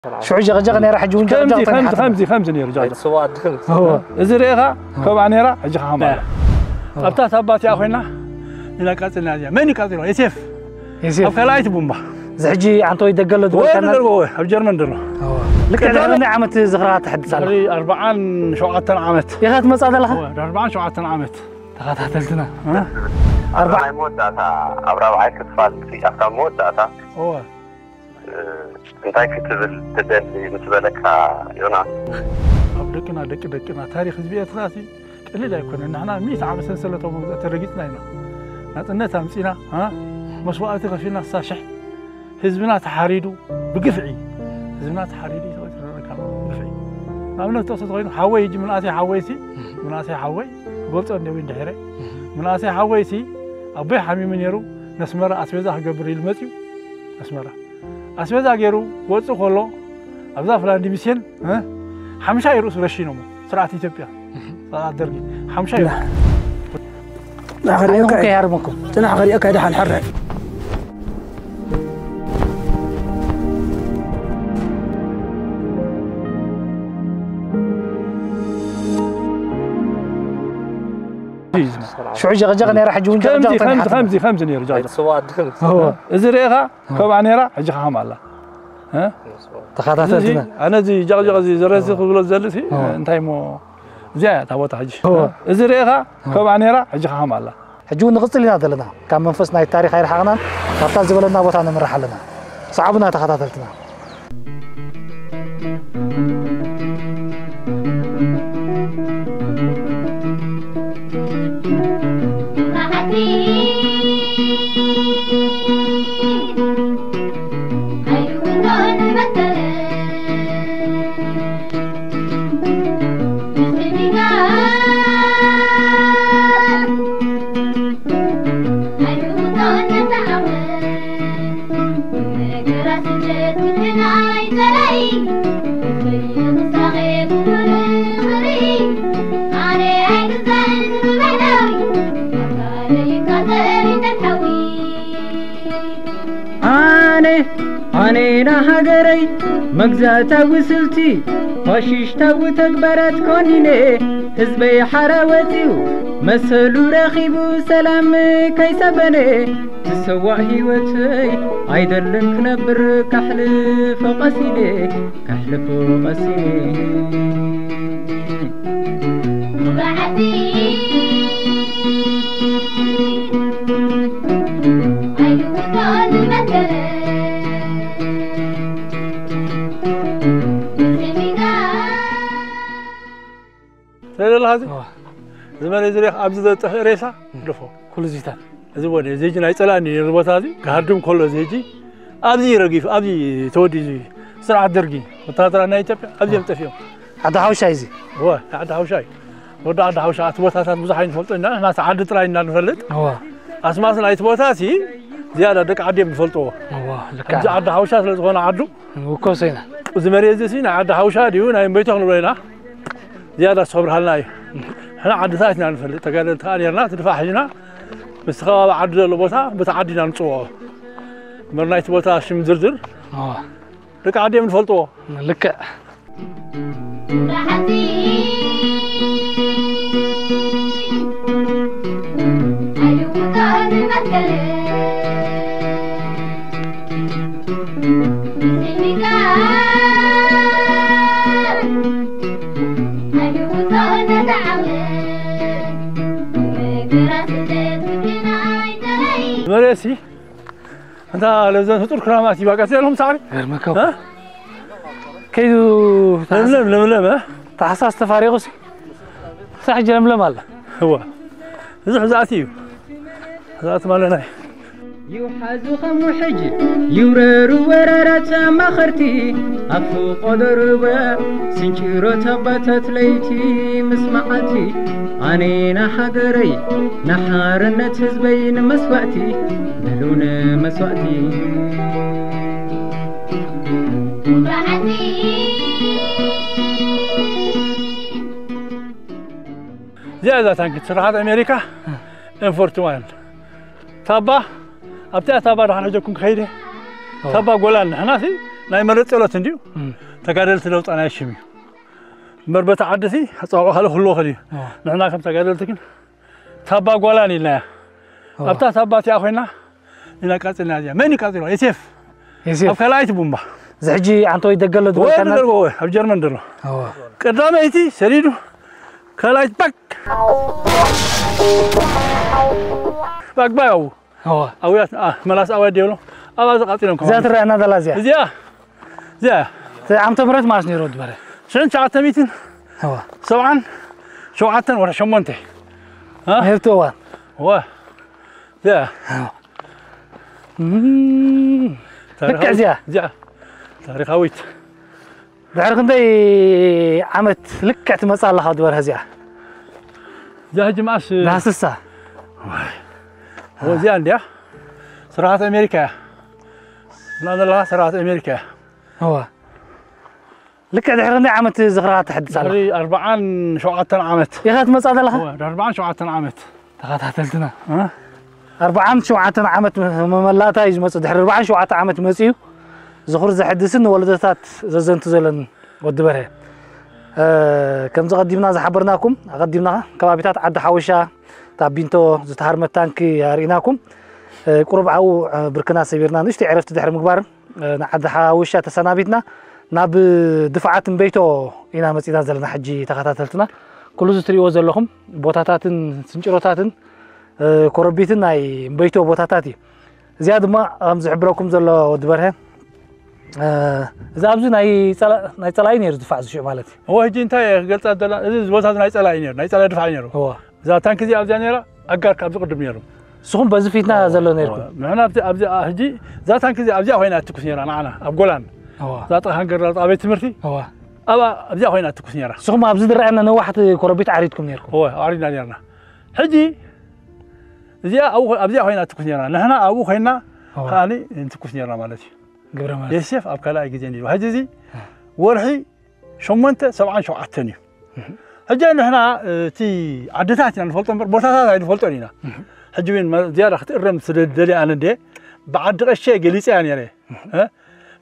ሽዑ ጀቕጀቕ ነይራ፣ ሕጂ እውን ከምዚ ጀቕጀቕ ከምዚ ተንሓት። ከምዚ ከምዚ ነይሩ ጀቕጀቕ። ስዋ ኣድክም። እዎ። እዚ ርኢኻ ከምኣ ነይራ፣ ሕጂ ኸዓ ከምኣ ኣላ። እዎ። ኣብታ ታባ እቲኣ ኮይና ኢና ቃጺልና እዚኣ። መን እዩ ቃጺልዋ? ኤስኤፍ። ኤስኤፍ። ኣብ ካልኣይቲ ቡምባ። እዚ ሕጂ ዓንተወይ ደገ ኣሎ ወይ ዝበልካና? ደገ ኣሎ፣ ኣብ ጀርመን ዘሎ። እዎ። ልክዕ ቀዳመ ናይ ዓመት ዝኽራ ተሐድስ ኣላ። ድሕሪ ኣርብዓን ሸውዓተን ዓመት። ኢኻ ትመጽኣ ዘለኻ? እዎ፣ ድሕሪ ኣርብዓን ሸውዓተን ዓመት። ተኸታተልትና። እ? ኣርብዓ ናይ መወዳእታ፣ ኣብ ራብዓይ ክፋል፣ ኣብታ መወዳእታ። እዎ። እ፣ እንታይ ክትብል ትደሊ ምስ በለካ፣ ዮናስ? ኣብ ደቅና፣ ደቂ ደቅና፣ ታሪኽ ህዝቢ ኤርትራ ሲ ቀሊል ኣይኮነን። ንሕና ሚእቲ ዓመት ሰንሰለታዊ መግዛእቲ ረጊጽና ኢና። ናጽነት ኣምጺና፣ እ? መስዋእቲ ከፊልና፣ ክሳብ ሽሕ ህዝብና ተሓሪዱ ብግፍዒ፣ ህዝብና ተሓሪዱ ተቐቲሉ፣ ብግፍዒ። ንኣብነት፣ ተወስዶ ኮይኑ፣ ሓወይ፣ ሕጂ ምንኣሰይ ሓወይሲ፣ ምንኣሰይ ሓወይ፣ ክገልጾ እንዲዮ እንድሕረ፣ ምንኣሰይ ሓወይሲ፣ ኣቦይ ሓሚሙ ነይሩ፣ ነስመራ ኣስቤዛ ክገብር ኢሉ መጺኡ፣ ኣስመራ። ኣስቤዛ ገይሩ ክወጽእ ከሎ፣ ኣብዛ ፍላንዲ ሚስዮን፣ እ፣ ሓምሻ እዩ ርእሱ ረሺኖሞ፣ ስርዓት ኢትዮጵያ፣ ስርዓት ደርጊ፣ ሓምሻ እዩ። ንዓ ክርእየካ ዓይንኹም እየ። ከይሃርመኩም። ጽናሕ ክርእየካ እየ፣ ደሓን ሕረ። ሽዑ ጀቕጀቕ ነይራ፣ ሕጂ እውን ከምዚ፣ ጀቕጀቕ ከምዚ፣ ተንሓት። ከምዚ፣ ከምዚ ነይሩ ጀቕጀቕ። ስዋ ኣድክም። እዎ። እዚ ርኢኻ ከምኣ ነይራ፣ ሕጂ ኸዓ ከምኣ ኣላ። እ? ተኸታተልትና። እዚ፣ ኣነ እዚ ጃቕጃቕ እዚ ዝረሲ ክብሎ ዝደሊ ሲ፣ እዎ። እንታይ እሞ፣ እዚኣ እያ እታ ቦታ ሕጂ። እዎ። እዚ ርኢኻ እዎ። ከምኣ ነይራ፣ ሕጂ ኸዓ ከምኣ ኣላ። ሕጂ እውን ንቕጽል ኢና ዘለና። ካብ መንፈስ ናይ ታሪኽ ኣይረሓቕናን፣ ካብታ ዝበለና ቦታ ነምርሕ ኣለና። ሰዓቡና ተኸታተልትና። ኣነ ኣነ ንሃገረይ መግዛእታዊ ስልቲ ፋሽሽታዊ ተግባራት ኮኒነ ህዝበይ ሓራ ወፂኡ መሰሉ ረኺቡ ሰላም ከይሰፈነ ዝሰዋእ ህይወተይ ኣይደልን ክነብር ካሕልፎ ቀሲነ ካሕልፎ ቀሲነ ስለዚ ኣለኻ እዚ? እዋ። እዚ መሬት እዚ ርኢኻ ኣብዚ ዘጥፍእ ሬሳ ግደፎ። ኩሉ ዚታት። እዚ ወደ ዜጂ ናይ ጸላእኒ ነይሩ ቦታ እዚ ክሃድም ከሎ ዜጂ ኣብዚ ረጊፍ፣ ኣብዚ ተወዲኡ እዚ ስርዓት ደርጊ ወተሃደራት ናይ ኢትዮጵያ ኣብዚ እዮም ጠፊኦም። ዓዲ ሓውሻ እዩ እዚ? እወ፣ ዓዲ ሓውሻ እዩ። ወዲ ዓዲ ሓውሻ እቲ ቦታታት ብዙሕ ኣይንፈልጦ ኢና፣ ንሕና እቲ ዓዲ ጥራይ ኢና ንፈልጥ። እዋ። ኣስማስ ናይቲ ቦታ ሲ ዝያዳ ደቂ ዓዲ እዮም ዝፈልጥዎ። እዋ፣ ልክዕ። ሕጂ ዓዲ ሓውሻ ስለ ዝኾነ ዓዱ ውኮሶ ኢና። እዚ መሬት እዚ ሲ ናይ ዓዲ ሓውሻ ድዩ ናይ እምበይቶ ክንብሎ ኢና። ዝያዳ ክብርሃልና እዩ። ንሕና ዓድታት ኢና ንፈልጥ፣ ተጋደልቲ ከኣ ኔርና፣ እቲ ድፋዕ ሒዝና፣ ምስቲ ከባቢ ዓዲ ዘሎ ቦታ፣ በቲ ዓዲ ኢና ንጽውዖ። እምበር ናይቲ ቦታ ሽም ዝርዝር፣ ኣዋ። ደቂ ዓዲ እዮም ዝፈልጥዎ። ልክዕ። መሬትሲ እንታ ለዘን ፍጡር ክራማት ይባቀስ የለውም ሳዕሪ። ገርመካ። እ? ከይዱ ለምለም፣ ለምለም፣ እ? ታሕሳስ ተፋሪቑሲ ሳሕ ጀለምለም ኣላ። እዋ። እዚ ሕዛእቲ እዩ። ሕዛእቲ ማለና እዩ። ይውሓዙ ከም ውሕጅ ይውረሩ ወራራት ኣማኸርቲ፣ ኣፉ ቆደርበ ስንጭሮት ኣባታት ለይቲ ምስ መዓልቲ፣ ኣነ ንሃገረይ ንሓርነት ህዝበይ ንመስዋእቲ፣ በሉ ንመስዋእቲ። እዚኣ እዛ ታንኪ ትስራሓት ኣሜሪካ፣ ኤም ፎርቲ ዋን። ታባ፣ ኣብቲኣ ታባ ደሓን ሕጀኩም ክኸይደ። ኦ። ታባ ጎላን ንሕና ሲ፣ ናይ መሬት ጸሎት እንድዩ። ተጋደልቲ ለውጣ ናይ ሽም እዩ እምበር በታ ዓዲ ሲ ኣጸዋውዓ ካልእ ክህልዎ ይኽእል እዩ። ንሕና ከም ተጋደልቲ ግን ታባ ጓላን ኢልናያ። ኣብታ ታባ እቲኣ ኮይና ኢና ቃጺልና። እዚኣ መን እዩ ቃጺልዋ? ዮሴፍ። ዮሴፍ ኣብ ካልኣይቲ ቡምባ። እዚ ሕጂ ኣንቶይ ደገሎ ዝበልካና? ንደርጎ ኣብ ጀርመን ዘሎ። ቀዳመይቲ ሰዲዱ ካልኣይቲ ባክ ባክ ባክ ኣብኡ። ኣውያት መላስ ኣውያት ደብሎ ኣብኣ ዝቃጺሎም እዚኣ ትረኣና ዘላ እዚኣ? እዚኣ እዚኣ ዓመተ ምህረት ማለት ነይሩ ወዲ በረ? ሽሕን ትሽዓተ ሚእትን ሰብዓን ሸውዓተን ወርሒ ሸሞንተ። ነይርቱ እዋን። እዋ እዚኣ ልክዕ እዚኣ እዚኣ ታሪኻዊት። ድሕሪ ክንደይ ዓመት ልክዕ ትመጽእ ኣለኻ ወዲ በርሀ እዚኣ? እዚኣ ሕጂ መዓስ? ዳስሳ። ዋይ እዚኣ እንድያ ስርዓት ኣሜሪካ እያ። እና ዘለኻ ስርዓት ኣሜሪካ እያ። እዋ ልክዕ ድሕሪ ክንደይ ዓመት ዝኽርኻ ተሐድስ ኣለኻ? ድሕሪ ኣርብዓን ሸውዓተን ዓመት። ኢኻ ትመጽኣ ዘለኻ? እዋ ድሕሪ ኣርብዓን ሸውዓተን ዓመት። ተኸታተልትና። ኣርብዓን ሸውዓተን ዓመት መመላእታ እዩ ዝመጽእ። ድሕሪ ኣርብዓን ሸውዓተ ዓመት መጺኡ ዝኽሪ ዘሐድስን ንወለዶታት ዘዘንቱ ዘለን ወዲ በርሀ። ከምዚ ቀዲምና ዝሓበርናኩም ኣቐዲምና ከባቢታት ዓዲ ሓወሻ ታቢንቶ ዝተሃርመት ታንኪ ኣርኢናኩም። ቁሩብ ኣብኡ ብርክና ሰቢርና ንእሽተይ ዕረፍቲ ድሕሪ ምግባር ንዓዲ ሓወሻ ተሰናቢትና ናብ ድፍዓት እምበይቶ ኢና መጺና ዘለና። ሕጂ ተኸታተልትና ኩሉ እዚ ትሪእዎ ዘለኹም ቦታታትን ስንጭሮታትን ኮረቢትን ናይ እምበይቶ ቦታታት እዩ። እዚኣ ድማ ከም ዝሕብረኩም ዘሎ ወዲ በርሀ እዚ ኣብዚ ናይ ጸላኢ ነይሩ ዝፋዕ ዝሽዑ ማለት እዩ። እወ ሕጂ እንታይ እየ ክገልጻ ዘላ እዚ ቦታ ናይ ጸላኢ ነይሩ ናይ ጸላኢ ድፋዕ ነይሩ። እዛ ታንክ እዚኣ ኣብዚኣ ነይራ ኣጋር ካብዚ ቅድም ነይሩ። ንስኹም በዚ ፊትና ዘሎ ነይርኩም። ንሕና ኣብቲ ኣብዚኣ ሕጂ እዛ ታንክ እዚኣ ኣብዚኣ ኮይና ትኩስ ነይራ ንዓና ኣብ ጎላን እዛ ጥቓ ሃንገር ኣብቲ ትምህርቲ ኣብኣ ኣብዚኣ ኮይና ትኩስ ነይራ። ንስኹም ኣብዚ ዝረኣየና ነዋሕቲ ኮረቢት ዓሪድኩም ነይርኩም። እወ ዓሪድና ነይርና። ሕጂ እዚኣ ኣብዚኣ ኮይና ትኩስ ነይራ ንሕና ኣብኡ ኮይና ከኣኒ እንትኩስ ነይርና ማለት እዩ። ግብረ ማለት የሴፍ ኣብ ካልኣይ ግዜ ነይሩ። ሕጂ እዚ ወርሒ ሸሞንተ ሰብዓን ሸውዓተን እዩ። ሕጂ ንሕና እቲ ዓድታት ኢና ንፈልጦ እምበር ቦታታት ኣይንፈልጦን ኢና። ሕጂ እውን ዝያዳ ክትእረም ስለ ደልየ ኣነ እንደ ብዓዲ ቀሸ ገሊፀያ ነይረ።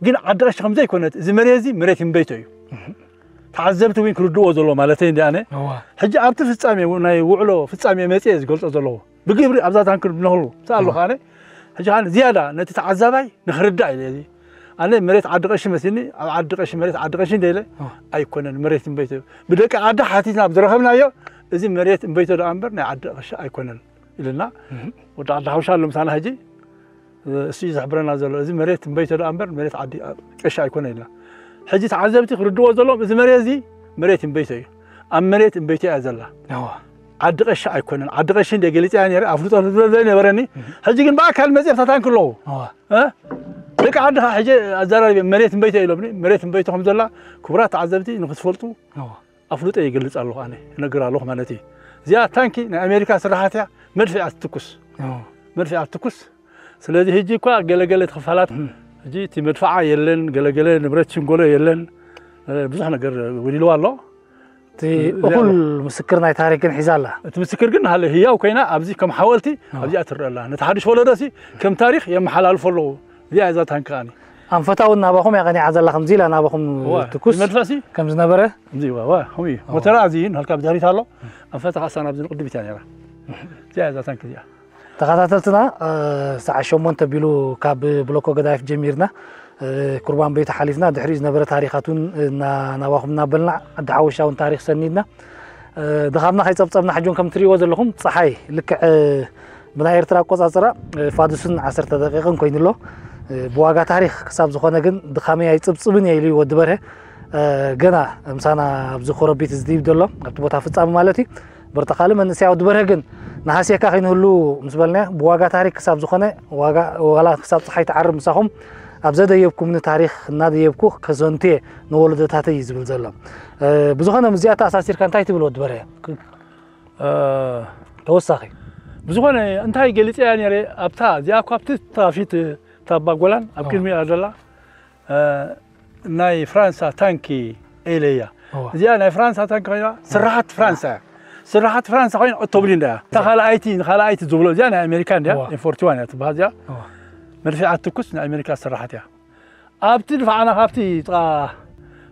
ግን ዓዲ ቀሸ ከምዘይኮነት እዚ መሬት እዚ መሬት እምበይቶ እዩ። ተዓዘብቲ እውን ክርድዎ ዘለዎ ማለተይ እንደ ኣነ ሕጂ ኣብቲ ፍፃሜ ናይ ውዕሎ ፍፃሜ መፅየ ዝገልፆ ዘለኹ ብግብሪ ኣብዛ ታንክር ብነኽሉ ምስ ኣለኹ ኣነ ሕጂ ከኣ ዝያዳ ነቲ ተዓዛባይ ንኽርዳእ ኢለ እዚ ኣነ መሬት ዓዲ ቀሺ መሲኒ ኣብ ዓዲ ቀሺ መሬት ዓዲ ቀሺ እንደ ኢለ ኣይኮነን መሬት እምበይቶ እዩ። ብደቂ ዓዲ ሓቲትና ብዝረኸብናዮ እዚ መሬት እምበይቶ ደኣ እምበር ናይ ዓዲ ቀሺ ኣይኮነን ኢልና ወዲ ዓዲ ሓውሻ ኣሎ ምሳና ሕጂ እሱ እዩ ዝሕብረና ዘሎ። እዚ መሬት እምበይቶ ደኣ እምበር መሬት ዓዲ ቀሺ ኣይኮነን ኢልና። ሕጂ ተዓዘብቲ ክርድዎ ዘለዎም እዚ መሬት እዚ መሬት እምበይቶ እዩ። ኣብ መሬት እምበይቶ እያ ዘላ። ዓዲ ቀሺ ኣይኮነን። ዓዲ ቀሺ እንደ ገሊፀያ ነይረ ኣፍልጦ ዘይነበረኒ ሕጂ ግን ብኣካል መፅእ ኣብታ ታንክ ኣለኹ። ደቂ ዓድኻ ሕጂ ኣዘራሪበ መሬት እምበይቶ ኢሎምኒ። መሬት እምበይቶ ከም ዘላ ክቡራት ተዓዘብቲ ንክትፈልጡ ኣፍልጦ ይገልፅ ኣለኹ ኣነ እነግር ኣለኹ ማለት እዩ። እዚኣ ታንኪ ናይ ኣሜሪካ ስራሓት እያ። መድፍያ ትትኩስ መድፍያ ትትኩስ ስለዚ ሕጂ እኳ ገለገለ ክፋላት ሕጂ እቲ መድፍዓ የለን፣ ገለገለ ንብረት ሽንጎሎ የለን፣ ብዙሕ ነገር ጎዲልዋ ኣሎ። እቲ እኹል ምስክር ናይ ታሪክ ግን ሒዛ ኣላ። እቲ ምስክር ግን ሃለ ህያው ኮይና ኣብዚ ከም ሓወልቲ ኣብዚኣ ትረአ ኣላ። ነቲ ሓድሽ ወለዶ ሲ ከም ታሪክ የመሓላልፎ ኣለዉ። እዚኣ እዛ ታንኪ ከኣኒ። ኣንፈታ እውን ናባኹም እያ ቀኒዓ ዘላ ከምዚ ኢላ ናባኹም ትኩስ መድፍዕ ሲ ከም ዝነበረ። ከምዚ ዋ ዋ ከምኡ እዩ። ሞተራ እዚ እዩ ንሃልካ ብድሕሪት ኣሎ። ኣንፈታ ካሳ ናብዚ ንቅድሚት እያ ነይራ። እዚኣ እዛ ታንኪ እዚኣ። ተኸታተልትና ሰዓት ሸሞንተ ቢሉ ካብ ብሎኮ ገዳይፍ ጀሚርና ኩርባን ቤት ሓሊፍና ድሕሪኡ ዝነበረ ታሪኻት እውን ናባኹም እናበልና ዓዲ ሓወሻ እውን ታሪኽ ሰኒድና ድኻምና ከይፀብፀብና ሕጂ እውን ከም ትሪእዎ ዘለኹም ፀሓይ ልክዕ ብናይ ኤርትራ ኣቆፃፅራ ፋዱስን ዓሰርተ ደቂቕን ኮይኑ ኣሎ። ብዋጋ ታሪኽ ክሳብ ዝኾነ ግን ድኻመይ ኣይፅብፅብን እየ ኢሉ እዩ ወዲ በርሀ። ገና ምሳና ኣብዚ ኮረቢት ዝድይብ ዘሎ ኣብቲ ቦታ ፍፃመ ማለት እዩ። በርተኻሊ መንእሰያ ወዲ በርሀ ግን ንሃስየካ ከይንህሉ ምስ በልናዮ ብዋጋ ታሪክ ክሳብ ዝኾነ ዋላ ክሳብ ፀሓይ ትዓርብ ምሳኹም ኣብ ዘደየብኩምኒ ታሪክ እናደየብኩ ከዘንቱ እየ ንወለዶታተይ እዩ ዝብል ዘሎ። ብዝኾነ ምስዚኣ ተኣሳሲርካ እንታይ ትብል ወዲ በርሀ? ተወሳኺ ብዝኾነ እንታይ ገሊፀያ ነይረ ኣብታ እዚኣ እኳ ኣብቲ ታፊት ታባ ጎላን ኣብ ቅድሚኣ ዘላ ናይ ፍራንሳ ታንኪ ኢለ እያ። እዚኣ ናይ ፍራንሳ ታንኪ ኮይና ስራሓት ፍራንሳ እያ። ስራሓት ፍራንሳ ኮይና እቶብሊ እንዳ እያ። እታ ካልኣይቲ ንኻልኣይቲ ዝብሎ እዚኣ ናይ ኣሜሪካ እንዲያ። ኤም ፎርቲ ዋን እያ ትበሃል እዚኣ። መድፍዓ ትኩስ ናይ ኣሜሪካ ስራሓት እያ። ኣብቲ ድፋዕና ካብቲ ጥቓ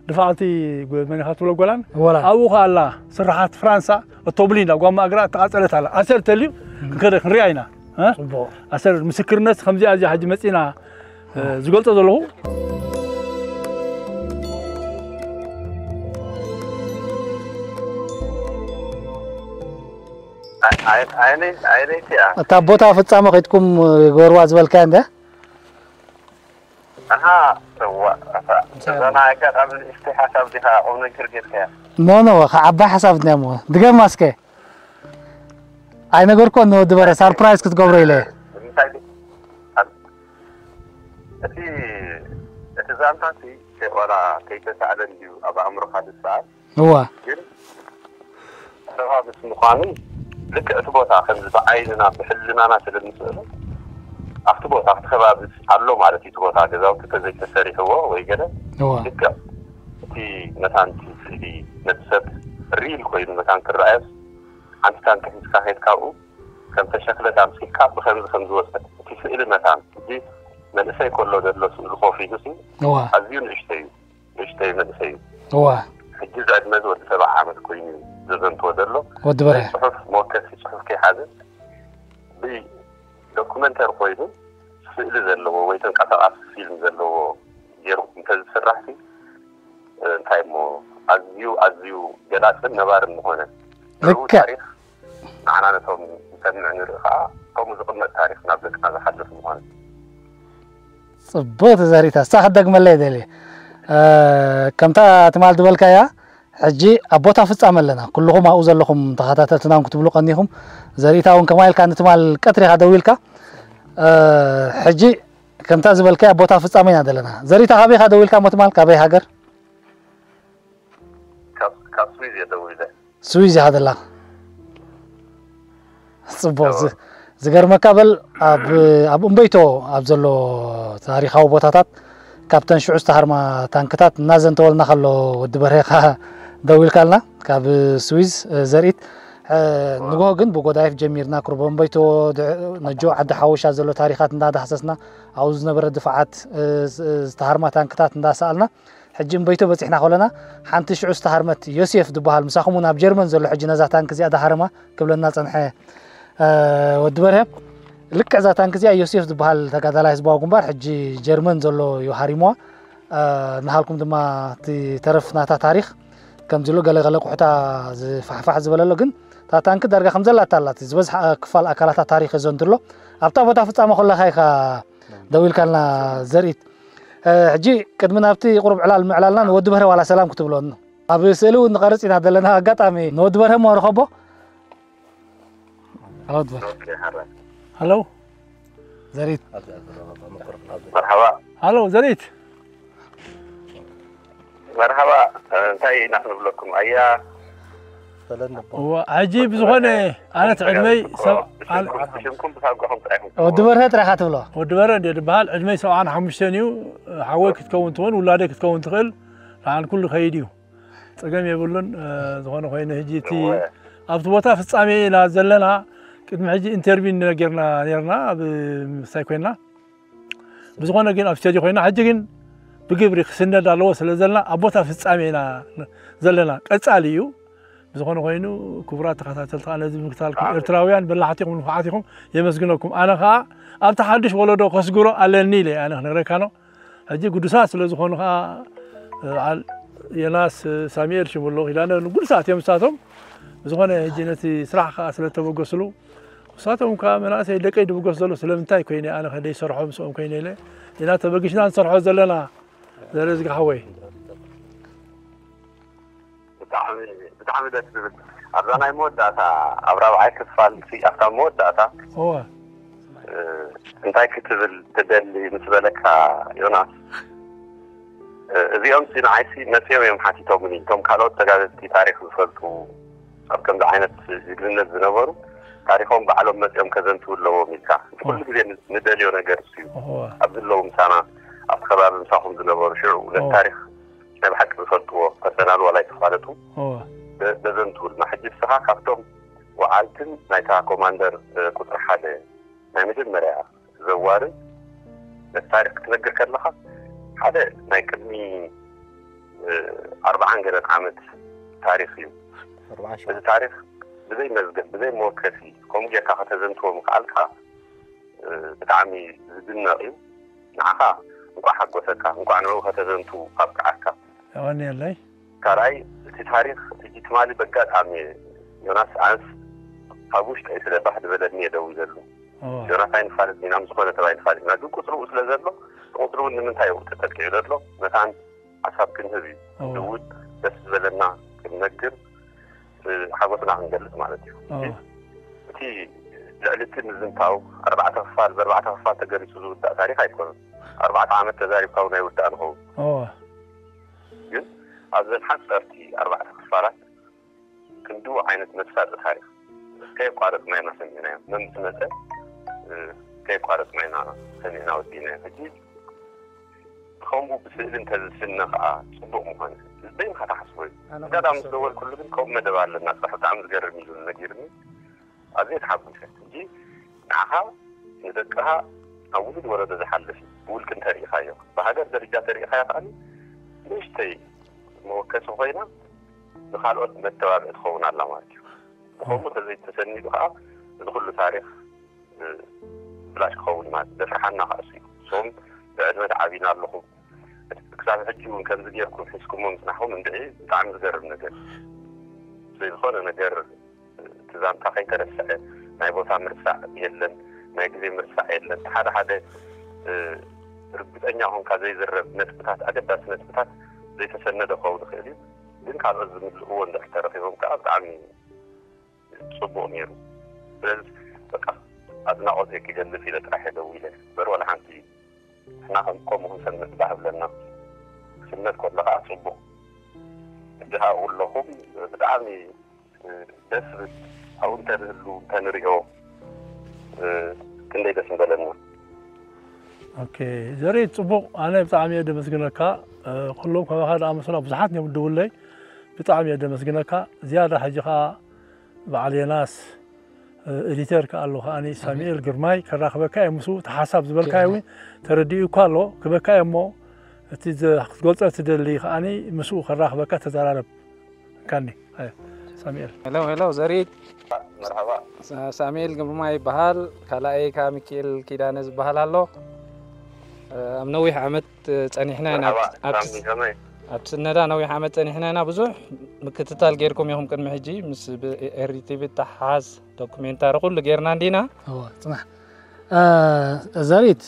ድፋዕቲ ጎ-፣ መን ኢኻ ትብሎ ጎላን? ጎላን። ኣብኡ ኸኣ ኣላ ስርሓት ፍራንሳ፣ እቶብሊን ጓማ እግራ እተቓጸለት ኣላ። ኣሰር ተልዩ ክንከደ ክንሪኣ ኢና። እ? ጽቡቕ። ኣሰር ምስክርነት ከምዚኣ እዚኣ ሕጂ መጺና፣ እ፣ ዝገልጾ ዘለኹ። ኣይ-፣ ኣይ-፣ ኣይነይ-፣ ኣይነይቲ እያ። እታ ቦታ ፍጻመ ከይድኩም ገበርዋ ዝበልካያ እንደ? ኣሃ፣ እዋ፣ ኣታ፣ እዛ ናይ ኣጋጣሚ ንእሽተይ ሓሳብ ዲኻ ቁም ነገር ጌርካያ? ኖ፣ ኖ፣ ከ ዓባይ ሓሳብ እንድያ እሞ። ድገማ እስከ። ኣይነገርኮን ንወዲ በረ፣ ሳርፕራይዝ ክትገብሮ ኢለ። እንታይ ዲ-፣ ኣብ-፣ እቲ፣ እቲ ዛንታ ሲ፣ ከ-፣ ዋላ ከይተሳእለ እንድዩ ኣብ ኣእምሮኻ ዝሰኣል። እዋ። ግን ከባብስ ምዃኑ ልክዕ እቲ ቦታ ከምዚ ብዓይንና ብሕልናና ስለ እንስእሎ፣ ኣብቲ ቦታ ኣብቲ ከባብስ ኣሎ ማለት እዩ። እቲ ቦታ ገዛውቲ ተዘይተሰሪሕዎ ወይ ገለ እዋ። ልክዕ እቲ መታን እቲ ስእሊ ነቲ ሰብ ሪል ኮይኑ መታን ክረኣዮስ፣ ሓንቲ ታንኪ ሒዝካ ከይድካ ኣብኡ ከም ተሸክለት ኣምሲልካ ብኸምዚ ከም ዝወጸት እቲ ስእሊ መታን፣ እዚ መንእሰይ ከሎ ዘሎ ስእሊ ኮፍ ኢሉ ሲ እዋ። ኣዝዩ ንእሽቶ እዩ። ንእሽተይ መንእሰይ እዩ። እዋ። ሕጂ እዚ ዕድመ እዚ ወዲ ሰብዓ ዓመት ኮይኑ እዩ ዘዘንትዎ ዘሎ። ወዲ በርሀ። ናይ ጽሑፍ መወከሲ ጽሑፍ ከይሓዘ ብዶኩመንተሪ ኮይኑ ስእሊ ዘለዎ ወይ ተንቀሳቓሲ ፊልም ዘለዎ ገይሩ እንተዝስራሕ ሲ፣ እንታይ እሞ ኣዝዩ፣ ኣዝዩ ገላጽን ነባርን ምኾነ። ልክዕ። ታሪኽ ንዓና ነቶም ንሰምዕ ንርኢ ኸዓ ከምኡ ዝቕመጥ ታሪኽ ናብ ደቅና ዝሓልፍ ምኾነ። ጽቡቕ ተዛሪታ። እሳ ክደግመለይ ደልየ። እ፣ ከምታ ትማል ዝበልካያ፣ ሕጂ ኣብ ቦታ ፍጻመ ኣለና። ኩልኹም ኣብኡ ዘለኹም ተኸታተልትና እውን ክትብሉ ቀኒኹም። ዘሪእታ እውን ከማይ ኢልካ ንትማል ቀትሪ ኢኻ ደዊልካ። እ፣ ሕጂ ከምታ ዝበልካያ ኣብ ቦታ ፍጻመ ኢና ዘለና። ዘሪእታ ካበይ ኢኻ ደዊልካ እሞ ትማል? ካበይ ሃገር? ካብ፣ ካብ ስዊዝ እየ ደዊለ። ስዊዝ ኢኻ ዘለኻ? ጽቡቕ። ዝ-፣ ዝገርመካ በል፣ ኣብ፣ ኣብ እምበይቶ ኣብ ዘሎ ታሪኻዊ ቦታታት፣ ካብተን ሽዑ ዝተሃርማ ታንክታት እናዘንተወልና ከሎ ወዲ በርሄኻ ደዊልካልና፣ ካብ ስዊዝ፣ እ፣ ዘርኢት። እ፣ ንግሆ ግን ብጎዳይፍ ጀሚርና፣ ቁሩብ እምበይቶ፣ ድ-፣ ነጆ ዓዲ ሓወሻ ዘሎ ታሪኻት እንዳዳህሰስና፣ ኣብኡ ዝነበረ ድፋዓት፣ እ፣ ዝ-፣ ዝተሃርማ ታንክታት እንዳሰኣልና፣ ሕጂ እምበይቶ በጺሕና ከለና፣ ሓንቲ ሽዑ ዝተሃርመት ዮሴፍ ዝበሃል፣ ምሳኹም እውን ኣብ ጀርመን ዘሎ፣ ሕጂ ነዛ ታንክ እዚኣ ዳሃረማ ክብለና ጸንሐ፣ እ፣ ወዲ በርሀ። ልክዕ እዛ ታንክ እዚኣ ዮሴፍ ዝበሃል ተጋዳላይ ህዝባዊ ግንባር፣ ሕጂ ጀርመን ዘሎ እዩ ሃሪምዋ። እ፣ ንሃልኩም ድማ እቲ ተረፍ ናታ ታሪኽ ከምዚ ኢሉ ገለ ገለ ቁሕታ ዝፋሕፋሕ ዝበለ ኣሎ፣ ግን እታ ታንክ ዳርጋ ከም ዘላ እታ ኣላ፣ እቲ ዝበዝሓ ክፋል ኣካላታ ታሪኽ የዘንቱ ኣሎ። ኣብታ ቦታ ፍጻመ ከለኻ ኢኻ ደዊልካልና ዘርኢት። እ፣ ሕጂ ቅድሚ ናብቲ ቁሩብ ዕላል ምዕላልና ንወዲ በርሀ ዋላ ሰላም ክትብሎ። ኣብ ስእሊ እውን ንቐርጽ ኢና ዘለና። ኣጋጣሚ ንወዲ በርሀ እሞ ርኸቦ። ሃሎ ወዲ በርሀ። ኦኬ፣ ሓራይ። ሃሎ። ዘሪት። መርሓባ። ሃሎ፣ ዘሪት። መርሓባ፣ እንታይ ኢና ክንብለኩም? ኣያ፣ ሰለኒ እቦ። እዋ፣ ሕጂ ብዝኾነ፣ ኣነ እቲ ዕድመይ ሰብ-፣ ኣነ ብሽምኩም፣ ብሽምኩም ብሳጓኹም ጥራይ ኢኹም ወዲ በርሀ ጥራይ ኢኻ ትብሎ። ወዲ በርሀ እንድየ ዝበሃል፣ ዕድመይ ሰብዓን ሓሙሽተን እዩ። ሓወይ ክትከውን ትኽእል፣ ውላደይ ክትከውን ትኽእል፣ ንዓን ኩሉ ከይድ እዩ። ጸገም የብሉን። እ፣ ዝኾነ ኮይኑ፣ ሕጂ እቲ እወ። ኣብቲ ቦታ ፍጻሜ ኢና ዘለና። ቅድሚ ሕጂ ኢንተርቪው ነጊርና ነርና፣ ኣብ ምሳይ ኮይና። ብዝኾነ ግን ኣብ ስቴጅ ኮይና፣ ሕጂ ግን ብግብሪ ክስነድ ኣለዎ ስለ ዘለና፣ ኣብ ቦታ ፍጻሜ ኢና ዘለና። ቀጻሊ እዩ። ብዝኾነ ኮይኑ፣ ክቡራት ተኸታተልቲ፣ ነዚ ብምክታልኩም፣ ኣሜን። ኤርትራውያን በላሕቲ ኢኹም፣ ንፉዓት ኢኹም፣ የመስግነኩም። ኣነ ኸኣ ኣብቲ ሓድሽ ወለዶ ከስግሮ ኣለኒ ኢለ ኣነ ክነግረካ ነው። ሕጂ ግዱሳት ስለ ዝኾኑ ኸኣ፣ በዓል ዮናስ፣ ሳሙኤል ሽሙሎ፣ ኪዳነ፣ ግዱሳት እዮም ንሳቶም። ብዝኾነ፣ ሕጂ ነቲ ስራሕ ኸኣ ስለ እተበገስሉ፣ ንሳቶም ከኣ መናእሰይ ደቀይ ድብገስ ዘሎ ስለምንታይ ኮይነ፣ ኣነ ከ ደይሰርሖ ምስኦም ኮይነ ኢለ ኢና ተበጊስና ንሰርሖ ዘለና። ዘረዝጊ ሓወይ። ብጣዕሚ፣ ብጣዕሚ ደስ ዝብል። ኣብዛ ናይ መወዳእታ፣ ኣብ ራብዓይ ክፋል፣ ኣብታ መወዳእታ፣ እወ። እ፣ እንታይ ክትብል ትደሊ ምስ በለካ፣ ዮናስ፣ እ፣ እዚኦም ሲ ንዓይሲ መጺኦም እዮም ሓቲቶምኒ። እቶም ካልኦት ተጋደልቲ ታሪኽ ዝፈልጡ፣ ኣብ ከምዚ ዓይነት ጅግንነት ዝነበሩ፣ ታሪኾም ባዕሎም መጺኦም ከዘንትዉ ኣለዎም ኢልካ። ኩሉ ግዜ ን-፣ ንደልዮ ነገር እሱ እዩ። እወ። ኣብዚ ኣለዉ ምሳና፣ ኣብቲ ከባቢ ምሳኹም ዝነበሩ፣ ሽዑ ነቲ እወ። ታሪኽ ናይ ብሓቂ ዝፈልጥዎ ፐርሰናል ዋላ ኣይተፋለጡ እወ። ደ-፣ ደዘንትውልና። ሕጂ ንስኻ ካብቶም ወዓልትን ናይታ ኮማንደር፣ እ፣ ቁጽሪ ሓደ ናይ መጀመርያ ዘዋርን ነቲ ታሪኽ ክትነግር ከለኻ ሓደ ናይ ቅድሚ ኣርባዓን ገለን ዓመት ታሪክ እዩ። እዚ ታሪክ ብዘይ መዝገብ ብዘይ መወከሲ ከምኡ ጌርካ ከተዘንትዎ ምክኣልካ ብጣዕሚ ዝድነቕ እዩ። ንዓኻ እንቋዕ ሓጎሰካ፣ እንቋዕ ንዕኡ ከተዘንቱ ኣብቅዓካ። የቐንየለይ። ካልኣይ እቲ ታሪክ እቲ ትማሊ በጋጣሚ ዮናስ ኣንስ ኣብ ውሽጠይ ስለ ባህ ዝበለኒ እየ ደው ኢለሉ። ዮናስ ኣይንፋለጥ ኢና፣ ምስ ዝኾነ ሰብ ኣይንፋለጥ ኢና፣ ግን ቁፅርኡ ስለ ዘሎ ቁፅርኡ ንምንታይ እዩ ተጠቂዑ ዘሎ መታን ሓሳብ ክንህብ እዩ። ንውን ደስ ዝበለና ክንነግር ሓጎስና ክንገልፅ ማለት እዩ። እቲ ልዕሊ እቲ ምዝንታው ኣርባዕተ ክፋል ብኣርባዕተ ክፋል ተገሊፁ ዝውዳእ ታሪክ ኣይኮነን። ኣርባዕተ ዓመት ተዛሪብካ እውን ኣይውዳእ ንኸውን። ግን ኣብዘን ሓፀርቲ ኣርባዕተ ክፋላት ክንድኡ ዓይነት መሳጢ ታሪክ ከየቋረፅና ኢና ሰሚዕናዮ። መምስ መፀ ከየቋረፅና ኢና ሰሚዕና ወዲእናዮ። ሕጂ ከምኡ ብስእሊ እንተዝስነ ከዓ ፅቡቅ ምኾነ። በይንካ ትሓስቦ እዩ። ኣጋጣሚ ምስ ደወልኩሉ ግን ከምኡ መደብ ኣለና፣ ስራሕ ብጣዕሚ ዝገርም ኢሉ ነጊርኒ። ኣዝየ ተሓጒሰ። ሕጂ ንዓኻ ንደቅኻ ኣብ ውሉድ ወለዶ ዝሓልፍ እዩ። ብውልቂ እንተሪኢኻዮ፣ ብሃገር ደረጃ ተሪኢኻዮ ከኣ ንእሽተይ መወከሲ ኮይና ንኻልኦት መተባብዒ ትኸውን ኣላ ማለት እዩ። ብኸምኡ ተዘይተሰኒዱ ከዓ እዚ ኩሉ ታሪክ ብላሽ ክኸውን ማለት ዘፍርሓና ከዓ እሱ እዩ። እሶም ብዕድመ ተዓቢና ኣለኹም። ክሳብ ሕጂ እውን ከምዚ ጌርኩም ሒዝኩሞ ምፅናሕኩም እንድዒ ብጣዕሚ ዝገርም ነገር እዩ። ስለዝኾነ ነገር እቲ ዛንታ ከይተረስዐ ናይ ቦታ ምርሳዕ የለን፣ ናይ ግዜ ምርሳዕ የለን። ሓደ ሓደ ርግፀኛ ኮንካ ዘይዝረብ ነጥብታት፣ ኣገዳሲ ነጥብታት ዘይተሰነደ ክኸውን ይኽእል እዩ። ግን ካልኦት ዝምልእዎ እንድሕር ተረኺቦም ከዓ ብጣዕሚ ፅቡቕ ነይሩ። ስለዚ በቃ ኣድናቖተይ ክገልፅ ኢለ ጥራሕ እየ ደው ኢለ። በሩ ዋላ ሓንቲ ንሕና ከም ከምኡ ክንሰምዕ ባህ ብለና። ክስነት ከሎ ከዓ ፅቡቕ። ሕጂ ካብኡ ኣለኹም ብጣዕሚ ደስ ዝብል ኣብኡ እንተንህሉ እንተንሪኦ ክንደይ ደስ ምበለና። ኦኬ ዘሬት ፅቡቕ። ኣነ ብጣዕሚ እየ ደመስግነካ። ኩሎም ከማኻ ዝኣመሰሉ ብዙሓት እዮም ዝድውለይ። ብጣዕሚ እየ ደመስግነካ። ዝያዳ ሕጂ ከዓ በዓል የናስ ኤዲተር ከኣ ኣሎ ከኣ ሳሚኤል ግርማይ ከራኽበካ እየ። ምስኡ እቲ ሓሳብ ዝበልካዮ እውን ተረዲኡ እኳ ኣሎ ክበካ እየ እሞ እቲ ክትገልጾ ትደሊ ከኣ ምስኡ ከራኽበካ ተዘራረብ። ካኒ ሳሚኤል። ሄሎ ሄሎ ዘሪት ሳሚኤል ግርማ ይበሃል። ካልኣይ ከኣ ሚኪኤል ኪዳነ ዝበሃል ኣሎ። ኣብ ነዊሕ ዓመት ጸኒሕና ኢና ኣብቲ ስነዳ ነዊሕ ዓመት ጸኒሕና ኢና። ብዙሕ ምክትታል ጌርኩም ኢኹም ቅድሚ ሕጂ ምስ ኤሪቲቪ ተሓዝ ዶኩሜንታሪ ኩሉ ጌርና እንዲና። እወ ጽናሕ ዘሪት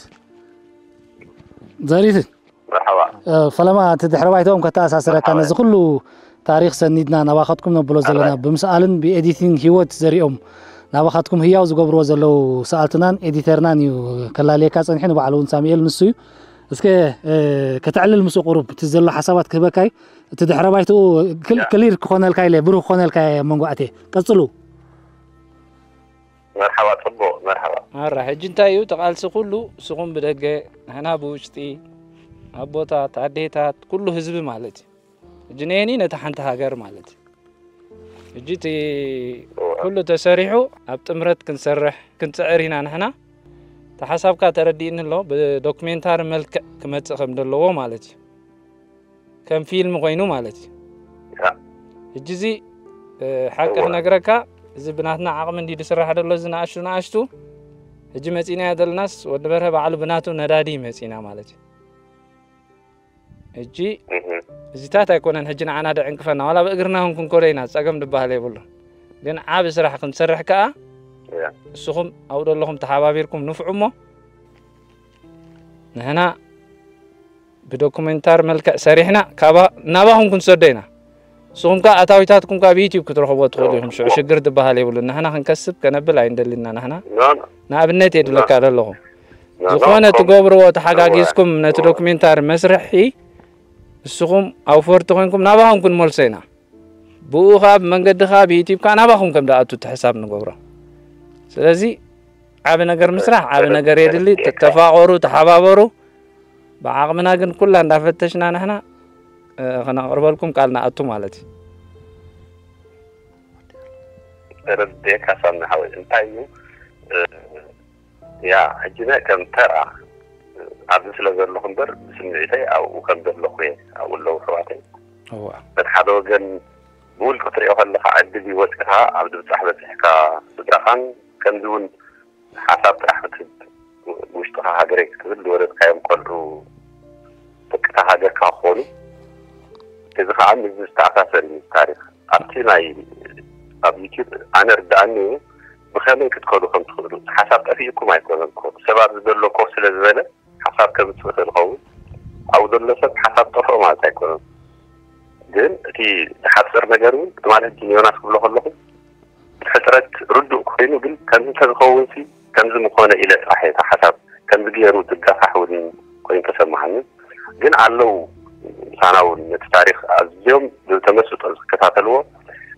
ዘሪት ፈለማ እቲ ድሕረ ባይታኦም ከተኣሳስረካ ነዚ ኩሉ ታሪክ ሰኒድና ናባኻትኩም ነብሎ ዘለና ብምስኣልን ብኤዲቲንግ ሂወት ዘሪኦም ናባኻትኩም ህያው ዝገብርዎ ዘለዉ ሰኣልትናን ኤዲተርናን እዩ ከላልየካ ጸኒሑ ንባዕሉ እውን ሳሙኤል ንሱ እዩ እስከ ከተዕልል ምስኡ ቁሩብ እቲ ዘሎ ሓሳባት ክህበካ እዩ እቲ ድሕረ ባይትኡ ክሊር ክኾነልካ ኢለ ብሩህ ክኾነልካ እየ መንጓዕቴ ቀጽሉ መርሓባ ጽቡቕ መርሓባ። ማራ ሕጂ እንታይ እዩ እቲ ቃልሲ ኩሉ ንስኹም ብደገ ንሕና ብውሽጢ ኣቦታት ኣዴታት ኩሉ ህዝቢ ማለት እዩ። ሕጂ ነየኒ ነታ ሓንቲ ሃገር ማለት እዩ። ሕጂ እቲ ኩሉ ተሰሪሑ ኣብ ጥምረት ክንሰርሕ ክንጽዕር ኢና ንሕና። እቲ ሓሳብካ ተረዲእኒ ኣሎ ብዶክሜንታሪ መልክዕ ክመጽእ ከም ዘለዎ ማለት እዩ። ከም ፊልም ኮይኑ ማለት እዩ። ሕጂ እዚ ሓቂ ክነግረካ እዚ ብናትና ዓቕሚ እንዲ ዝስራሕ ዘሎ እዚ ንኣሽቱ ንኣሽቱ ሕጂ መፂናዮ ዘለናስ ወዲ በርሀ ባዕሉ ብናቱ ነዳዲ መፂና ማለት እዩ። ሕጂ እዚታት ኣይኮነን ሕጂ ንዓና ደዕንቅፈና ዋላ ብእግርና እውን ክንኮዶ ኢና ፀገም ዝበሃል የብሉን። ግን ዓብ ስራሕ ክንሰርሕ ከዓ ንስኹም ኣብኡ ዘለኹም ተሓባቢርኩም ንፍዑ እሞ ንሕና ብዶኩሜንታሪ መልክዕ ሰሪሕና ናባኹም ክንሰዶ ኢና። ንስኹም ከኣ ኣታዊታትኩም ከኣ ብዩትዩብ ክትረኽብዎ ትኽእሉ ኢኹም። ሽዑ ሽግር ዝበሃል የብሉን። ንሕና ክንከስብ ከነብል ኣይንደልን ኢና ንሕና። ንኣብነት እየ ዝብለካ ዘለኹ። ዝኾነ ትገብርዎ ተሓጋጊዝኩም ነቲ ዶኩሜንታሪ መስርሒ ንስኹም ኣውፈርቲ ኮይንኩም ናባኹም ክንመልሶ ኢና። ብኡ ከኣ ብመንገዲ ከኣ ብዩትዩብ ከኣ ናባኹም ከም ዝኣቱ እቲ ሕሳብ ንገብሮ። ስለዚ ዓቢ ነገር ምስራሕ ዓቢ ነገር የድሊ። ተፋቐሩ፣ ተሓባበሩ። ብዓቕምና ግን ኩላ እንዳፈተሽና ንሕና ከነቕርበልኩም ቃል ንኣቱ ማለት እዩ። ተረድኤካ ሳሚ ሓወይ እንታይ እዩ ያ ሕጂ ናይ ከም ተራ ኣብዚ ስለ ዘለኹ እምበር ብስምዒተይ ኣብኡ ከም ዘለኹ እየ። ኣብኡ ኣለዉ ኣሕዋተይ። እዋ በቲ ሓደ ወገን ብውልቂ ክትሪኦ ከለኻ ዕድል እዩ ወፂኻ ኣብ ድብፃሕ በፂሕካ ስድራኻን ከምዚ እውን ሓሳብ ጥራሕ ክትህብ ብውሽጥኻ ሃገረይ ክትብል ዝወለድካዮም ቆልዑ ደቅታ ሃገርካ ክኾኑ እዚ ከዓ ምስዚ ዝተኣሳሰር እዩ ታሪክ ኣብቲ ናይ ኣብ ዩቲብ ኣነ ርዳኣኒ እዩ ብኸመይ ክትከዱ ከም ትኽእሉ ሓሳብ ጠፊእኩም ኣይኮነን እኮ ሰብ ኣብዚ ዘሎ ኮፍ ስለ ዝበለ ሓሳብ ከምፅእ ይኽእል ይኸውን ኣብኡ ዘሎ ሰብ ሓሳብ ጠፍኦ ማለት ኣይኮነን ግን እቲ ዝሓፅር ነገር እውን ትማሊ ሕጂ ንዮናስ ክብሎ ከለኹ ሕፅረት ርዱእ ኮይኑ ግን ከምዚ እንተዝኸውን ሲ ከምዚ ምኾነ ኢለ ጥራሕ እየ ሓሳብ ከምዚ ገይሩ ዝጋፋሕ እውን ኮይኑ ተሰማዓኒ ግን ኣለዉ ምሳና እውን ነቲ ታሪክ ኣዝዮም ብተመስጦ ዝከታተልዎ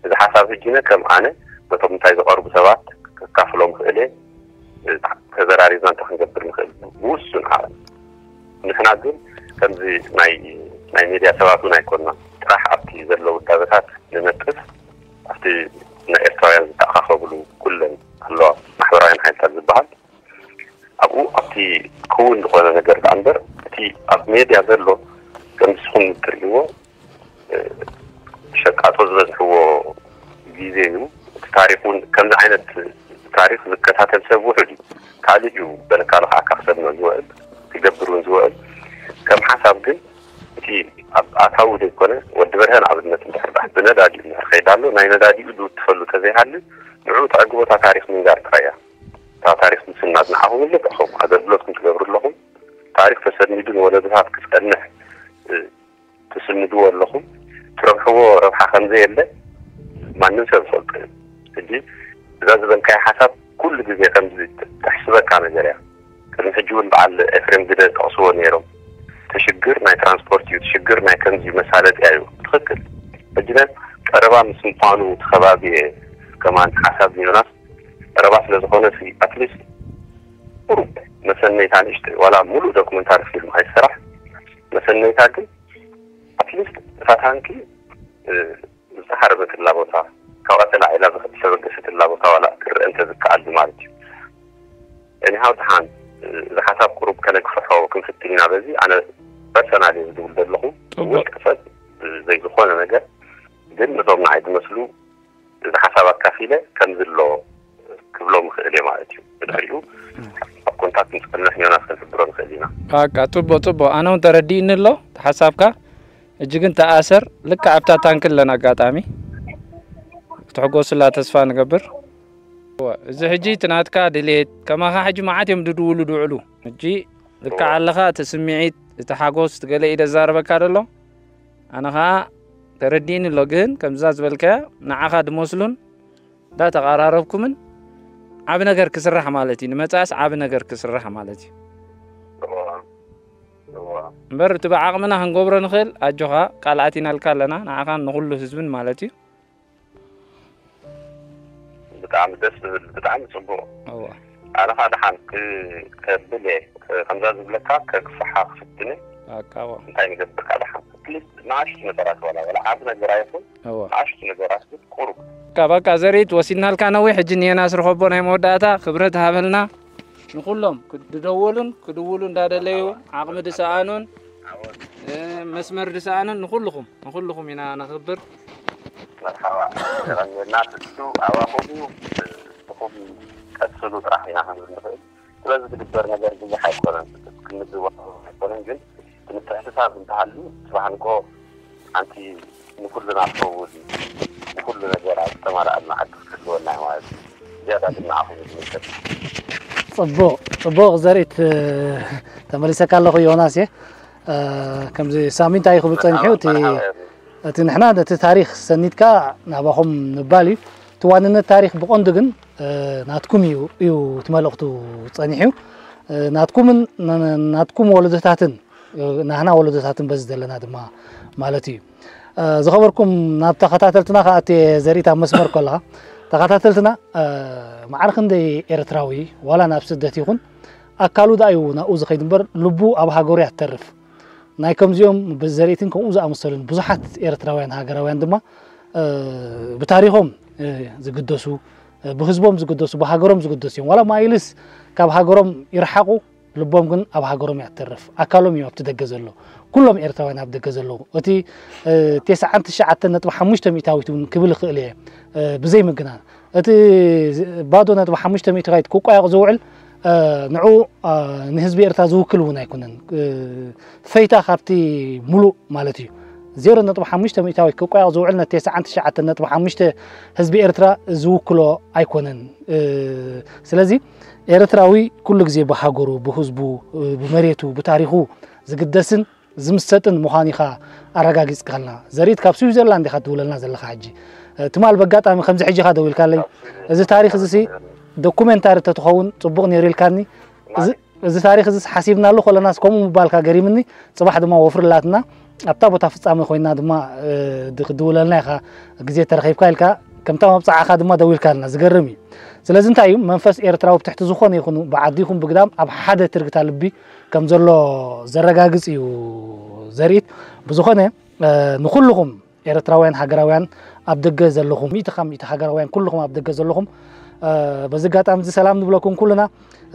እዚ ሓሳብ ሕጂነ ከም ኣነ በቶም እንታይ ዝቐርቡ ሰባት ከካፍሎም ክእል እየ ተዘራሪብና እንተ ክንገብር ንኽእል ብውሱን ዓለም ንሕና ግን ከምዚ ናይ ናይ ሜድያ ሰባት እውን ኣይኮንና ጥራሕ ኣብቲ ዘለዉ ውዳበታት ንነጥፍ ኣብቲ ናይ ኤርትራውያን ዝተኣኻኸብሉ ኩለን ኣለዋ ማሕበራውያን ሓይልታት ዝበሃል ኣብኡ ኣብቲ ክውን ዝኾነ ነገር ደኣ እምበር እቲ ኣብ ሜድያ ዘሎ ከም ንስኹም እትርእይዎ ሸቃጦ ዝበዝሕዎ ግዜ እዩ። እቲ ታሪክ እውን ከምዚ ዓይነት ታሪክ ዝከታተል ሰብ ውሑድ እዩ። ካልእ እዩ በለካ ልኽዓካ ክሰምዕ ዝውዕል ክገብር እውን ዝውዕል ከም ሓሳብ ግን እቲ ኣብ ኣታዊ ዘይኮነ ወዲ በርሀ ንኣብነት እንድሕር ደኣ ብነዳዲኡ እንድሕር ከይዳ ኣሎ ናይ ነዳዲኡ ዝውትፈሉ ተዘይሃሊ ንዕኡ ተዕግቦ እታ ታሪክ ምንጋር ጥራይ እያ። እታ ታሪክ ምስናድ ንዓኹም ልክዕኹም ኣገልግሎትኩም ትገብሩ ኣለኹም። ታሪክ ተሰኒዱ ንወለዶታት ክጸንሕ ትስንድዎ ኣለኹም ትረብሕዎ ረብሓ ከምዘየለ ማንም ሰብ ይፈልጦ እዩ ሕጂ እዛ ዝበልካዮ ሓሳብ ኩሉ ግዜ ከምዚ ተሕስበካ ነገር እያ ቅድሚ ሕጂ እውን በዓል ኤፍሬም ግደ ጠቕስዎ ነይሮም እቲ ሽግር ናይ ትራንስፖርት እዩ እቲ ሽግር ናይ ከምዚ መሳለጥያ እዩ ትኽክል ሕጂ ቀረባ ምስ ምዃኑ እቲ ከባቢ ከማን ሓሳብ ዮናስ ቀረባ ስለ ዝኾነ ኣትሊስት ቁሩብ መሰነይታ ንእሽተይ ዋላ ሙሉእ ዶክመንታሪ ፊልም ኣይሰራሕ መሰነይታ ግን ኣትሊስት እታ ታንኪ ዝተሓረበትላ ቦታ ካብኣ ተላዒላ ዝተበገሰትላ ቦታ ዋላ ክረአ እንተዝከኣል ማለት እዩ። እኒሃው ደሓን እዚ ሓሳብ ቁሩብ ከነግፍሖ ክንፍትን ኢና በዚ ኣነ ፐርሰናል እየ ዝድውል ዘለኹ ውልቀ ሰብ ዘይዝኾነ ነገር ግን ነቶም ንዓይ ዝመስሉ እዚ ሓሳብ ኣካፊለ ከምዚ ኣሎ ክብሎም ይኽእል እየ ማለት እዩ። ብድሕሪኡ ኣብ ኮንታክት ምስ ቅድሚ ሕዮናት ክንሕብሮ ንኽእል ኢና። በቃ ጽቡቕ ጽቡቕ ኣነ እውን ተረዲእኒ ኣሎ እቲ ሓሳብካ። ሕጂ ግን ተኣሰር ልክዕ ኣብታ ታንኪ ኣለና ኣጋጣሚ ክትሕጎስላ ተስፋ ንገብር። እዚ ሕጂ እቲ ናትካ ድሌት ከማኻ ሕጂ መዓት እዮም ድድውሉ ድውዕሉ። ሕጂ ልክዕ ኣለኻ እቲ ስምዒት እቲ ሓጎስ እቲ ገለ እዩ ደዛረበካ ደሎ ኣነ ኸዓ ተረዲእኒ ኣሎ ግን ከምዛ ዝበልካያ ንዓኻ ድመስሉን እንዳተቐራረብኩምን ዓቢ ነገር ክስራሕ ማለት እዩ ንመጻእስ ዓቢ ነገር ክስራሕ ማለት እዩ እምበር እቲ ብዓቕምና ክንገብሮ ንኽእል ኣጆኻ ቃል ኣቲናልካ ኣለና ንዓኻን ንኹሉ ህዝብን ማለት እዩ ብጣዕሚ ደስ ዝብል ብጣዕሚ ፅቡቕ ኣነ ከዓ ደሓን ከብል እየ ከምዛ ዝብለካ ከግፍሓ ክፍትን እየ እንታይ ንገብር ከዓ ደሓን ፕሊስ ንኣሽቱ ነገራት ዋላ ዋላ ዓብ ነገር ኣይኹን ንኣሽቱ ነገራት ግን ቁሩብ በቃ ዘርኢት ወሲድናልካ ነዊሕ ሕጂ ንየናስ ርኸቦ ናይ መወዳእታ ክብረት ሃበልና ንኩሎም ክድደወሉን ክድውሉ እንዳደለዩ ዓቕሚ ድሰኣኑን መስመር ድሰኣኑን ንኩልኹም ንኩልኹም ኢና ነኽብር መርሓባ የቐንየልና ስሱ ኣባኹም ንኹም ቀፅሉ ጥራሕ ኢና ክንብል ንኽእል ስለዚ ዝግበር ነገር ብዙሕ ኣይኮነን ክንዝባበ ኣይኮነን ግን ምትሕስሳብ እንተሃልዩ ስባሕ ንግሆ ሓንቲ ንኩልና ትኸውን ንኩሉ ነገር ኣብ ዝተማልኣልና ዓዲ ክትህልወና እዩ ማለት እዩ ዝያዳ ግን ንዓኹም ዝምልከት እዩ ፅቡቕ ፅቡቕ ዘርኢት ተመሊሰካ ኣለኹ ዮናስ እየ ከምዚ ሳሚ እንታይ ክብል ፀኒሑ እቲ እቲ ንሕና ነቲ ታሪክ ሰኒድካ ናባኹም ምባል እዩ እቲ ዋንነት ታሪክ ብቐንዱ ግን ናትኩም እዩ እዩ እቲ መልእኽቱ ፀኒሑ ናትኩምን ናትኩም ወለዶታትን ናህና ወለዶታትን በዚ ዘለና ድማ ማለት እዩ ዝኸበርኩም ናብ ተኸታተልትና ከኣት ዘርኢት ኣብ መስመር ከለኻ ተኸታተልትና ማዕረ ክንደይ ኤርትራዊ ዋላ ናብ ስደት ይኹን ኣካሉ ደኣ እዩ ናብኡ ዝኸይድ እምበር ልቡ ኣብ ሃገሩ እያ ትተርፍ ናይ ከምዚኦም በዚ ዘርኢትን ከምኡ ዝኣመሰሉን ብዙሓት ኤርትራውያን ሃገራውያን ድማ ብታሪኾም ዝግደሱ ብህዝቦም ዝግደሱ ብሃገሮም ዝግደሱ እዮም ዋላ ማይልስ ካብ ሃገሮም ይርሓቑ ልቦም ግን ኣብ ሃገሮም እያ ትተርፍ። ኣካሎም እዩ ኣብቲ ደገ ዘሎ። ኩሎም ኤርትራውያን ኣብ ደገ ዘለዉ። እቲ፣ እ፣ ተስዓን ትሽዓተን ነጥቢ ሓሙሽተ ሚእታዊት እውን ክብል ይኽእል እየ፣ እ፣ ብዘይ ምግናን። እቲ ዝ-፣ ባዶ ነጥቢ ሓሙሽተ ሚእታዊት ክቋየቕ ዝውዕል፣ እ፣ ንዕኡ፣ እ፣ ንህዝቢ ኤርትራ ዝውክል እውን ኣይኮነን። እ፣ ፈይታ ካብቲ ሙሉእ ማለት እዩ። ዜሮ ነጥቢ ሓሙሽተ ሚእታዊት ክቋየቕ ዝውዕል ነቲ ተስዓን ትሽዓተን ነጥቢ ሓሙሽተ ህዝቢ ኤርትራ ዝውክሎ ኣይኮነን። እ፣ ስለዚ ኤርትራዊ ኩሉ ግዜ ብሃገሩ፣ ብህዝቡ፣ እ፣ ብመሬቱ፣ ብታሪኹ ዝግደስን ዝምሰጥን ምዃኑ ኢኻ ኣረጋጊጽካልና። ዘርኢት ካብ ስዊዘርላንድ ኢኻ ትድውለልና ዘለኻ ሕጂ። እ፣ ትማል በጋጣሚ ከምዚ ሕጂ ኢኻ ደዊልካለይ። እዚ ታሪኽ እዚ ሲ ዶኩሜንታሪ ተትኸውን ጽቡቕ ነይሩ ኢልካኒ። እዚ፣ እዚ ታሪኽ እዚ ሓሲብናሉ ከለናስ ከምኡ ምባልካ ገሪምኒ። ጽባሕ ድማ ወፍሪ ኣላትና ኣብታ ቦታ ፍጻመ ኮይና ድማ፣ እ፣ ድ-፣ ክድውለልና ኢኻ ግዜ ተረኺብካ ኢልካ ከምታ መብጽዓኻ ድማ ደዊልካልና። ዝገርም እዩ። ስለዚ እንታይ እዩ መንፈስ ኤርትራዊ ብትሕቲ ዝኾነ ይኹን ብዓዲ ይኹን ብግዳም ኣብ ሓደ ትርግታ ልቢ ከም ዘሎ ዘረጋግጽ እዩ ዘርኢት። ብዝኾነ፣ እ፣ ንኹልኹም ኤርትራውያን ሃገራውያን ኣብ ደገ ዘለኹም፣ ሚእቲ ካብ ሚእቲ ሃገራውያን ኩልኹም ኣብ ደገ ዘለኹም፣ እ፣ በዚ ኣጋጣሚ እዚ ሰላም ንብለኩም ኩልና።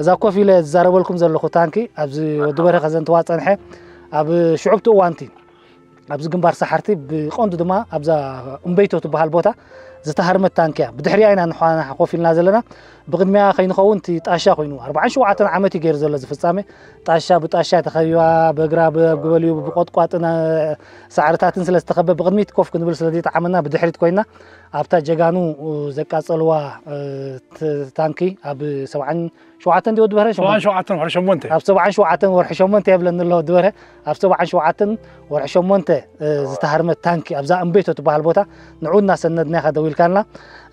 እዛ ኮፍ ኢለ ዝዛረበልኩም ዘለኹ ታንኪ ኣብዚ ወዲ በርሀ ከዘንትዋ ጸንሐ ኣብ ሽዑብቲ እዋንቲ ኣብዚ ግንባር ሰሓርቲ ብቐንዱ ድማ ኣብዛ እምበይቶ ትበሃል ቦታ ዝተሃርመት ታንኪ እያ። ብድሕሪኣ ኢና ንሕና ኮፍ ኢልና ዘለና። ብቕድሚያ ከይንኸውን እቲ ጣሻ ኮይኑ ኣርባዓን ሸውዓተን ዓመት እዩ ገይሩ ዘሎ እዚ ፍጻሜ። ጣሻ ብጣሻ ተኸቢባ፣ በግራብ፣ ብበልዩ፣ ብቆጥቋጥን፣ እ፣ ሳዕርታትን ስለ ዝተኸበ ብቕድሚት ኮፍ ክንብል ስለ ዘይጠዓመና ብድሕሪት ኮይና ኣብታ ጀጋኑ ዘቃጸልዋ፣ እ፣ ት-፣ ታንኪ ኣብ ሰብዓን ሸውዓተን ድዩ ወዲ በርሀ? ሰብዓን ሸውዓተን ወርሒ ሸሞንተ። ኣብ ሰብዓን ሸውዓተን ወርሒ ሸሞንተ የብለኒ ኣሎ ወዲ በርሀ። ኣብ ሰብዓን ሸውዓተን ወርሒ ሸሞንተ፣ እ፣ ዝተሃርመት ታንኪ ኣብዛ እምቤቶ ትበሃል ቦታ ንዑ እናሰነድና ኢኻ ደዊልካልና።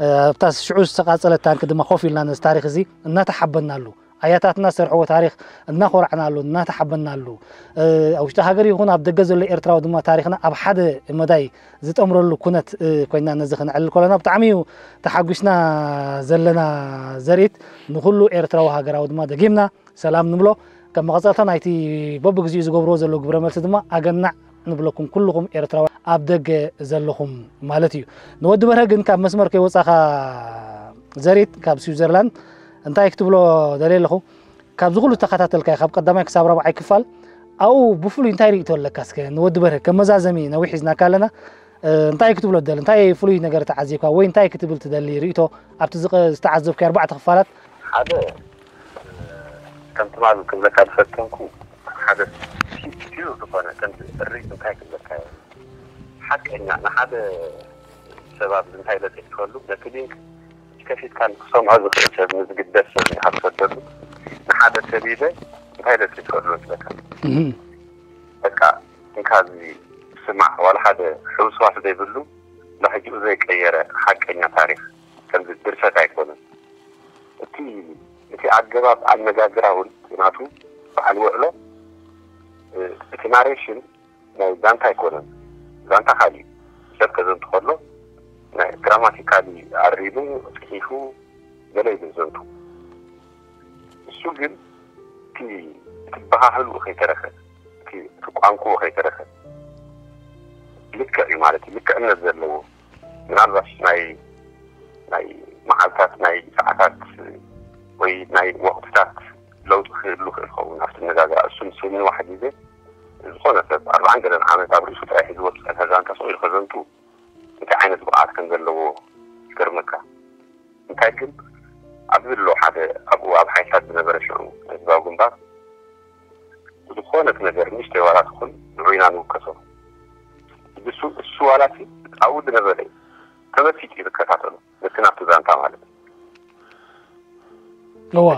እ፣ ኣብታ ሽዑ ዝተቃጸለት ታንኪ ድማ ኮፍ ኢልና ነዚ ታሪኽ እዚ እናተሓበናሉ፣ ኣያታትና ዝሰርሕዎ ታሪኽ እናኾራዕናሉ፣ እናተሓበናሉ፣ እ፣ ኣብ ውሽጢ ሃገር ይኹን ኣብ ደገ ዘሎ ኤርትራዊ ድማ ታሪኽና ኣብ ሓደ መዳይ ዝጠምረሉ ኩነት፣ እ፣ ኮይና ነዚ ክነዕልል ከለና ብጣዕሚ እዩ ተሓጒስና ዘለና ዘርኢት። ንኹሉ ኤርትራዊ ሃገራዊ ድማ ደጊምና ሰላም ንብሎ። ከም መቐጸልታ ናይቲ በብግዚኡ ዝገብርዎ ዘለዉ ግብረ መልሲ ድማ ኣገናዕ ንብለኩም ኩልኹም ኤርትራውያን ኣብ ደገ ዘለኹም ማለት እዩ። ንወዲ በርሀ ግን ካብ መስመር ከይወጻኻ ዘርኢት ካብ ስዊዘርላንድ እንታይ ክትብሎ ደልየ ኣለኹ? ካብዚ ኩሉ ዝተኸታተልካዮ ካብ ቀዳማይ ክሳብ ራብዓይ ክፋል ኣብኡ ብፍሉይ እንታይ ርእይቶ ኣለካ? እስከ ንወዲ በርሀ ከም መዛዘሚ ነዊሕ ሒዝናካ ኣለና። እ፣ እንታይ ክትብሎ ትደሊ? እንታይ ፍሉይ ነገር ተዓዚብካ ወይ እንታይ ክትብል ትደሊ ርእይቶ ኣብቲ ዝቐ-፣ ዝተዓዘብካዮ ኣርባዕተ ክፋላት? ሓደ፣ ከም ትማል ክብለካ ዝፈተንኩ፣ ሓደ ፊ-፣ ፊው ዝኾነ ከምዚ እርይ እንታይ ክብለካ እየ? ሓቀኛ ንሓደ ሰብ ኣብዚ እንታይ ኢለ ጽሒፈሉ፣ ነቲ ሊንክ ከፊትካ ንክሰምዖ ዝኽእል ሰብ፣ ንዝግደስ ሰብ ኢኻ ትሰደሉ። ንሓደ ሰብ ኢለ እንታይ ኢለ ጽሒፈሉ መስለካ? እህ። በቃ እንካ እዚ ስማዕ፣ ዋላ ሓደ ሕውስዋስ ዘይብሉ፣ ንሕጂኡ ዘይቀየረ ሓቀኛ ታሪኽ፣ ከምዚ ድርሰት ኣይኮነን። እቲ፣ እቲ ኣገባብ ኣነጋግራ እውን ናቱ በዓል ውዕሎ፣ እ፣ እቲ ናሬሽን ናይ ዛንታ ኣይኮነን። ዛንታ ካልእ እዩ። ሰብ ከዘንቱ ከሎ ናይ ግራማቲካሊ ኣሪሙ፣ ጽሒፉ፣ ገለ ይብል ዘንቱ። እሱ ግን እቲ፣ እቲ ኣበሃህልኡ ከይተረፈ፣ እቲ፣ እቲ ቋንቋኡ ከይተረፈ ልክዕ እዩ ማለት እዩ። ልክዕነት ዘለዎ፣ ምናልባሽ ናይ፣ ናይ መዓልታት፣ ናይ ሰዓታት ወይ ናይ ወቕትታት ለውጢ ክህሉ ይኽእል ይኸውን ኣብቲ ኣነጋግራ። እሱ ምስ ንዋሕ ግዜ ዝኾነ ሰብ ኣርባዓን ገለን ዓመት ኣብ ርእሱ ጥራይ ሒዝዎ ዝጸንሐ ዛንታ ስቕ ኢሉ ከዘንቱ እንታይ ዓይነት ብቕዓት ከም ዘለዎ ይገርመካ። እንታይ ግን ኣብዚ ኣሎ ሓደ ኣብኡ ኣብ ሓይልታት ዝነበረ ሽዑ ህዝባዊ ግንባር ዝኾነት ነገር ንእሽተይ ዋላ ትኹን ንዑ ኢና ንውከሶ። ንሱ፣ እሱ ዋላ እቲ ኣብኡ ዝነበረ እዩ። ተመሲጡ እዩ ዝከታተሎ። ነቲ ናቱ ዛንታ ማለት እዩ። እዋ።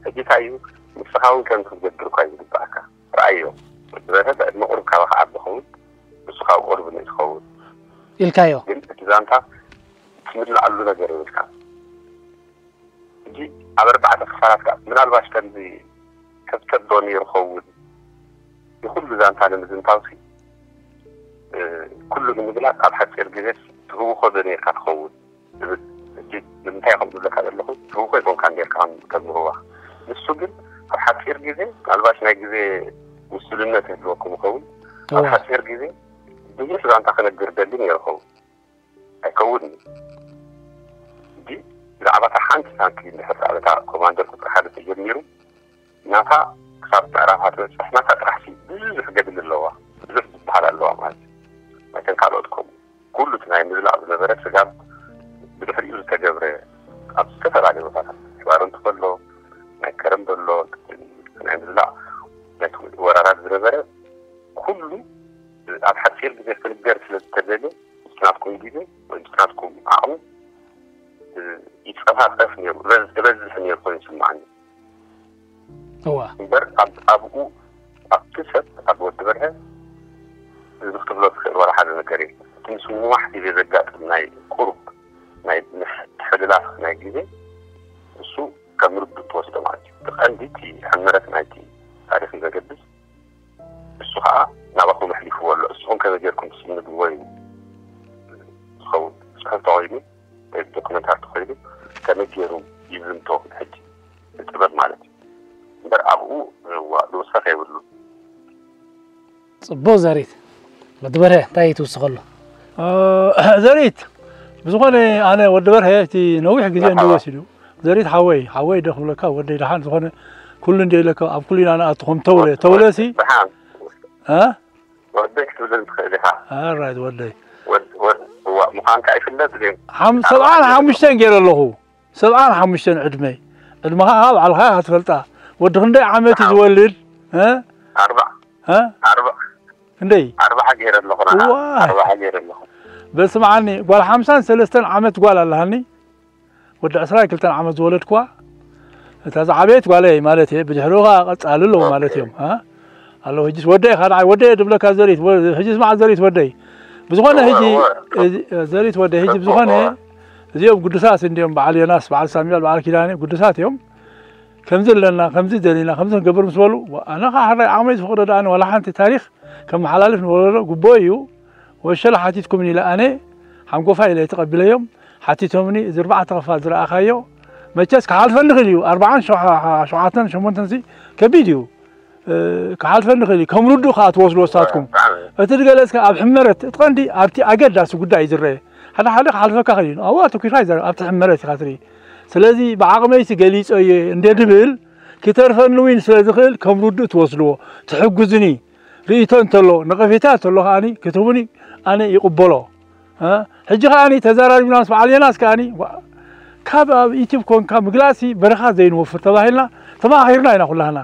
ሕጂ እንታይ እዩ? ንስኻ እውን ከምዚ ክትገብር እኳ እዩ ዝግባኣካ። ረኣዮ። ወዲ በርሀ ብዕድመ ቁሩብ ካባኻ ዓቢ ይኸውን። ንሱ ካብ ቁሩብ ንእስ ይኸውን። ኢልካዮ። ግን እቲ ዛንታ ትምልኣሉ ነገር የብልካ። ሕጂ ኣብ ኣርባዕተ ክፋላት ከኣ ምናልባሽ ከምዚ ከብከብ ዶ ነይሩ ኸውን? ንኹሉ ዛንታ ንምዝንታውሲ፣ እ፣ ኩሉ ንምግላጽ ኣብ ሓጺር ግዜስ ትህውኾ ዶ ነይርካ ትኸውን? ዝብል። ሕጂ ንምንታይ ከምኡ ዝብለካ ዘለኹ፣ ትህውኾ ኣይኮንካን ነይርካ ከም፣ ከም ምህዋኽ። ንሱ ግን ኣብ ሓጺር ግዜ፣ ምናልባሽ ናይ ግዜ ውሱንነት ይህልወኩም ይኸውን። ኣብ እዋ። ሓጺር ግዜ ብዙሕ ዛንታ ክነግር ደሊ ነይሩ ይኸውን። ኣይከውንን እዩ። ሕጂ ብዛዕባ እታ ሓንቲ ታንኪ እንድሕር ኣብ እታ ኮማንደር ቁጽሪ ሓደ ተጀሚሩ፣ ናታ ክሳብ ምዕራፋት በፅሕና እታ ጥራሕ ሲ ብዙሕ ገድሊ ኣለዋ፣ ብዙሕ ዝበሃል ኣለዋ ማለት እዩ። መቸም ካልኦት ከምኡ ኩሉ እቲ ናይ ምዝላቕ ዝነበረ ስጋብ ብድሕሪኡ ዝተገብረ ኣብ ዝተፈላለዩ ቦታታት ሽባሮ እንተሎ ናይ ከረምበሎ ናይ ምዝላቕ ነቲ ወራራት ዝነበረ ኩሉ ኣብ ሓፂር ግዜ ክንገር ስለ ዝተደለ ናትኩም ግዜ ወይ ናትኩም ዓቕሚ ይፀፋፀፍ ነይሩ፣ ይበዝሕ ነይሩ ኮይኑ ይስማዓኒ። እዋ እምበር ኣብኡ ኣብቲ ሰብ ኣብ ወዲ በርሀ እዚ ክትብሎ ትኽእል ዋላ ሓደ ነገር የለን። እቲ ምስ ምንዋሕ ግዜ ዘጋጥም ናይ ቁሩብ ናይ ምትሕልላፍ ናይ ግዜ እሱ ከም ርዱእ ትወስዶ ማለት እዩ። እቲ ቀንዲ እቲ ሕመረት ናይቲ ታሪኽ እዩ ዘገድስ። እሱ ከዓ ናባኹም ኣሕሊፍዎ ኣሎ። እስኹም ከመይ ጌርኩም ትስንድዎ እዩ ዝኸውን። ፅሑፍ ተኾይኑ ወይ ዶክመንታሪ ተኾይኑ ከመይ ገይሩ ይዝንቶ ሕጂ ብጥበብ ማለት እዩ እምበር ኣብኡ ዋ ዝወሰኸ የብሉ። ፅቡቅ ዘሪት። ወዲ በርሀ እንታይ እዩ ትውስኸሉ? ዘሪት ብዝኾነ ኣነ ወዲ በርሀ እቲ ነዊሕ ግዜ እንደ ወሲዱ ዘሪት ሓወይ ሓወይ ዶ ክብለካ ወደይ ደሓን ዝኾነ ኩሉ እንደ ኢለካ ኣብ ኩሉ ኢና ንኣቱ ከም ተውለ ተውለ ሲ ደሓን እ ወደይ ክትብለኒ ትኽእል ኢኻ። ኣራይት ወደይ ወድ- ወድ- ዋ- ምዃንካ ይፍለጥ ግን ሓም- ሰብዓን ሓሙሽተን ገይረ ኣለኹ ሰብዓን ሓሙሽተን ዕድመይ ዕድመኻ ባዕልኻ ኢኻ ትፈልጣ ወዲ ክንደይ ዓመት እዩ ዝወልድ እ? ኣርባዕ እ? ኣርባዕ ክንደይ ኣርባዓ ገይረ ኣለኹ ንዓ። እዋ። ኣርባዓ ገይረ ኣለኹ። በስምዓኒ ጓል ሓምሳን ሰለስተን ዓመት ጓል ኣለሃኒ ወዲ ዕስራን ክልተን ዓመት ዝወለድክዋ እታ ዝዓበየት ጓለይ ማለት እየ ብድሕሪኡ ከዓ ቀፃሊ ኣለዎ ማለት እዮም እ? ኣለዎ ሕጂስ ወደይ ከዓ ንዓይ ወደይ ድብለካ ዘሪት ወ- ሕጂ ስማዕ ዘሪት ወደይ ብዝኾነ እወ፣ ሕጂ እወ። እዚ- ዘሪት ወደይ ሕጂ ብዝኾነ እወ። እዚኦም ግዱሳት እንዲኦም በዓል ዮናስ በዓል ሳሙኤል በዓል ኪዳነ ግዱሳት እዮም ከምዚ ኣለና ከምዚ ደሊና ከምዚ ክንገብር ምስ በሉ ኣነ ከዓ ሕራይ ዓቕመይ ዝፈቕዶ ደኣ ዋላ ሓንቲ ታሪኽ ከመሓላልፍ ንወለዶ ግቡኦ እዩ ወሸላ ሓቲትኩምኒ ኢለ ኣነ ሓንጎፋ ኢለ ተቐቢለዮም ሓቲቶምኒ እዚ ኣርባዕተ ክፋል ዝረኣኻዮ መቸስ ክሓልፈኒ ክእል እዩ ኣርባዓን ሸውዓተን ሸሞንተን ሲ ከቢድ እዩ ክሓልፈኒ ክእል እዩ ከም ርዱእ ከዓ ትወስድዎ ንሳትኩም እቲ ዝገለፅካ ኣብ ሕመረት እቲ ቀንዲ ኣብቲ ኣገዳሲ ጉዳይ እዩ ዝረአ ሓደ ሓደ ክሓልፈካ ክእል እዩ ኣብኡ ኣተኲርካ ይዛረብ ኣብቲ ሕመረት ኢኻ ትርኢ ስለዚ ብዓቕመይሲ ገሊፀ እየ እንደ ድብል ክተርፈኒ እውን ስለ ዝኽእል ከም ርዱእ ትወስድዎ ትሕግዙኒ ርእይቶ እንተሎ ነቐፌታ እንተሎ ከዓኒ ክትህቡኒ ኣነ ይቕበሎ ሕጂ ከዓኒ ተዛራሪብና ምስ በዓል ዮናስ ከዓኒ ካብ ኣብ ዩቲብ ኮንካ ምግላጽሲ በረኻ ዘይንወፍር ተባሂልና ተመኻኺርና ኢና ኩላህና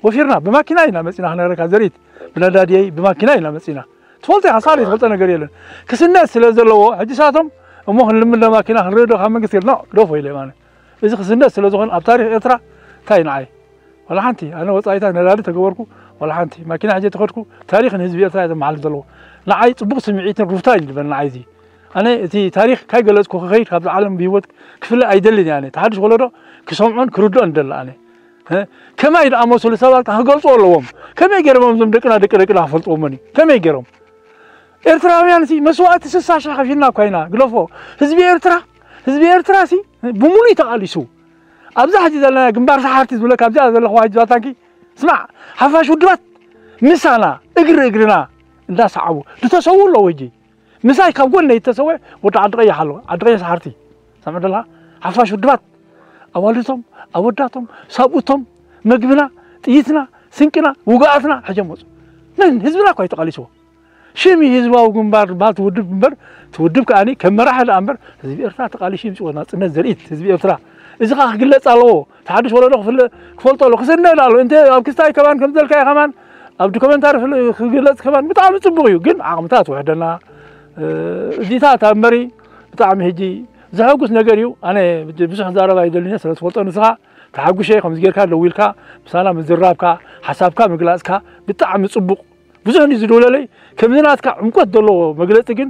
ወፊርና ብማኪና ኢና መጺና ክነረካ ዘሪት ብነዳድየይ ብማኪና ኢና መጺና ትፈልጦ ኢኻ ሳሌ ትፈልጦ ነገር የለን ክስነት ስለ ዘለዎ ሕጂ ሳቶም እሞ ክንልምድ ማኪና ክንርኢ ዶ ካብ መንግስቲ ኖ ዶፎ ኢለ ማለት እዚ ክስነት ስለ ዝኾነ ኣብ ታሪኽ ኤርትራ እንታይ ንዓይ ዋላ ሓንቲ ኣነ ወጻኢታት ነዳዲ ተገበርኩ ዋላ ሓንቲ ማኪና ሕጂ ተኸድኩ ታሪኽ ንህዝቢ ኤርትራ እየ ዘመሓልፍ ዘለዎ ንዓይ ጽቡቕ ስምዒትን ሩፍታ እዩ ዝበል ንዓይ እዚ ኣነ እቲ ታሪኽ ካይ ገለጽኩ ክኸይድ ካብዚ ዓለም ብህይወት ክፍለ ኣይደልን እየ ኣነ ተሓድሽ ወለዶ ክሰምዖን ክርድኦን ደለ ኣነ ከማይ ደኣ መሰሉ ሰባት ክገልጹ ኣለዎም ከመይ ገይሮም እዞም ደቅና ደቂ ደቅና ክፈልጥዎም እዩ ከመይ ገይሮም ኤርትራውያን ሲ መስዋእቲ ስሳ ሽሕ ከፊልና እኳ ኢና ግደፎ ህዝቢ ኤርትራ ህዝቢ ኤርትራ ሲ ብሙሉእ ተቓሊሱ ኣብዛ ሕጂ ዘለና ግንባር ሰሓርቲ ዝብለካ ኣብዚኣ ዘለኹዋ ሕጂ ዛታንኪ ስማዕ ሓፋሽ ውድባት ምሳና እግሪ እግርና እንዳሰዓቡ ዝተሰዉ ኣለዉ ሕጂ ምሳይ ካብ ጎነይ ዝተሰወ ወዲ ዓዲ ቀይሕ ኣሎ ዓዲ ቀይሕ ሰሓርቲ ሰምዕ ደለኻ ሓፋሽ ውድባት ኣዋልድቶም ኣወዳቶም ሳብኡቶም መግብና ጥይትና ስንቅና ውግኣትና ሕጀ መፁ መን ህዝብና እኳ እዩ ተቓሊስዎ ሽም ህዝባዊ ግንባር ዝበሃል ትውድብ እምበር ትውድብ ከዓኒ ከም መራሒ ደኣ እምበር ህዝቢ ኤርትራ ተቓሊሱ ይምፅዎ ናፅነት ዘርእት ህዝቢ ኤርትራ እዚ ከዓ ክግለፅ ኣለዎ ተሓድሽ ወለዶ ክፍለ ክፈልጦ ኣሎ ክስነድ ኣሎ እንተ ኣብ ክስታይ ከማን ከም ዘልካዮ ከማን ኣብ ዶክመንታሪ ክግለፅ ከማን ብጣዕሚ ፅቡቅ እዩ ግን ዓቕምታት ውሕደና እዚታት ኣብ መሪ ብጣዕሚ ሕጂ ዘሐጉስ ነገር እዩ ኣነ ብዙሕ ክዛረብ ኣይደልን ስለ ዝፈልጦ ንስኻ ተሓጉሸ ከምዚ ጌርካ ደዊልካ ምሳና ምዝራብካ ሓሳብካ ምግላፅካ ብጣዕሚ ፅቡቅ ብዙሕ እንዲ ዝደውለለይ ከምዚ ናትካ ዕምቆት ዘለዎ መግለፂ ግን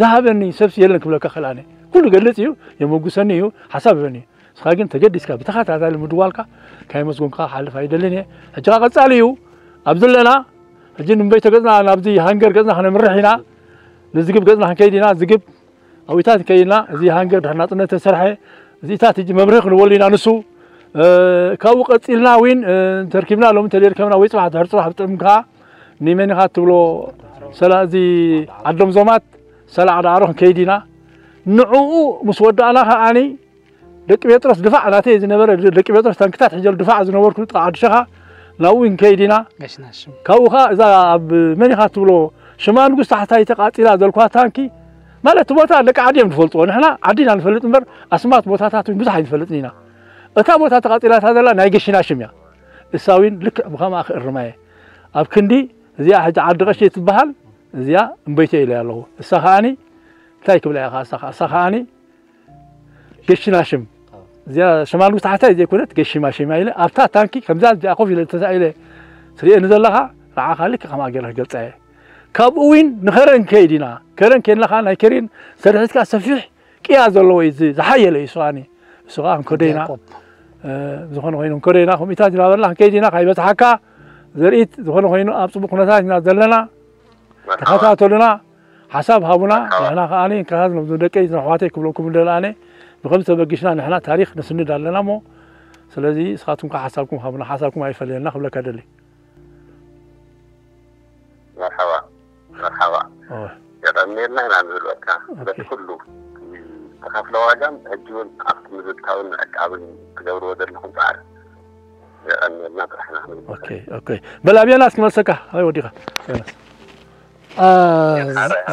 ዝሃበኒ ሰብሲ የለን ክብለካ ክእል ኣነ ኩሉ ገልፅ እዩ የመጉሰኒ እዩ ሓሳብ ይበኒ እዩ ንስኻ ግን ተገዲስካ ብተኸታታሊ ምድዋልካ ካይመስጎንካ ክሓልፍ ኣይደልን እየ ሕጂ ቀፃሊ እዩ ኣብ ዘለና ሕጂ ንበይቶ ገፅና ናብዚ ሃንገር ገፅና ክነምርሕ ኢና ንዝግብ ገፅና ክንከይድ ኢና ዝግብ ኣዊታት ከይድና እዚ ሃንገር ድሕሪ ናፅነት ተሰርሐ እዚታት ሕጂ መምርሒ ክንበሉ ኢና ንሱ ካብኡ ቀፂልና እውን ተርኪብና ሎሚ ተደርከብና ወይ ፅባሕ ድሕሪ ፅባሕ ብጥዕሚ ከዓ ንመን ኢኻ ትብሎ ሰላ እዚ ዓዶም ዞማት ሰላ ዓዳዕሮ ክንከይድ ኢና ንዕኡ ምስ ወዳእና ከዓኒ ደቂ ጴጥሮስ ድፋዕ ናተይ ዝነበረ ደቂ ጴጥሮስ ታንክታት ሕጀል ድፋዕ ዝነበርኩ ጥቃ ዓድሸኻ ናብኡ ክንከይድ ኢና። ገሽናሽም ካብኡ ኸዓ እዛ ኣብ መን ኢኻ ትብሎ ሽማ ንጉስ ታሕታይ ተቓጺላ ዘልኳ ታንኪ ማለት እቲ ቦታ ደቂ ዓዲ እዮም ዝፈልጥዎ። ንሕና ዓዲ ኢና ንፈልጥ እምበር ኣስማት ቦታታት እውን ብዙሕ ኣይንፈልጥን ኢና። እታ ቦታ ተቓጺላታ ዘላ ናይ ገሽናሽም እያ። እሳ እውን ልክዕ ብኸምኣ ክእርማ እየ። ኣብ ክንዲ እዚኣ ሕጂ ዓዲ ቐሺ ትበሃል እዚኣ እምበይተ ኢለ ኣለኹ። እሳ ከዓኒ እንታይ ክብላ እያ እሳ ከዓኒ ገሽናሽም እዚኣ ሸማንጉ ታሕታይ ዘይኮነት ገሽማሽማ ኢለ ኣብታ ታንኪ ከምዛ እዚኣ ኮፍ ኢለ ተሳኢለ ትርእየኒ ዘለኻ ንዓኻ ልክዕ ከምኣ ገይረ ክገልጻ እየ። ካብኡ እውን ንከረን ከይድ ኢና። ከረን ከይድና ከዓ ናይ ከሬን ስርሒትካ ሰፊሕ ቅያ ዘለዎ እዩ። እዚ ዝሓየለ እዩ። እሱ ከዓኒ እሱ ከዓ እንከዶ ኢና ዝኾነ ኮይኑ እንከዶ ኢና ከምኢታት ኢና በልና ክንከይድ ኢና ካይበፅሓካ ዘርኢት ዝኾነ ኮይኑ ኣብ ፅቡቅ ኩነታት ኢና ዘለና። ተኸታተሉና፣ ሓሳብ ሃቡና። ንሕና ከዓኒ ከታተሎም እዞም ደቀይ እዞም ኣሕዋተይ ክብለኩም እንደለ ኣነ ብኸምዚ ተበጊስና ንሕና ታሪኽ ነስንድ ኣለና እሞ ስለዚ ንስኻትኩም ከ ሓሳብኩም ሃቡና፣ ሓሳብኩም ኣይፈለየና ክብለካ ደሊ። መርሓባ መርሓባ የቐንየልና ኢና ንብለካ በቲ ኩሉ ዝተኸፍለ ዋጋን ሕጂ እውን ኣብቲ ምዝታውን ምዕቃብን ትገብርዎ ዘለኹም ፃዕሪ የቐንየልና ጥራሕ ኢና ክንብል ኦኬ ኦኬ በል ኣብያና እስኪ መልሰካ ኣበይ ወዲኻ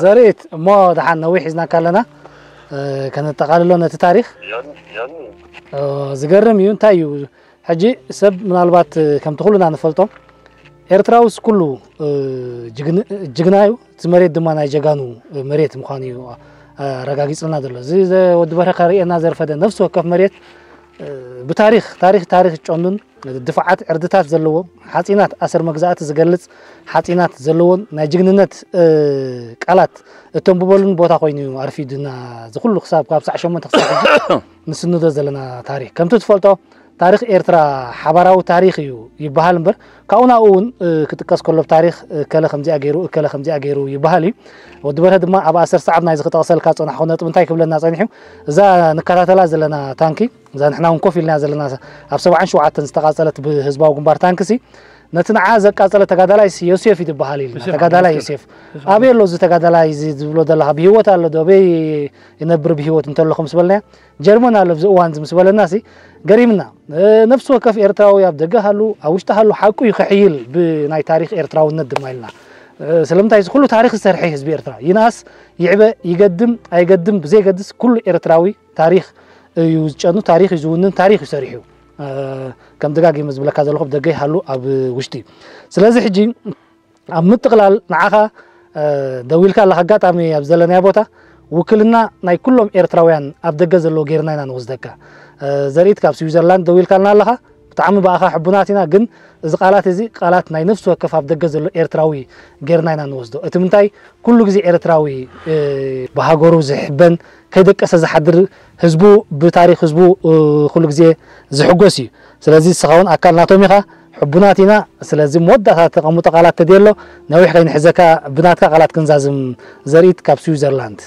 ዘርኢት እሞ ደሓን ነዊሕ ሒዝናካ ኣለና ከነጠቓልሎ ነቲ ታሪኽ ዝገርም እዩ እንታይ እዩ ሕጂ ሰብ ምናልባት ከምቲ ኩሉና ንፈልጦ ኤርትራውስ ኩሉ ጅግና እዩ እቲ መሬት ድማ ናይ ጀጋኑ መሬት ምዃኑ እዩ ኣረጋጊፅልና ዘሎ እዚ ወዲ በርሀ ከርእየና ዘርፈደ ነፍሲ ወከፍ መሬት ብታሪኽ ታሪኽ ታሪኽ ጨኑን ድፍዓት ዕርድታት ዘለዎ ሓፂናት ኣሰር መግዛእቲ ዝገልፅ ሓፂናት ዘለዎን ናይ ጅግንነት ቃላት እተንብበሉን ቦታ ኮይኑ እዩ ኣርፊዱና እዚ ኩሉ ክሳብ ካብ ሳዕ ሸሞንተ ክሳብ ሕጂ ንስንዶ ዘለና ታሪክ ከምቲ ትፈልጦ ታሪክ ኤርትራ ሓባራዊ ታሪክ እዩ ይበሃል እምበር ካብኡ ናብኡ እውን ክጥቀስ ከሎ ብታሪክ እከለ ከምዚኣ ገይሩ እከለ ከምዚኣ ገይሩ ይበሃል እዩ ወዲ በርሀ ድማ ኣብ ኣሰር ሰዓብ ናይዚ ክጠቕሰልካ ዝፀናሕኩ ነጥቢ እንታይ ክብለና ፀኒሑ እዛ ንከታተላ ዘለና ታንኪ እዛ ንሕና እውን ኮፍ ኢልና ዘለና ኣብ ሰብዓን ሸውዓተን ዝተቃፀለት ብህዝባዊ ግንባር ታንክሲ ነቲ ንዓ ዘቃፀለ ተጋዳላይ ዮሴፍ ይትበሃል ኢልና ተጋዳላይ ዮሴፍ ኣበይ ኣሎ እዚ ተጋዳላይ እዚ ዝብሎ ዘለካ ብሂወት ኣሎ ዶ ኣበይ ይነብር ብሂወት እንተሎ ከም ዝበልናዮ ጀርመን ኣሎ ኣብዚ እዋን እዚ ምስ በለና ሲ ገሪምና ነፍሲ ወከፍ ኤርትራዊ ኣብ ደገ ሃሉ ኣብ ውሽጢ ሃሉ ሓቁ እዩ ክሕይል ብናይ ታሪክ ኤርትራውነት ድማ ኢልና ስለምንታይ እዚ ኩሉ ታሪክ ዝሰርሐ ህዝቢ ኤርትራ ይንኣስ ይዕበ ይገድም ኣይገድም ብዘይገድስ ኩሉ ኤርትራዊ ታሪክ እዩ ዝጨኑ ታሪክ እዩ ዝውንን ታሪክ እዩ ሰሪሑ ከም ደጋጊመ ዝብለካ ዘለኹ ደገ ይሃሉ ኣብ ውሽጢ ስለዚ ሕጂ ኣብ ምጥቕላል ንዓኻ ደዊልካ ኣለኻ ኣጋጣሚ ኣብ ዘለናዮ ቦታ ውክልና ናይ ኩሎም ኤርትራውያን ኣብ ደገ ዘለዉ ገይርና ኢና ንወስደካ ዘርኢት ካብ ስዊዘርላንድ ደዊልካልና ኣለኻ ብጣዕሚ ብኣኻ ሕቡናት ኢና ግን እዚ ቃላት እዚ ቃላት ናይ ነፍሲ ወከፍ ኣብ ደገ ዘሎ ኤርትራዊ ገይርና ኢና ንወስዶ እቲ ምንታይ ኩሉ ግዜ ኤርትራዊ ብሃገሩ ዝሕበን ከይደቀሰ ዝሓድር ህዝቡ ብታሪክ ህዝቡ ኩሉ ግዜ ዝሕጎስ እዩ ስለዚ ንስኻ እውን ኣካል ናቶም ኢኻ ሕቡናት ኢና ስለዚ መወዳእታ ተቐምጦ ቃላት ተድየሎ ነዊሕ ከይንሕዘካ ብናትካ ቃላት ክንዛዝም ዘርኢት ካብ ስዊዘርላንድ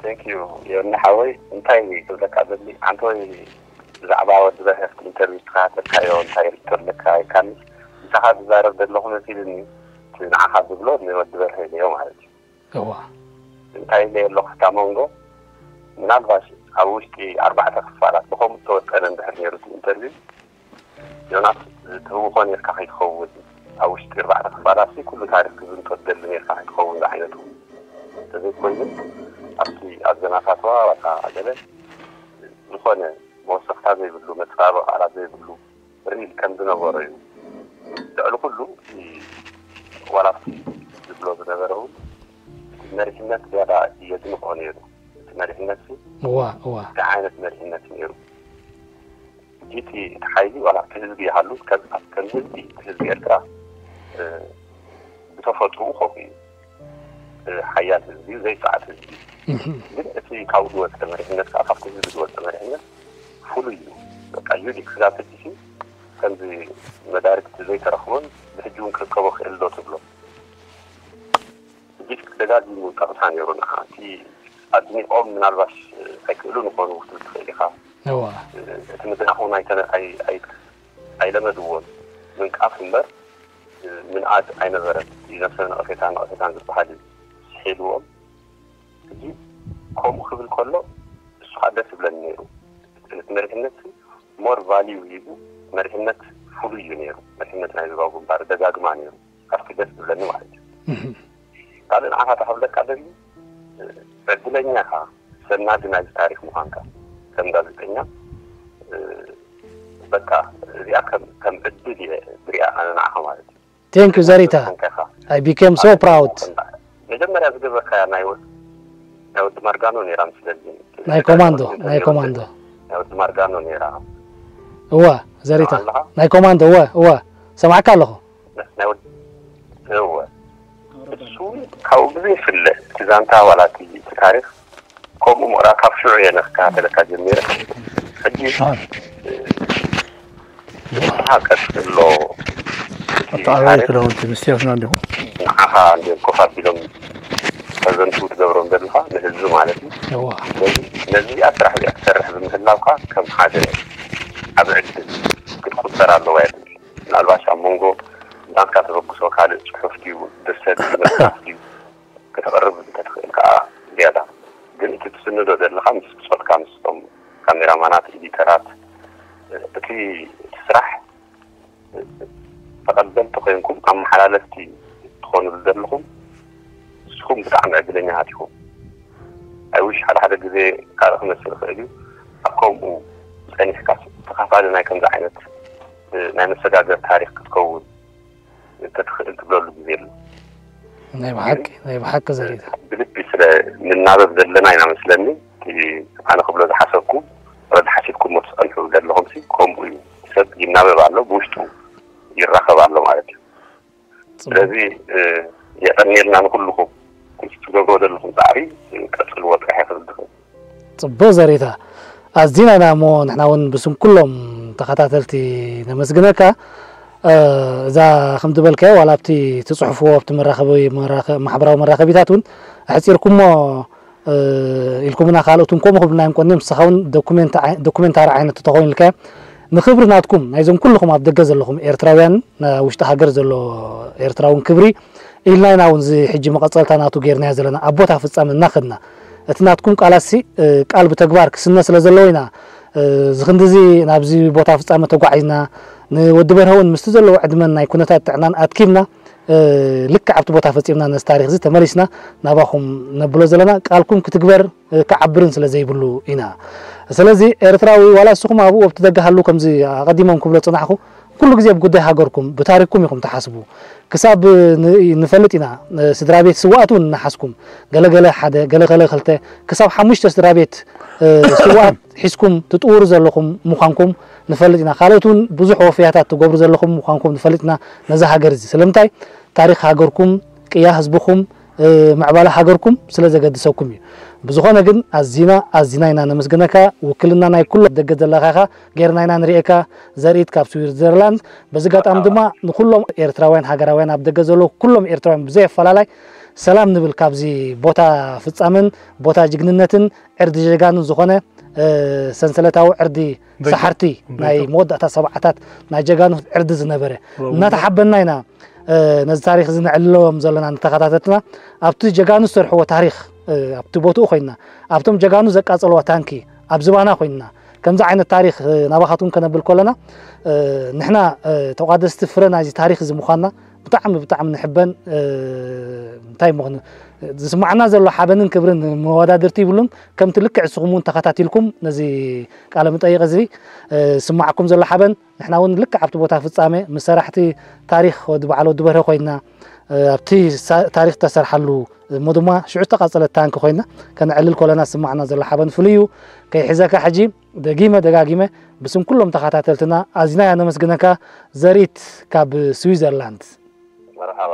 Thank you ዮኒ ሓወይ እንታይ ክብለካ ደሊ ዓንተወይ ብዛዕባ ወዲ በርሀ ኢንተርቪው ዝተኸታተልካዮ እንታይ ሪፖርት ኣለካ ይካኒ ምሳኻ ዝዛረብ ዘለኹ መሲልኒ እቲ ንዓኻ ዝብሎ ንወዲ በርሀ ኢለዮ ማለት እዩ እዋ እንታይ ኢለ ኣለኹ እታ መንጎ ምናልባሽ ኣብ ውሽጢ ኣርባዕተ ክፋላት ብኸምኡ ዝተወጠነ እንድሕር ነይሩ እቲ ኢንተርቪው ዮናስ ትህውኾ ኔርካ ከይትኸውን ኣብ ውሽጢ ኣርባዕተ ክፋላት ኩሉ ታሪክ ክዝንቶ ትደሊ ኔርካ ከይትኸውን ዝዓይነቱ ተዘይኮይኑ ኣብቲ ኣብ ዘናታትዋ ዋታ ገለ ዝኾነ መወሰኽታ ዘይብሉ መፅራሮ ቃላት ዘይብሉ ሪል ከም ዝነበሮ እዩ ልዕሊ ኩሉ ዋላ ዝብሎ ዝነበረ እውን መሪሕነት ዝያዳ የድንቆ ነይሩ እቲ መሪሕነት እዋ እዋ እንታይ ዓይነት መሪሕነት ነይሩ እቲ እቲ ሓይሊ ዋላ እቲ ህዝቢ ይሃሉ ከም ከም ህዝቢ እቲ ህዝቢ ኤርትራ ብተፈጥሩ ከምኡ እዩ ሓያል ህዝቢ እዩ ዘይሰዓት ህዝቢ እዩ ግን እቲ ካብኡ ዝወፀ መሪሕነት ከዓ ካብቲ ህዝቢ ዝወፀ መሪሕነት ፍሉይ እዩ በቃ ዩኒክ ስጋብ ሕጂ ከምዚ መዳርግቲ ዘይተረኽቦን ብሕጂ እውን ክርከቦ ክእል ዶ ትብሎ ሕጂ ደጋጊሙ ጠቕሳ ነይሩ ንዓ እቲ ኣድኒቖም ምናልባሽ ኣይክእሉን ይኾኑ ክትብል ትኽእል ኢኻ እቲ ምድናቕ እውን ኣይለመድዎን ምንቃፍ እምበር ምንኣድ ኣይነበረን እቲ ነፍሰ ነቐፌታን ነቐፌታን ዝበሃል እዩ ስሒልዎም ሕጂ ከምኡ ክብል ከሎ እሱ ከዓ ደስ ይብለኒ ነይሩ እቲ መሪሕነት more value ሂቡ መሪሕነት ፍሉይ እዩ ነይሩ። መሪሕነት ናይ ህዝባዊ ግንባር ደጋግማ ነይሩ። ካብቲ ደስ ዝብለኒ ማለት እዩ። ካልእ ንዓኻ ተኸብለካ ደልዩ፣ ዕድለኛ ኢኻ፣ ሰናዲ ናይዚ ታሪኽ ምዃንካ ከም ጋዜጠኛ። በቃ እዚኣ ከም ዕድል እየ ዝሪኣ ኣነ ንዓኻ ማለት እዩ። Thank you ዘሪታ። I became so proud። መጀመርያ ዝገበርካያ ናይ ወዲ ማርጋኖ ነይራ ምስለኒ። ናይ ኮማንዶ ናይ ኮማንዶ ናይ ወዲ ማርጋኖ ነይራ። እወ ዘሪታ ናይ ኮማንዶ እወ እወ ሰማዕካ ኣለኹ። ናይ ወዲ እወ እሱ ካብኡ ብዘይፍለ እቲ ዛንታ ዋላ እቲ ታሪኽ ከምኡ ምቕራ ካብ ሽዑ እየ ንክከታተለካ ጀሚረ። ሕጂ ንስኻ ቀጽሎ። ኣተዓባይ ክዳውንቲ ምስቲ ኣፍና እንዲኹም ንዓኻ እንዲኦም ኮፍ ኣቢሎም ፕረዘንቱ ትገብሮም ዘለኻ ንህዝቢ ማለት እዩ። ስለዚ ነዚኣ ስራሕ እዚኣ ትሰርሕ ብምህላውካ ከም ሓደ ዓብ ዕድል ክትቁጸር ኣለዋ እያ ትብል። ምናልባሽ ኣብ መንጎ ናትካ ተበግሶ ካልእ ጽሑፍ ድዩ ድርሰት ድዩ መጽሓፍ ድዩ ከተቕርብ እንተትኽእል ከዓ ዝያዳ። ግን እቲ ትስንዶ ዘለኻ ምስ ብጾትካ ምስቶም ካሜራማናት፣ ኤዲተራት እቲ እቲ ስራሕ ተቐበልቲ ኮይንኩም ኣመሓላለፍቲ ትኾኑሉ ዘለኹም ንስኹም ብጣዕሚ ዕድለኛታት ኢኹም። I wish ሓደ ሓደ ግዜ ካልእ ክመስል ይኽእል እዩ ኣብ ከምኡ ጸኒሕካ ተኻፋሊ ናይ ከምዚ ዓይነት ናይ መሰጋገር ታሪኽ ክትከውን ተትኽእል ትብለሉ ግዜ ኣሎ። ናይ ብሓቂ ናይ ብሓቂ ዘሪታ ብልቢ ስለ ንናበብ ዘለና ኢና መስለኒ። ኣነ ክብሎ ዝሓሰብኩ ወዲ ሓሲብኩሞ ትጸንሑ ዘለኹም ሲ ከምኡ እዩ። ሰብ ይናበብ ኣሎ ብውሽጡ ይራኸብ ኣሎ ማለት እዩ። ስለዚ የቐንየልና ንኩልኹም ትገብሮ ዘለኹም ጻዕሪ ቀጽልዎ ጥራሕ ይኽእል ድኽእል ጽቡቕ ዘሪታ ኣዝና ኢና እሞ ንሕና እውን ብስም ኩሎም ተኸታተልቲ ነመስግነካ። እዛ ከም ዝበልካዮ ዋላ ኣብቲ ትጽሕፍዎ ኣብቲ መራኸቢ ማሕበራዊ መራኸቢታት እውን ኣሕጺርኩሞ ኢልኩምና ካልኦት እውን ከምኡ ክብልና እዮም ቀንዮም። ንስኻ እውን ዶኩሜንታሪ ዓይነት ተኾይኑ ኢልካዮ ንኽብሪ ናትኩም ናይዞም ኩልኹም ኣብ ደገ ዘለኹም ኤርትራውያን ውሽጢ ሃገር ዘሎ ኤርትራውን ክብሪ ኢልና ኢና እውን እዚ ሕጂ መቐጸልታ ናቱ ጌርናዮ ዘለና ኣብ ቦታ ፍጻመ እናኸድና እቲ ናትኩም ቃላሲ ቃል ብተግባር ክስነ ስለ ዘለዎ ኢና እዚ ክንድዚ ናብዚ ቦታ ፍጻመ ተጓዒዝና ንወዲ በርሀ እውን ምስቲ ዘለዎ ዕድመን ናይ ኩነታት ጥዕናን ኣትኪብና ልክዕ ኣብቲ ቦታ ፈጺምና ነዚ ታሪኽ እዚ ተመሊስና ናባኹም ነብሎ ዘለና ቃልኩም ክትግበር ክዓብርን ስለ ዘይብሉ ኢና። ስለዚ ኤርትራዊ ዋላ ንስኹም ኣብኡ ኣብቲ ደገ ሃሉ ከምዚ ኣቐዲሞም ክብሎ ዝጸናሕኩ ኩሉ ግዜ ብጉዳይ ሃገርኩም ብታሪኽኩም ኢኹም ትሓስቡ። ክሳብ ንፈልጥ ኢና ስድራ ቤት ስውኣት እውን እናሓዝኩም ገለገለ ሓደ ገለገለ ክልተ ክሳብ ሓሙሽተ ስድራ ቤት ስውኣት ሒዝኩም ትጥውሩ ዘለኹም ምዃንኩም ንፈልጥ ኢና። ካልኦት እውን ብዙሕ ወፍያታት ትገብሩ ዘለኹም ምዃንኩም ንፈልጥ ኢና። ነዛ ሃገር እዚ ስለምንታይ ታሪኽ ሃገርኩም ቅያ ህዝብኹም ምዕባለ ሃገርኩም ስለ ዘገድሰኩም እዩ። ብዝኾነ ግን ኣዚና ኣዚና ኢና ነመስግነካ። ውክልና ናይ ኩሎ ደገ ዘለኻ ኢኻ ጌርና ኢና ንርእየካ። ዘርኢት ካብ ስዊዘርላንድ። በዚ ኣጋጣሚ ድማ ንኩሎም ኤርትራውያን ሃገራውያን ኣብ ደገ ዘለዉ ኩሎም ኤርትራውያን ብዘይ ኣፈላላይ ሰላም ንብል ካብዚ ቦታ ፍጻመን ቦታ ጅግንነትን ዕርዲ ጀጋኑን ዝኾነ ሰንሰለታዊ ዕርዲ ሰሓርቲ ናይ መወዳእታ ሰብዓታት ናይ ጀጋኑ ዕርዲ ዝነበረ እናተሓበና ኢና ነዚ ታሪኽ እዚ ነዕልሎም ዘለና ንተኸታተልትና ኣብቲ ጀጋኑ ዝሰርሕዎ ታሪኽ ኣብቲ ቦትኡ ኮይንና ኣብቶም ጀጋኑ ዘቃጸልዋ ታንኪ ኣብ ዝባና ኮይንና ከምዚ ዓይነት ታሪኽ ናባኻትኩም ከነብል ከለና ንሕና ተቋደስቲ ፍረ ናይዚ ታሪኽ እዚ ምዃንና ብጣዕሚ ብጣዕሚ ንሕበን እንታይ ምኾነ ዝስማዕና ዘሎ ሓበንን ክብርን መወዳድርቲ ይብሉን ከምቲ ልክዕ እስኹም እውን ተኸታቲልኩም ነዚ ቃለ መጠይቕ እዚ ዝስማዓኩም ዘሎ ሓበን ንሕና እውን ልክዕ ኣብቲ ቦታ ፍጻሜ ምስ ሰራሕቲ ታሪኽ ወዲ በዓል ወዲ በርሀ ኮይንና ኣብቲ ታሪኽ ተሰርሓሉ እሞ ድማ ሽዑ ዝተቃጸለት ታንኪ ኮይንና ከነዕልል ከለና ዝስማዕና ዘሎ ሓበን ፍሉይ እዩ። ከይሕዘካ ሕጂ ደጊመ ደጋጊመ ብስም ኩሎም ተኸታተልትና ኣዚና እያ ነመስግነካ። ዘርኢት ካብ ስዊዘርላንድ። መርሓባ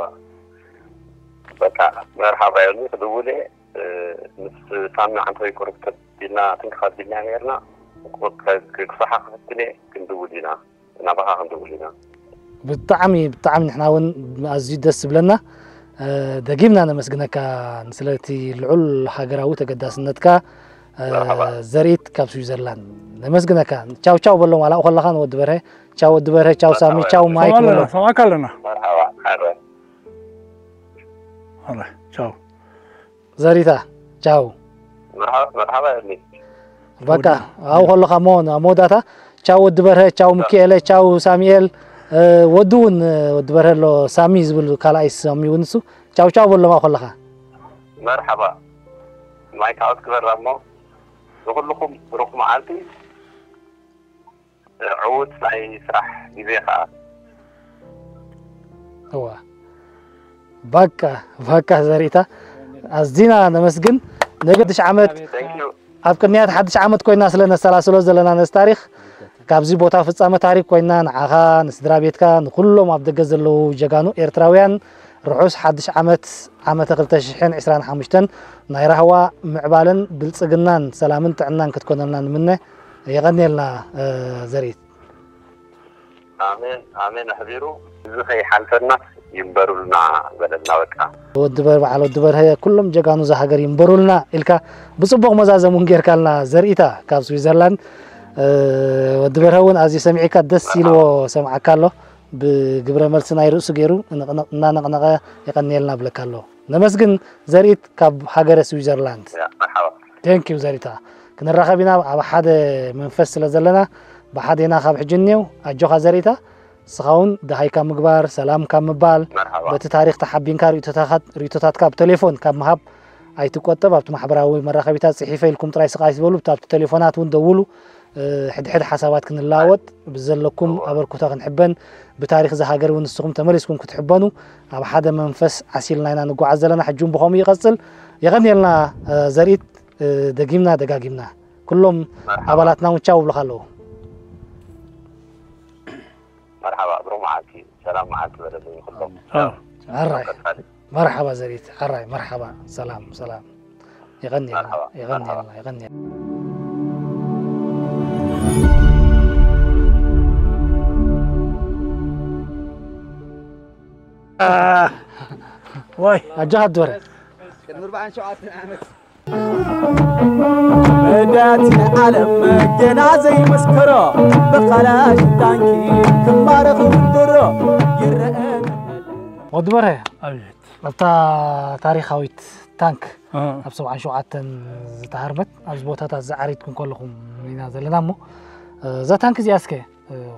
በቃ መርሓባ ዮኒ ክድውል እየ ምስ ሳሚ ዓንተወይ ቁሩብ ተቢልና ትንክፍ ኣቢልና ነርና ክፍሓ ክፍትን እየ ክንድውል ኢና ናባኻ ክንድውል ኢና። ብጣዕሚ ብጣዕሚ ንሕና እውን ኣዝዩ ደስ ዝብለና ደጊምና ነመስግነካ ስለቲ ልዑል ሃገራዊ ተገዳስነትካ። ዘርኢት ካብ ስዊዘርላንድ ነመስግነካ። ቻው ቻው በሎም ኣላኡ ከለኻ ንወዲ በርሀ ቻው ወዲ በርሀ ቻው ሳሚ ቻው ማይክ በሎም። ሰማዕካ ኣለና። ቻው ዘሪታ ቻው። መርሓባ እኒ በቃ ኣብኡ ከለኻ ሞ ኣብ መወዳእታ ቻው ወዲ በርሀ፣ ቻው ሚካኤለ፣ ቻው ሳሙኤል። ወዲ እውን፣ ወዲ በርሀ ኣሎ፣ ሳሚ ዝብል ካልኣይ ሳሚ እውን እሱ። ቻው ቻው በሎማ ከለኻ። መርሓባ። ማይክ ኣውት ክበራ እሞ ንኹልኹም ብሩኽ መዓልቲ፣ ዕዉት ናይ ስራሕ ግዜ ከዓ። እዋ፣ ባቃ፣ ባቃ ዘሪእታ፣ ኣዝና ነመስግን። ነገ ሓድሽ ዓመት፣ ኣብ ቅንያት ሓድሽ ዓመት ኮይና ስለ ነሰላስሎ ዘለና ነዚ ታሪኽ፣ ካብዚ ቦታ ፍጻመ ታሪኽ ኮይና ንዓኻ፣ ንስድራ ቤትካ፣ ንኹሎም ኣብ ደገ ዘለዉ ጀጋኑ ኤርትራውያን ርሑስ ሓድሽ ዓመት፣ ዓመተ ክልተ ሽሕን ዕስራን ሓሙሽተን ናይ ራህዋ ምዕባለን ብልጽግናን ሰላምን ጥዕናን ክትኮነልና ንምነ። የቐንየልና ዘርኢት። ኣሜን ኣሜን። ኣሕቢሩ እዚ ከይሓልፈናስ ይንበሩልና በለና በቃ። ወዲ በር በዓል ወዲ በርሀ ኩሎም ጀጋኑ እዛ ሃገር ይንበሩልና ኢልካ ብጽቡቕ መዛዘም እውን ጌርካልና ዘርኢታ ካብ ስዊዘርላንድ። ወዲ በርሀ እውን ኣዝዩ ሰሚዕካ ደስ ኢልዎ ሰምዓካ ኣሎ። ብግብረ መልሲ ናይ ርእሱ ገይሩ ንቕንቕ እናነቕነቐ የቐንየልና ብለካ ኣሎ። ነመስግን ዘርኢት ካብ ሃገረ ስዊዘርላንድ። መርሓባ። Thank you ዘሪታ። ክንራኸብ ኢና ኣብ ሓደ መንፈስ ስለ ዘለና ብሓደ ኢና ካብ ሕጂ እኒው። ኣጆኻ ዘሪታ። ንስኻ እውን ደሃይ ካብ ምግባር፣ ሰላም ካብ ምባል፣ መርሓባ። በቲ ታሪኽ ተሓቢንካ ርእይቶታትካ ብቴሌፎን ካብ ምሃብ ኣይትቆጠብ። ኣብቲ ማሕበራዊ መራኸቢታት ጽሒፈ ኢልኩም ጥራይ ስቕ ኣይትበሉ። ኣብቲ ቴሌፎናት እውን ደውሉ። ሕድሕድ ሓሳባት ክንለዋወጥ፣ ብዘለኩም ኣበርክቶ ክንሕበን፣ ብታሪኽ እዛ ሃገር እውን ንስኹም ተመሊስኩም ክትሕበኑ ኣብ ሓደ መንፈስ ዓሲልና ኢና ንጓዓዝ ዘለና። ሕጂ እውን ብኸምኡ ይቐጽል። የቐንየልና ዘርኢት። ደጊምና ደጋጊምና ኩሎም ኣባላትና እውን ቻው ይብሉኻ ኣለዉ። መርሓባ ብሩኽ መዓልቲ ሰላም መዓልቲ በለለይ ኩሎም። ኣራይ መርሓባ ዘሪት ኣራይ መርሓባ ሰላም ሰላም። የቐንየልና የቐንየልና የቐንየልና። ዋይ ኣጆኻ ዶረ። መዳት ዓለም ገና ዘይመስከሮ ብኻላሽ ታንኪ ክማረኽ ውድሮ ይረአ። ወዲ በርሀ ኣቤት ኣብታ ታሪኻዊት ታንክ እ፣ ኣብ ሰብዓን ሸውዓተን ዝተሃርመት ኣብዚ ቦታታት ዝዓሪትኩም ከለኹም ኢና ዘለና እሞ እዛ ታንክ እዚኣ እስከ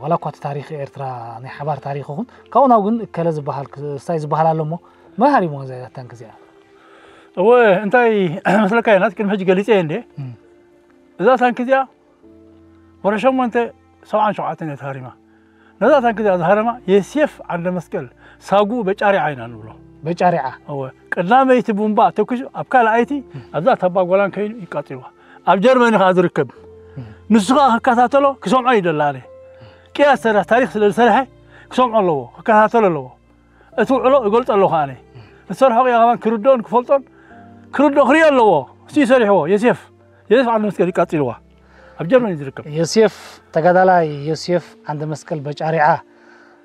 ዋላ እኳ እቲ ታሪኽ ኤርትራ ናይ ሓባር ታሪኽ ይኹን ካብኡ ናብ ግን እከለ ዝበሃል ክስታይ ዝበሃል ኣሎ እሞ መን ሃሪሞ እዛ ታንክ እዚኣ? እወ እንታይ መስለካ እየ ናት ቅድሚ ሕጂ ገሊፀ እየ እንዴ እም። እዛ ታንክ እዚኣ ወረ ሸሞንተ ሰብዓን ሸውዓተን እየ ተሃሪማ። ነዛ ታንክ እዚኣ ዝሃረማ የሴፍ ዓንደ መስቀል ሳጉ በጫሪዓ ኢና ንብሎ። በጫሪዓ እወ ቀዳመይቲ ቡምባ ተኩሱ ኣብ ካልኣይቲ ኣብዛ ተባ ጎላን ከይኑ ይቃፂልዋ። ኣብ ጀርመኒ ከዓ ዝርከብ ንሱ ከዓ ክከታተሎ ክሰምዖ ይደሊ ኣነ። ቅያ ዝሰርሕ ታሪክ ስለ ዝሰርሐ ክሰምዖ ኣለዎ ክከታተሎ ኣለዎ። እቲ ውዕሎ እገልጾ ኣለኹ ኣነ። ዝሰርሖ ቅያ ከማን ክርድኦን ክፈልጦን ክርድኦ ክርእዮ ኣለዎ። እሱ ይሰርሕዎ የሴፍ የሴፍ ዓንደ መስቀል ይቃጺልዋ። ኣብ ጀርመን እዩ ዝርከብ። ዮሴፍ ተጋዳላይ ዮሴፍ ዓንደ መስቀል በጫሪዓ።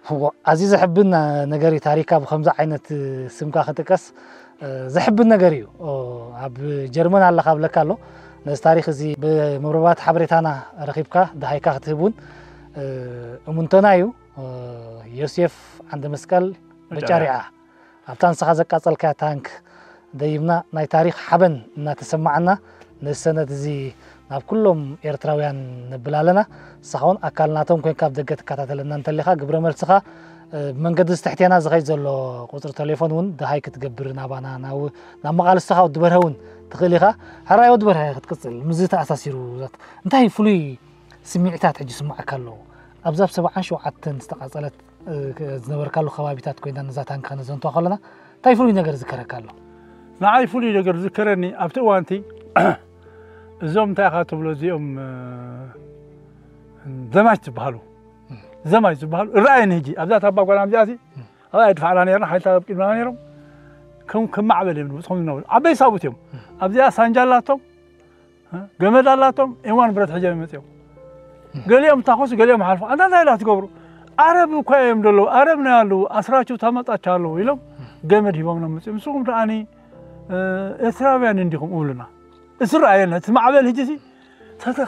እዎ፣ ኣዝዩ ዘሕብን ነገር እዩ። ታሪካ ብከምዚ ዓይነት ስምካ ክጥቀስ ዘሕብን ነገር እዩ። ኣብ ጀርመን ኣለካ ብለካ ኣሎ። ነዚ ታሪክ እዚ ብመርበባት ሓበሬታና ረኺብካ ደሃይካ ክትህብ እውን እሙንቶና እዩ። ዮሴፍ ዓንደ መስቀል በጫሪዓ ኣብታ ንስኻ ዘቃጸልካያ ታንክ ደይብና ናይ ታሪኽ ሓበን እናተሰማዓና ነዚ ሰነድ እዚ ናብ ኩሎም ኤርትራውያን ነብል ኣለና። ንስኻ እውን ኣካል ናቶም ኮይንካ ኣብ ደገ ትከታተለና እንተሊኻ ግብረ መልስኻ ብመንገዲ ዝተሕትየና ዝኸይድ ዘሎ ቁጽሪ ቴሌፎን እውን ደሃይ ክትገብር ናባና ናብ መቓልስትኻ ወዲ በርሀ እውን ትኽእል ኢኻ። ሕራይ ወዲ በርሀ ክትቅጽል ምስዚ ተኣሳሲሩ እንታይ ፍሉይ ስምዒታት ሕጂ ይስምዓካ ኣሎ? ኣብዛ ብ ሰብዓን ሸውዓተን ዝተቓጸለት ዝነበርካሉ ከባቢታት ኮይና ነዛ ታንኪ ከነዘንትዋ ከለና እንታይ ፍሉይ ነገር ዝከረካ ኣሎ? ንዓይ ፍሉይ ነገር ዝከረኒ ኣብቲ እዋንቲ እዞም እንታይ ኢኻ ትብሎ እዚኦም ዘማች ዝበሃሉ ዘማች ዝበሃሉ እረኣየኒ ሕጂ ኣብዛ ታባ ጓል ኣምዚኣሲ ኣብኣ የድፋዕና ነርና ሓይልታት ኣብ ቅድመና ነይሮም ከም ከም ማዕበል እዮም ንብፅኾም ዝነበሩ ዓበይ ሳቡት እዮም ኣብዚኣ ሳንጃ ኣላቶም ገመድ ኣላቶም ኤዋን ብረት ሕጀም ይመፅኦም ገሊኦም ታኮሱ ገሊኦም ሓልፎ ኣንታ እንታይ ኢላ ትገብሩ ኣረብ እኳ እዮም ደለዉ ኣረብ ናይ ኣለዉ ኣስራችሁ ታመጣች ኣለዉ ኢሎም ገመድ ሂቦም ነው መፅኦም ንስኹም ደኣኒ ኤርትራውያን እንዲኹም እብሉና እሱ ረኣየና እቲ ማዕበል ህጂ ሲ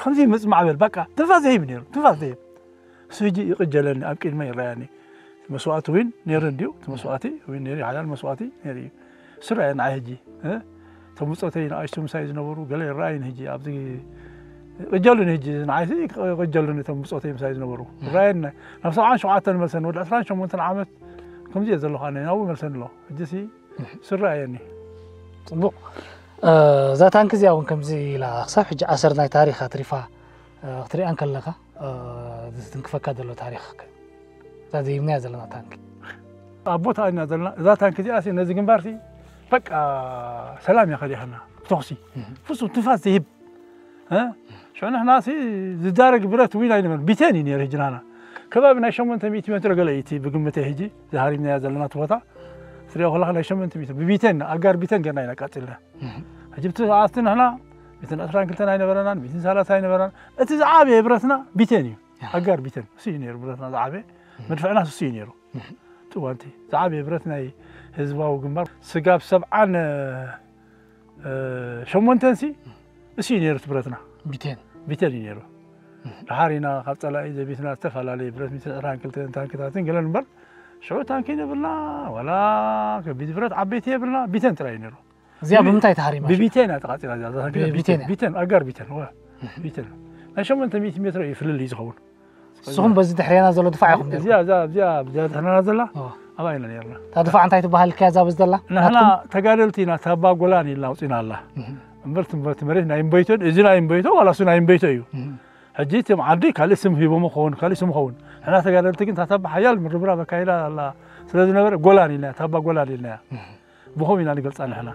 ከምዚ ይመፅ ማዕበል በቃ ትንፋስ ዘይብ ነይሩ ትንፋስ ዘይብ እሱ ህጂ ይቕጀለኒ ኣብ ቅድመ ይረኣያኒ መስዋእቲ እውን ነይሩ እንዲዩ እቲ መስዋእቲ እውን ነይሩ ሓያል መስዋእቲ ነይሩ እዩ እሱ ረኣየና ኣይ ህጂ ተምፀተይ ንኣሽቱ ምሳይ ዝነበሩ ገለ ይረኣይን ህጂ ኣብዚ ቅጀሉኒ፣ ሕጂ ንዓይሲ ቅጀሉኒ እቶም ብጾተይ ምሳይ ዝነበሩ። ራየን ናብ ሰብዓን ሸውዓተን መልሰን፣ ወዲ ዕስራን ሸሞንተን ዓመት ከምዚ እየ ዘለኹ ኣነ፣ ናብኡ መልሰን ኣሎ። ሕጂሲ ስረኣየኒ። ጽቡቕ። እዛ ታንኪ እዚኣ እውን ከምዚ ኢላ ክሳብ ሕጂ ኣሰር ናይ ታሪኽ ኣትሪፋ ክትሪኣ እንከለኻ፣ ዝትንክፈካ ዘሎ ታሪኽ እዛ ዘይብናያ ዘለና ታንኪ? ኣብ ቦታ ኢና ዘለና። እዛ ታንኪ እዚኣ ነዚ ግንባርሲ በቃ ሰላም እያ ከሊኣና። ተኹሲ ፍጹም ትንፋስ ዘይህብ። ሽዑ ንሕና ሲ ዝዳረግ ብረት እውን ኣይነበርን። ቢቴን እዩ ነይሩ። ሕጂ ናና ከባቢ ናይ ሸሞንተ ሚእቲ ሜትሮ ገለ እዩ እቲ ብግምተይ። ሕጂ ዝሃሪምናያ ዘለና እቲ ቦታ ትሪኦ ከለኻ ናይ ሸሞንተ ሚእቲ ብቢቴን፣ ኣጋር ቢቴን ገና ኢና ቃጺልና። ሕጂ ብቲ ሰዓት ንሕና ሚእትን ዕስራን ክልተን ኣይነበረናን፣ ሚእትን ሰላሳ ኣይነበረናን። እቲ ዝዓበየ ብረትና ቢቴን እዩ። ኣጋር ቢቴን እሱ እዩ ነይሩ ብረትና ዝዓበየ። መድፍዕና እሱ እዩ ነይሩ። እዋንቲ ዝዓበየ ብረት ናይ ህዝባዊ ግንባር ስጋብ ሰብዓን ሸሞንተን ሲ እሱ እዩ ነይሩ እቲ ብረትና። ቢቴን ቢቴን እዩ ነይሩ። ድሓር ኢና ካብ ጸላኢ ዘቢትና ዝተፈላለየ ብረት ሚእትን ዕስራን ክልተን ታንክታትን ገለን እምበር ሽዑ ታንኪ የብልና፣ ዋላ ከቢድ ብረት ዓበይቲ የብልና፣ ቢቴን ጥራይ እዩ ነይሩ። እዚኣ ብምንታይ ተሃሪማ? ብቢቴን እያ ተቃጺላ እዚኣ። እዛ ታንኪ ብቢቴን እያ? ቢቴን፣ ኣጋር ቢቴን፣ ወ ቢቴን ናይ ሸሞንተ ሚእቲ ሜትሮ እዩ ፍልልይ ዝኸውን። ንስኹም በዚ ድሕሬና ዘሎ ድፋዕ ኢኹም ነይርኩም? እዚኣ እዚኣ እዚኣ እዚኣ ድሕረና ዘላ ኦ። ኣብኣ ኢና ነርና። እታ ድፋዕ እንታይ ትበሃል? ከያ እዛ በዚ ዘላ ንሕና ተጋደልቲ ኢና። ታባ ጎላን ኢልና ኣውፂና ኣላ። እምበር ትም- እቲ መሬት ናይ እምበይቶን እዚ ናይ እምበይቶ ዋላ እሱ ናይ እምበይቶ እዩ። ሕጂ እቶም ዓዲ ካልእ ስም ሂቦም ኸውን ካልእ ስም ኸውን፣ ንሕና ተጋደልቲ ግን ታታባ ሓያል ምርብራብ ኣካይዳ ኣላ ስለ ዝነበረ ጎላን ኢልና፣ ታባ ጎላን ኢልና። ብኸም ኢና ንገልፃ ንሕና።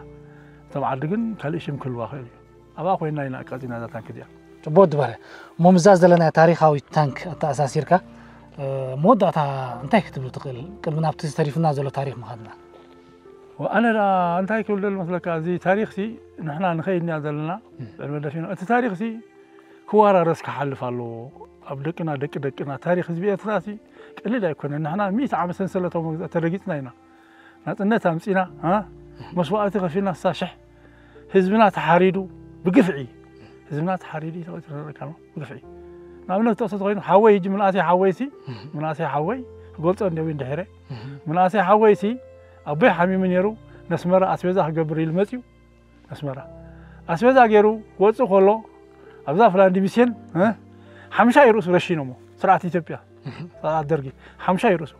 እቶም ዓዲ ግን ካልእ ሽም ክህልዋ ክእል እዩ። ኣብኣ ኮይና ኢና ኣቃፂና እዛ ታንክ እዚኣ። ጽቡቅ ዝበለ። እሞ ምዛ ዘለና ታሪኻዊት ታንክ ኣተኣሳሲርካ፣ መወዳእታ እንታይ ክትብል ትኽእል? ቅድሚ ናብቲ ዝተሪፍና ዘሎ ታሪኽ ምኻድና። ኣነ ደኣ እንታይ ክብል ደል መስለካ፣ እዚ ታሪኽሲ ንሕና ንኸይድና ዘለና ዕድመ ደፊና። እቲ ታሪኽሲ ክወራረስ ክሓልፍ ኣለዎ። ኣብ ደቅና፣ ደቂ ደቅና። ታሪኽ ህዝቢ ኤርትራሲ ቀሊል ኣይኮነን። ንሕና ሚእቲ ዓመት ሰንሰለታዊ መግዛእቲ ተረጊጽና ኢና። ናጽነት ኣምጺና፣ እ? መስዋእቲ ከፊልና፣ ስሳ ሽሕ ህዝብና ተሓሪዱ ብግፍዒ፣ ህዝብና ተሓሪዱ እዩ ተቐቲሉ፣ ተረካ ብግፍዒ። ንኣብነት ክጠቕሶ ተኾይኑ፣ ሓወይ፣ ሕጂ ምንኣሰይ ሓወይሲ፣ ምንኣሰይ ሓወይ ክገልጾ እንዲያው እንድሕረ፣ ምንኣሰይ ሓወይሲ ኣቦይ ሓሚሙ ነይሩ፣ ነስመራ ኣስቤዛ ክገብር ኢሉ መጺኡ፣ ኣስመራ ኣስቤዛ ገይሩ ክወጽእ ከሎ፣ ኣብዛ ፍላንዲ ሚስዮን፣ እ? ሓምሻይ ርእሱ ረሺኖሞ፣ ስርዓት ኢትዮጵያ፣ ስርዓት ደርጊ፣ ሓምሻይ ርእሱ።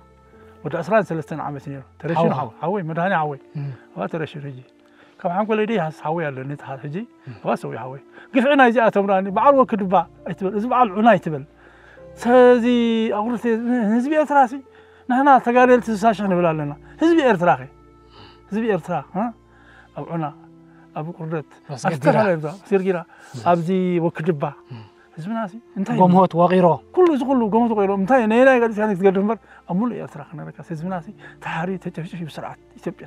ወዲ ዕስራን ሰለስተን ዓመት ነይሩ። ተረሺኑ ሓወይ። ሓወይ፣ ሓወይ፣ መድሃኒ ሓወይ። እም። ኣብኣ ተረሺኑ ሕጂ። ካብ ሓንጎለይ ደይ ሃስ ሓወይ ኣለኒ፣ እቲ ሓ-፣ ሕጂ። እም። ኣብኣ ሰው ሓወይ። ግፍዒ ናይዚኣቶም ደኣ፣ በዓል ወክድባ ኣይትበል፣ እዚ በዓል ዑና ኣይትበል። ሰዚ ኣቑርተ ህዝቢ ኤርትራ ሲ፣ ንሕና ተጋደልቲ ስሳ ሽሕ ንብል ኣለና። ህዝቢ ኤርትራ ኸ? ህዝቢ ኤርትራ፣ እ? ኣብ ዑና፣ ኣብ ቁርደት፣ ራስ ኣብ ገዲራ። ዝተፈላለዩ ቦታ፣ ሲርጊራ፣ ኣብዚ ወክድባ። ህዝብና ሲ፣ እንታይ እዩ? ጎምሆት ወቒሮ። ኩሉ፣ እዚ ኩሉ ጎምሆት ወቒሮ። እንታይ፣ ነየናይ ገዲስካ ክትገድፍ እምበር፣ ኣብ ሙሉእ ኤርትራ ክነረካስ ህዝብና ሲ፣ ተሓሪ ተጨፍጭፍ እዩ ብስርዓት ኢትዮጵያ።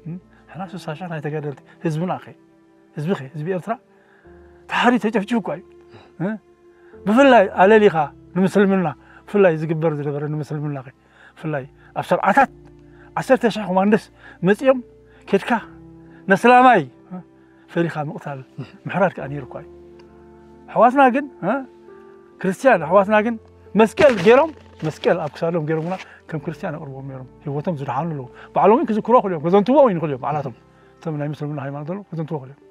እም? ሕና ስሳ ሽሕ ናይ ተጋደልቲ፣ ህዝብና ኸ? ህዝቢ ኸ? ህዝቢ ኤርትራ ተሓሪ ተጨፍጭፍ እኳ እዩ። እ? ብፍላይ ኣለሊኻ ንምስልምና፣ ብፍላይ ዝግበር ዝነበረ ንምስልምና ኸ? ብፍላይ ኣብ ሰብዓታት ዓሰርተ ሽሕ ኮማንዶስ መጺኦም፣ ኬድካ ነስላማይ ፈሊኻ ምቕታል፣ ምሕራድ ከኣ ነይሩ እኳ እዩ። ኣሕዋትና ግን፣ እ? ክርስትያን ኣሕዋትና ግን መስቀል ገይሮም፣ መስቀል ኣብ ክሳዶም ገይሮምና ከም ክርስትያን ኣቕርቦም ነይሮም። ህይወቶም ዝደሓኑ ኣለዉ። ባዕሎም እውን ክዝክርዎ ይኽእሉ እዮም፣ ከዘንትዎ እውን ይኽእሉ እዮም። ባዕላቶም እቶም ናይ ምስልምና ሃይማኖት ዘለዉ ከዘንትዎ ይኽእሉ እዮም።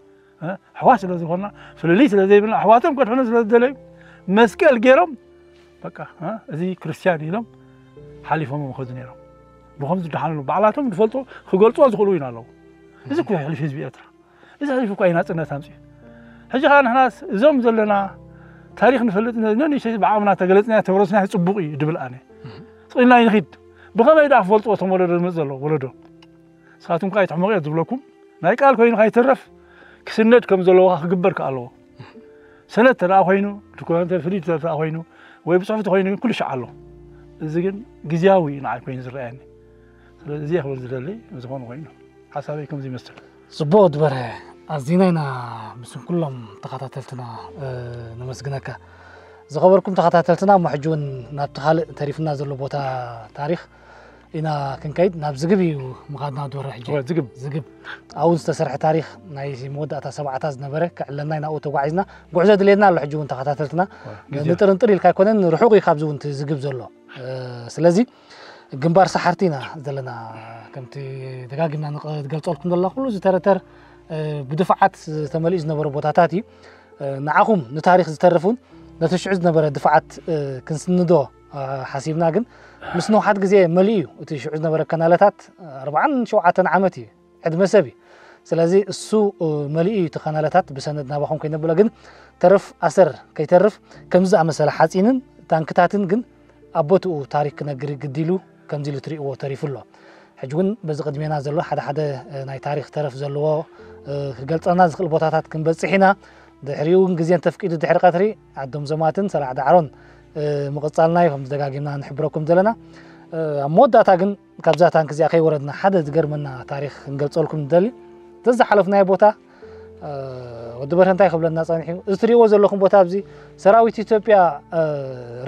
እ? ኣሕዋት ስለ ዝኾንና፣ ፍልልይ ስለ ዘይብልና፣ ኣሕዋቶም ከድሕኑ ስለ ዝደለዩ መስቀል ገይሮም፣ በቃ፣ እ? እዚ ክርስትያን ኢሎም ሓሊፎም እዮም ከዱ ነይሮም። ብኸም ዝደሓኑ ኣለዉ። ባዕላቶም ዝፈልጡ ክገልጽዎ ዝኽእሉ እውን ኣለዉ። እዚ እኮ የሕልፍ ህዝቢ ኤርትራ። እዚ ሕሊፉ እኳ እዩ ናጽነት ኣምጺኡ። ሕጂ ኸኣ ንሕናስ እዞም ዘለና ታሪኽ ንፈልጥ ነ-፣ ነንእሽተይ ብዓቕምና ተገለጽናዮ ተወረስናዮ ጽቡቕ እዩ ድብል ኣነ። ስቕ ኢልና ኣይንኺድ። ብኸመይ ደኣ ክፈልጥዎ እቶም ወለዶ ዝመጽእ ዘሎ ወለዶ? ንስኻትኩም ከኣ ኣይትሕመቑ እየ ዝብለኩም። ናይ ቃል ኮይኑ ከይትረፍ ክስነድ ከም ዘለዎ ክግበር ከኣ ኣለዎ። ሰነድ ተደኣ ኮይኑ፣ ዶኩመንት ፍሉይ ተደኣ ኮይኑ፣ ወይ ብጽሑፍ ተኾይኑ ግን ኩሉ ሻዕ ኣሎ። እዚ ግን ግዝያዊ እዩ ንዓይ ኮይኑ ዝረኣየኒ። ስለዚ እዚ እየ ክብል ዝደሊ፣ ብዝኾነ ኮይኑ ሓሳበይ ከምዚ ይመስል። ጽቡቕ ዝበረ። ኣዚና ኢና ምስን ኩሎም ተኸታተልትና፣ እ፣ ነመስግነካ። ዝኸበርኩም ተኸታተልትና፣ እሞ ሕጂ እውን ናብቲ ካልእ ተሪፍና ዘሎ ቦታ ታሪኽ ኢና ክንከይድ። ናብ ዝግብ እዩ ምኻድና፣ ድበረ ሕጂ። ወ-፣ ዝግብ። ዝግብ። ኣብኡ ዝተሰርሐ ታሪኽ ናይ መወዳእታ ሰብዓታት ዝነበረ ክዕለና ኢና ኣብኡ ተጓዒዝና። ጉዕዞ ድልየና ኣሎ ሕጂ እውን ተኸታተልትና። ወ-፣ ግዜ። ንጥርንጥር ኢልካ ኣይኮነን፣ ርሑቕ እዩ ካብዚ እውን እቲ ዝግብ ዘሎ። እ፣ ስለዚ ግንባር ሰሓርቲ ኢና ዘለና። ከምቲ ደጋጊምና ንገልጸልኩም ዘለና ኩሉ ዝተረተር፣ እ፣ ብድፋዓት ዝተመልኡ ዝነበሩ ቦታታት እዩ። ንዓኹም ንታሪኽ ዝተርፍ እውን ነቲ ሽዑ ዝነበረ ድፋዓት ክንስንዶ ሓሲብና፣ ግን ምስ ነውሓት ግዜ መሊኡ እዩ። እቲ ሽዑ ዝነበረ ካናለታት ኣርባዓን ሸውዓተን ዓመት እዩ ዕድመ ሰብ እዩ። ስለዚ እሱ መሊኡ እዩ እቲ ካናለታት ብሰነድ ናባኹም ከይነብሎ፣ ግን ተረፍ ኣሰር ከይተርፍ ከምዚ ዝኣመሰለ ሓፂንን ታንክታትን ግን ኣብ ቦትኡ ታሪክ ክነግር ግዲ ኢሉ ከምዚ ኢሉ ትሪእዎ ተሪፉ ኣሎ። ሕጂ እውን በዚ ቅድሜና ዘሎ ሓደ ሓደ ናይ ታሪክ ተረፍ ዘለዎ ክገልፀልና ዝኽእል ቦታታት ክንበፅሕ ኢና። ድሕሪኡ እውን ግዜ እንተፍቂዱ ድሕሪ ቀትሪ ዓዶም ዘማትን ሰላዕ ዳዕሮን ምቕፃልና እዩ ከም ደጋጊምና ንሕብረኩም ዘለና። ኣብ መወዳእታ ግን ካብዛ ታንክ እዚኣ ከይወረድና ሓደ ዝገርመና ታሪክ ክንገልፀልኩም ንደሊ። ዘዝሓለፍናዮ ቦታ ወዲ በርሀ እንታይ ክብለና ጸኒሑ እዩ? እዚ ትሪእዎ ዘለኹም ቦታ ኣብዚ ሰራዊት ኢትዮጵያ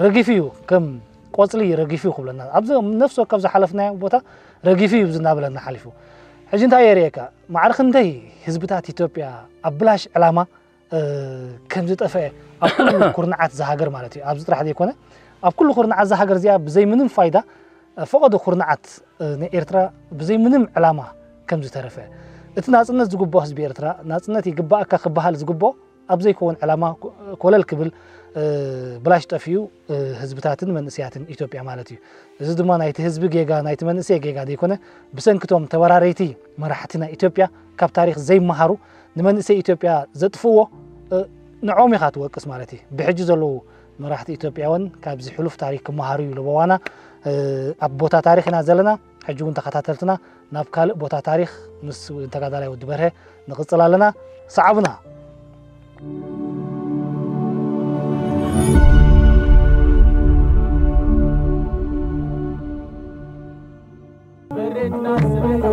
ረጊፉ እዩ፣ ከም ቆጽሊ ረጊፉ እዩ ክብለና። ኣብዚ ነፍሲ ወከፍ ዝሓለፍናዮ ቦታ ረጊፉ እዩ ብዚ እናበለና ሓሊፉ። ሕጂ እንታይ የርእየካ? ማዕረ ክንደይ ህዝብታት ኢትዮጵያ ኣብ ብላሽ ዕላማ ከም ዝጠፍአ ኣብ ኩሉ ኩርናዓት ዝሃገር ማለት እዩ። ኣብዚ ጥራሕ ዘይኮነ ኣብ ኩሉ ኩርናዓት ዝሃገር እዚኣ ብዘይ ምንም ፋይዳ ፈቐዶ ኩርናዓት ንኤርትራ ብዘይ ምንም ዕላማ ከም ዝተረፈ፣ እቲ ናጽነት ዝግብኦ ህዝቢ ኤርትራ፣ ናጽነት ይግባኣካ ክበሃል ዝግብኦ ኣብ ዘይከውን ዕላማ ኮለል ክብል ብላሽ ጠፊኡ ህዝብታትን መንእስያትን ኢትዮጵያ ማለት እዩ። እዚ ድማ ናይቲ ህዝቢ ጌጋ፣ ናይቲ መንእሰይ ጌጋ ዘይኮነ፣ ብሰንክቶም ተበራረይቲ መራሕቲ ናይ ኢትዮጵያ ካብ ታሪኽ ዘይመሃሩ ንመንእሰይ ኢትዮጵያ ዘጥፍዎ ንዖም ኢኻ ትወቅስ ማለት እዩ። ብሕጂ ዘለዉ መራሕቲ ኢትዮጵያ እውን ካብዚ ሕሉፍ ታሪክ ክመሃሩ እዩ ለበዋና። ኣብ ቦታ ታሪክ ኢና ዘለና። ሕጂ እውን ተኸታተልትና ናብ ካልእ ቦታ ታሪክ ምስ ተጋዳላይ ወዲ በርሀ ንቕጽል ኣለና። ሰዓቡና። መሬትና ስብሕዶ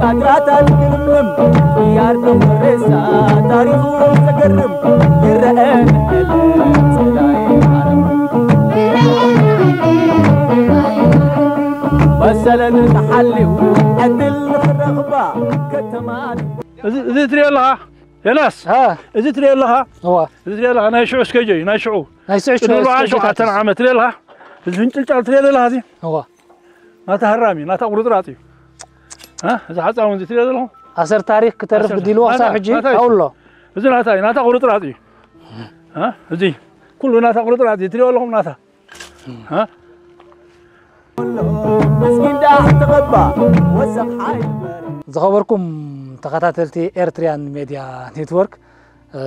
ቃድራታት ክልምልም፣ ያርዶም ሬሳ ታሪኹ ዘገርም፣ ይረአ ንዕለም ጽላኢ ዓለም። መሰለን ተሓልዩ ዕድል ንኽረኽባ ከተማ። እዚ እዚ ትሪኦ ኣለኻ ዮናስ፣ ሃ። እዚ ትሪኦ ኣለኻ፣ እዋ። እዚ ትሪኦ ኣለኻ ናይ ሽዑ ስኬጆ እዩ፣ ናይ ሽዑ ናይ ሽዑ ቅድሚ ኣርባዓን ሸውዓተን ዓመት ትሪኦ ኣለኻ፣ እዚ ፍንጭልጫል ትሪኦ ዘለኻ እዚ እዋ። ናታ ሃራም እዩ፣ ናታ ቁርጥራጥ እዩ። እ? እዚ ሓፃውን እዚ ትሪኦ ዘለኹም ኣሰር ታሪክ ክተርፍ ኣሰር ግዲልዎ ክሳብ ናታ- ሕጂ ናታ እዩ። ኣውሎ። እዚ ናታ እዩ፣ ናታ ቁርጥራጥ እዩ። እ? እዚ ኩሉ ናታ ቁርጥራጥ እዩ፣ ትሪኦ ኣለኹም ናታ። እ? ምስኪን ደኣ ተቐባ ወሰኽ ሓይል በረ። ዝኸበርኩም ተኸታተልቲ ኤርትሪያን ሜድያ ኔትወርክ፣ እ፣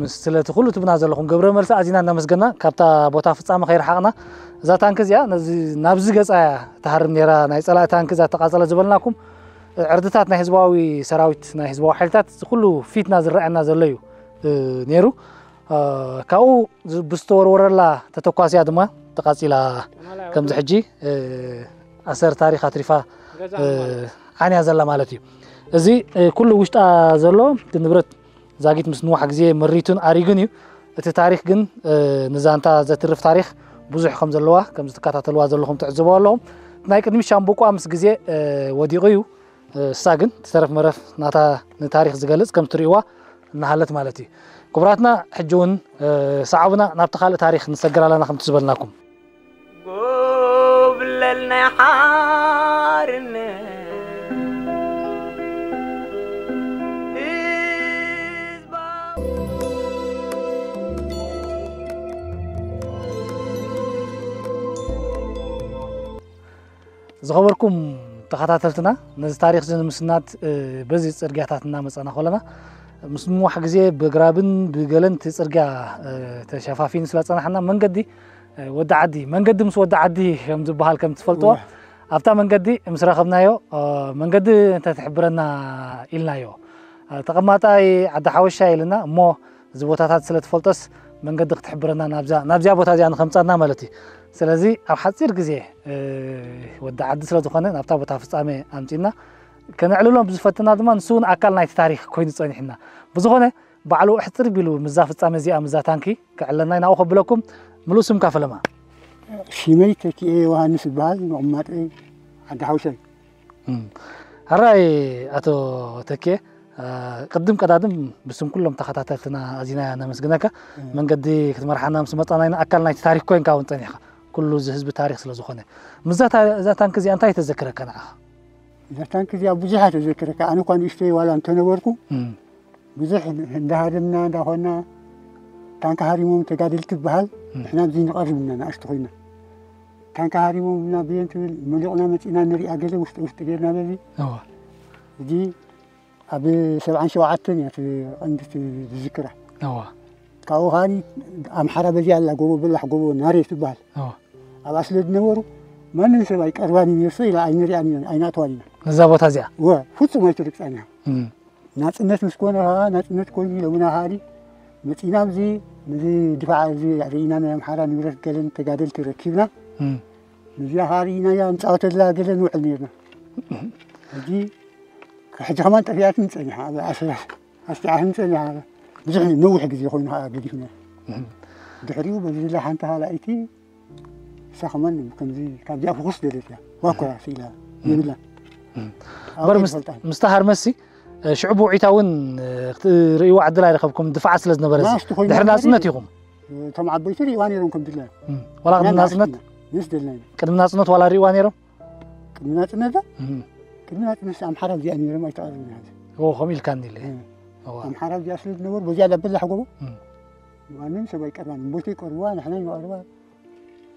ምስ ስለቲ ኩሉ ትብና ዘለኹም ግብረ መልሲ ኣዚና እናመስገና፣ ካብታ ቦታ ፍጻመ ከይረሓቕና፣ እዛ ታንክ እዚኣ ነዚ ናብዚ ገጻ እያ ትሃርም ነይራ፣ ናይ ጸላኢ ታንክ እዛ ተቓጸለት ዝበልናኩም፣ እ፣ ዕርድታት ናይ ህዝባዊ ሰራዊት፣ ናይ ህዝባዊ ሓይልታት እዚ ኩሉ ፊትና ዝረኣየና ዘሎ እዩ፣ እ፣ ነይሩ። እ፣ ካብኡ ዝ-፣ ብዝተወርወረላ ተተኳሲያ ድማ ተቓጺላ ከምዚ ሕጂ፣ እ፣ ኣሰር ታሪኽ ኣትሪፋ፣ እ፣ ዓንያ ዘላ ማለት እዩ። እዚ፣ እ፣ ኩሉ ውሽጣ ዘሎ እቲ ንብረት ዛጊት ምስ ንዋሕ ግዜ መሪቱን ኣሪጉን እዩ። እቲ ታሪኽ ግን፣ እ፣ ንዛንታ ዘትርፍ ታሪኽ ብዙሕ ከም ዘለዋ፣ ከም ዝትከታተልዋ ዘለኹም ትዕዘቡ ኣለኹም። ናይ ቅድሚ ሻምብቆኣ ምስ ግዜ፣ እ፣ ወዲቑ እዩ። እ፣ እሳ ግን እቲ ተረፍ መረፍ ናታ ንታሪኽ ዝገልጽ ከም ትርእይዋ እናሃለት ማለት እዩ። ክቡራትና፣ ሕጂ እውን፣ እ፣ ሰዓቡና ናብቲ ካልእ ታሪኽ ንሰግር ኣለና ከምቲ ዝበልናኩም። ጎብለል ናይ ሓርነት ህዝባዊ ዝኸበርኩም ተኸታተልትና፣ ነዚ ታሪኽ እዚ ንምስናድ፣ እ፣ በዚ ጽርግያታት እናመጻና ከለና፣ ምስ ምንዋሕ ግዜ ብግራብን ብገለን እቲ ጽርግያ፣ እ፣ ተሸፋፊኑ ስለ ጸናሕና፣ መንገዲ፣ እ፣ ወዲ ዓዲ፣ መንገዲ ምስ ወዲ ዓዲ ከም ዝበሃል ከም ትፈልጥዎ፣ እወ። ኣብታ መንገዲ ምስ ረኸብናዮ፣ እ፣ መንገዲ እንተትሕብረና ኢልናዮ። እ፣ ተቐማጣይ ዓዲ ሓወሻ ኢልና፣ እሞ እዚ ቦታታት ስለ ትፈልጦስ መንገዲ ክትሕብረና ናብዛ፣ ናብዚኣ ቦታ እዚኣ ንኸምጻና ማለት እዩ። ስለዚ ኣብ ሓጺር ግዜ፣ እ፣ ወዲ ዓዲ ስለ ዝኾነ ናብታ ቦታ ፍጻሜ ኣምጺና ከነዕልሎ ብዝፈትና ድማ ንሱ እውን ኣካል ናይቲ ታሪኽ ኮይኑ ጸኒሕና። ብዝኾነ ባዕሉ ኣሕጽር ቢሉ ምስዛ ፍጻሜ እዚኣ ምስዛ ታንኪ ከዕለና ኢና። ናብኡ ከብለኩም ምሉእ ስምካ ፈለማ። ሽመይ ተኪኤ ዮሃንስ ይበሃል። መቐማጠይ ዓዲ ሓውሻይ። እም። ሕራይ ኣቶ ተኬ፣ እ፣ ቅድም ቀዳድም ብስም ኩሎም ተኸታተልትና ኣዚና ነመስግነካ። እም። መንገዲ ክትመርሓና ምስ መጻና ኢና፣ ኣካል ናይቲ ታሪኽ ኮይንካ እውን ጸኒሕካ። ኩሉ እዚ ህዝቢ ታሪኽ ስለ ዝኾነ። ምስዛ ታ-፣ እዛ ታንክ እዚኣ እንታይ ተዘክረካ ንዓኻ? እዛ ታንክ እዚኣ ብዙሕ እያ ተዘክረካ። ኣነ እኳ ንእሽተይ ዋላ እንተነበርኩ፣ እም። ብዙሕ እንዳሃደምና እንዳኾና ታንካ ሃሪሞም ተጋደልቲ ይበሃል። ንሕና ኣብዚ ንቐርብ ኢና፣ ንኣሽቱ ኮይና። ታንካ ሃሪሞም እና ብየን ትብል፣ መሊቕና መፂእና ንሪኣ፣ ገለ ውሽጢ ውሽጢ ጌርና በዚ። እዋ። እዚ ኣብ ሰብዓን ሸውዓተን እያ እቲ ቀንዲ ዝዝክራ። እዋ። ካብኡ ከዓኒ ኣምሓራ በዚኣ ኣላ፣ ጎቦ በላሕ፣ ጎቦ ናሬ ትበሃል። እዋ። ኣብኣ ስለ ዝነበሩ፣ ማንም ሰብ ኣይቀርባን እዩ ነርሶ ኢላ ኣይንሪኣን ኢና፣ ኣይናእትዋን ኢና። ነዛ ቦታ እዚኣ? እወ፣ ፍጹም ኣይትርግጻን እያ። እም። ናጽነት ምስ ኮነ ከኣ፣ ናጽነት ኮይኑ ኢሎምና ከኣኒ፣ መጺና ኣብዚ፣ ነዚ ድፋዕ እዚ ርኢና፣ ናይ ኣምሓራ ንብረት ገለን ተጋደልቲ ረኪብና። እም። ነዚኣ ከኣ ርኢናያ፣ ንጻወተላ ገለ ንውዕል ነርና። እም። ሕጂ፣ ሕጂ ከማን ጠፊኣትን ጸኒሓ፣ ኣብ ኣስራ ኣስቲዓትን ጸኒሓ። ብዙሕ ነዊሕ ግዜ ኮይኑ ከኣ ገዲፍና። እም። ድሕሪኡ በዚ ዝላ ሓንቲ ካልኣይቲ ንሳ ከማን ከምዚ ካብዚኣ ፍኹስ ደለት እያ። ዋኮ እያ ስኢላ የብላን። እም። ኣብኡ እምበር ምስ-፣ ይፈልጣን። ምስታ ሃርመሲ፣ እ፣ ሽዑ ብውዒታ እውን፣ እ፣ ክትርእይዋ ዕድል ኣይረኸብኩም፣ ድፋዓት ስለ ዝነበረ እዚ። ማስቲ ኮይኑ ድሕሪ ማለት ናጽነት እዩ። ኢኹም? እቶም ዓበይቲ ርእይዋ ነይሮም ከም ድላዮም። እም። ዋላ ቅድሚ ንሕና ናጽነት? ንእሽተይ ኢና። ንእሽተይ ደልና ኢና። ቅድሚ ናጽነት ዋላ ርእይዋ ነይሮም? ቅድሚ ናጽነት ዶ? እም። ቅድሚ ናጽነት ኣምሓራ እዚኣ ነይሮም ኣይተቐርብን እያ። ኦ፣ ከምኡ ኢልካኒ ኢለ። እም። እዋ። ኣምሓራ እዚኣ ስለ ዝነበሩ በዚኣ ዳበላሕ ጎቦ እም። ማንም ሰብ ኣይቀርባን። እምቦይቶ ይቀርብዋ፣ ንሕና ንቐርባ።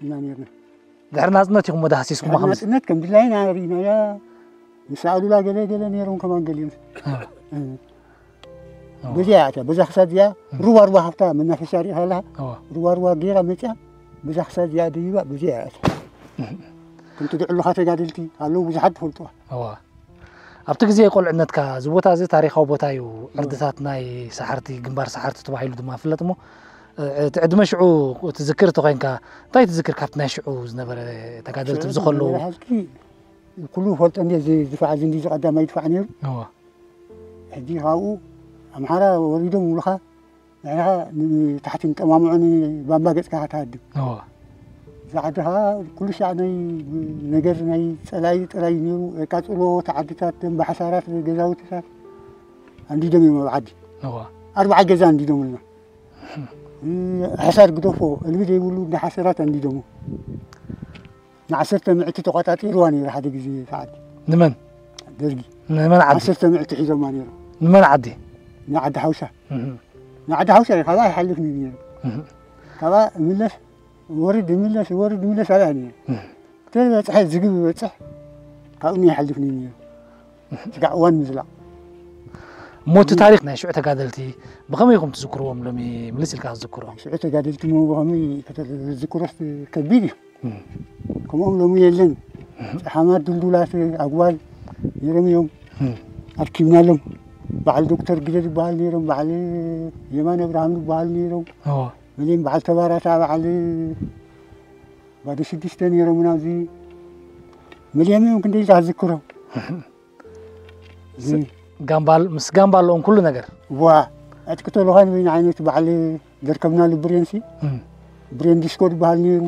ኢና ነርና። ድሕሪ ናጽነት ኢኹም ወደ ሃሲስኩማ ድሕሪ ከምዚ? ናጽነት ከም ድላይና ርኢናያ። ምስ ኣሉላ ገለ ገለ ነይሮም ከማን ገሊኦም። እ። እ። እ። በዚኣ እያ እታ፣ በዛ ክሳድ እዚኣ እም። ሩባ ሩባ ሃፍታ መናፈሻ ርኢኻ ኣለኻ? እዋ። ሩባ ሩባ ገይራ መጺኣ፣ በዛ ክሳድ እዚኣ ደይባ፣ በዚኣ እያ እታ። እም። ከምቲ ድዕሉኻ ተጋደልቲ ኣለዉ ብዙሓት ትፈልጥዋ። እዋ። ኣብቲ ግዜ ቁልዕነትካ፣ እዚ ቦታ እዚ ታሪኻዊ ቦታ እዩ፣ እወ። ዕርድታት ናይ ሰሓርቲ፣ ግንባር ሰሓርቲ ተባሂሉ ድማ ይፍለጥ እሞ፣ እ፣ እቲ ዕድመ ሽዑ ትዝክር እንተኾይንካ፣ እንታይ ትዝክር ካብቲ ናይ ሽዑ ዝነበረ ተጋደልቲ ሽዑ ኣብዚ ከለዉ? ዝነበረ ሓቂ ኩሉ ይፈልጦ እንድየ፣ እዚ ድፋዕ እዚ እንድዩ፣ እዚ ቀዳማይ ድፋዕ ነይሩ። እወ። ሕጂ ካብኡ ኣምሓራ ወሪዶም ይብሉኻ፣ ንሕና ንታሕቲ ንጠማምዖ ንባምባ ገጽካ ትሃድም። እወ። እዛ ዓዲ ኸዓ ኩሉ ሻዕ ናይ ነገር ናይ ጸላኢ ጥራይ ነይሩ። የቃጽሎ፣ እቲ ዓድታት፣ ደንበ ሓሳራት፣ ገዛውትታት ኣንዲዶም እዮም ኣብ ዓዲ። እወ። ኣርብዓ ገዛ ኣንዲዶምልና። እ፣ ሓሳር ግደፎ፣ እልቢ ዘይብሉ እንዳ ሓሰራት ኣንዲዶሞ። ንዓሰርተ ምዕቲ ተቋጻጺርዋ ነይሩ ሓደ ግዜ እቲ ዓዲ። ንመን? ደርጊ። ንመን ዓዲ? ዓሰርተ ምዕቲ ሒዞማ ነይሩ። ንመን ዓዲ? ንዓዲ ሓውሳ። እህ። ንዓዲ ሓውሳ እዩ፣ ካብኣ ይሓልፍ ነይሩ ነይሩ። እህ። ካብኣ እምለስ፣ ወርድ እምለስ፣ ወርድ እምለስ ኣብያ ነይሩ። እህ። ተበጽሐ ዝግብ ይበጽሕ፣ ካብኡ ይሓልፍ ነይሩ ነይሩ። እህ። ስጋዕ እዋን ምዝላቕ። እሞ እቲ ታሪኽ ናይ ሽዑ ተጋደልቲ ብኸመይ ኢኹም ትዝክርዎም ሎሚ ምልስ ኢልካ ክትዝክሮ? ሽዑ ተጋደልቲ እሞ ብኸመይ ከተዝክሮስ ከቢድ እዩ። እም። ከምኦም ሎሚ የለን። እም። ጸሓማት ድልዱላት ኣጉባል ነይሮም እዮም። እም። ኣርኪብናሎም። በዓል ዶክተር ግደ ዝበሃል ነይሮም፣ በዓል የማነ ኣብርሃም ዝበሃል ነይሮም። እዎ። መሊኦም በዓል ተባራታ፣ በዓል ባዶ ሽዱሽተ ነይሮም ናብዚ። መሊኦም እዮም ክንደይ ኢልካ ዝዝክሮም። እም። ስ-፣ ጋምባል-፣ ምስ ጋምባሎኦም ኩሉ ነገር። ዋ፣ ዕጥቂ ተልእኾ ንበይኑ ዓይነት በዓል ዘርከብናሉ ብሬንሲ፣ እም። ብሬን ዲስኮ ዝበሃል ነይሩ።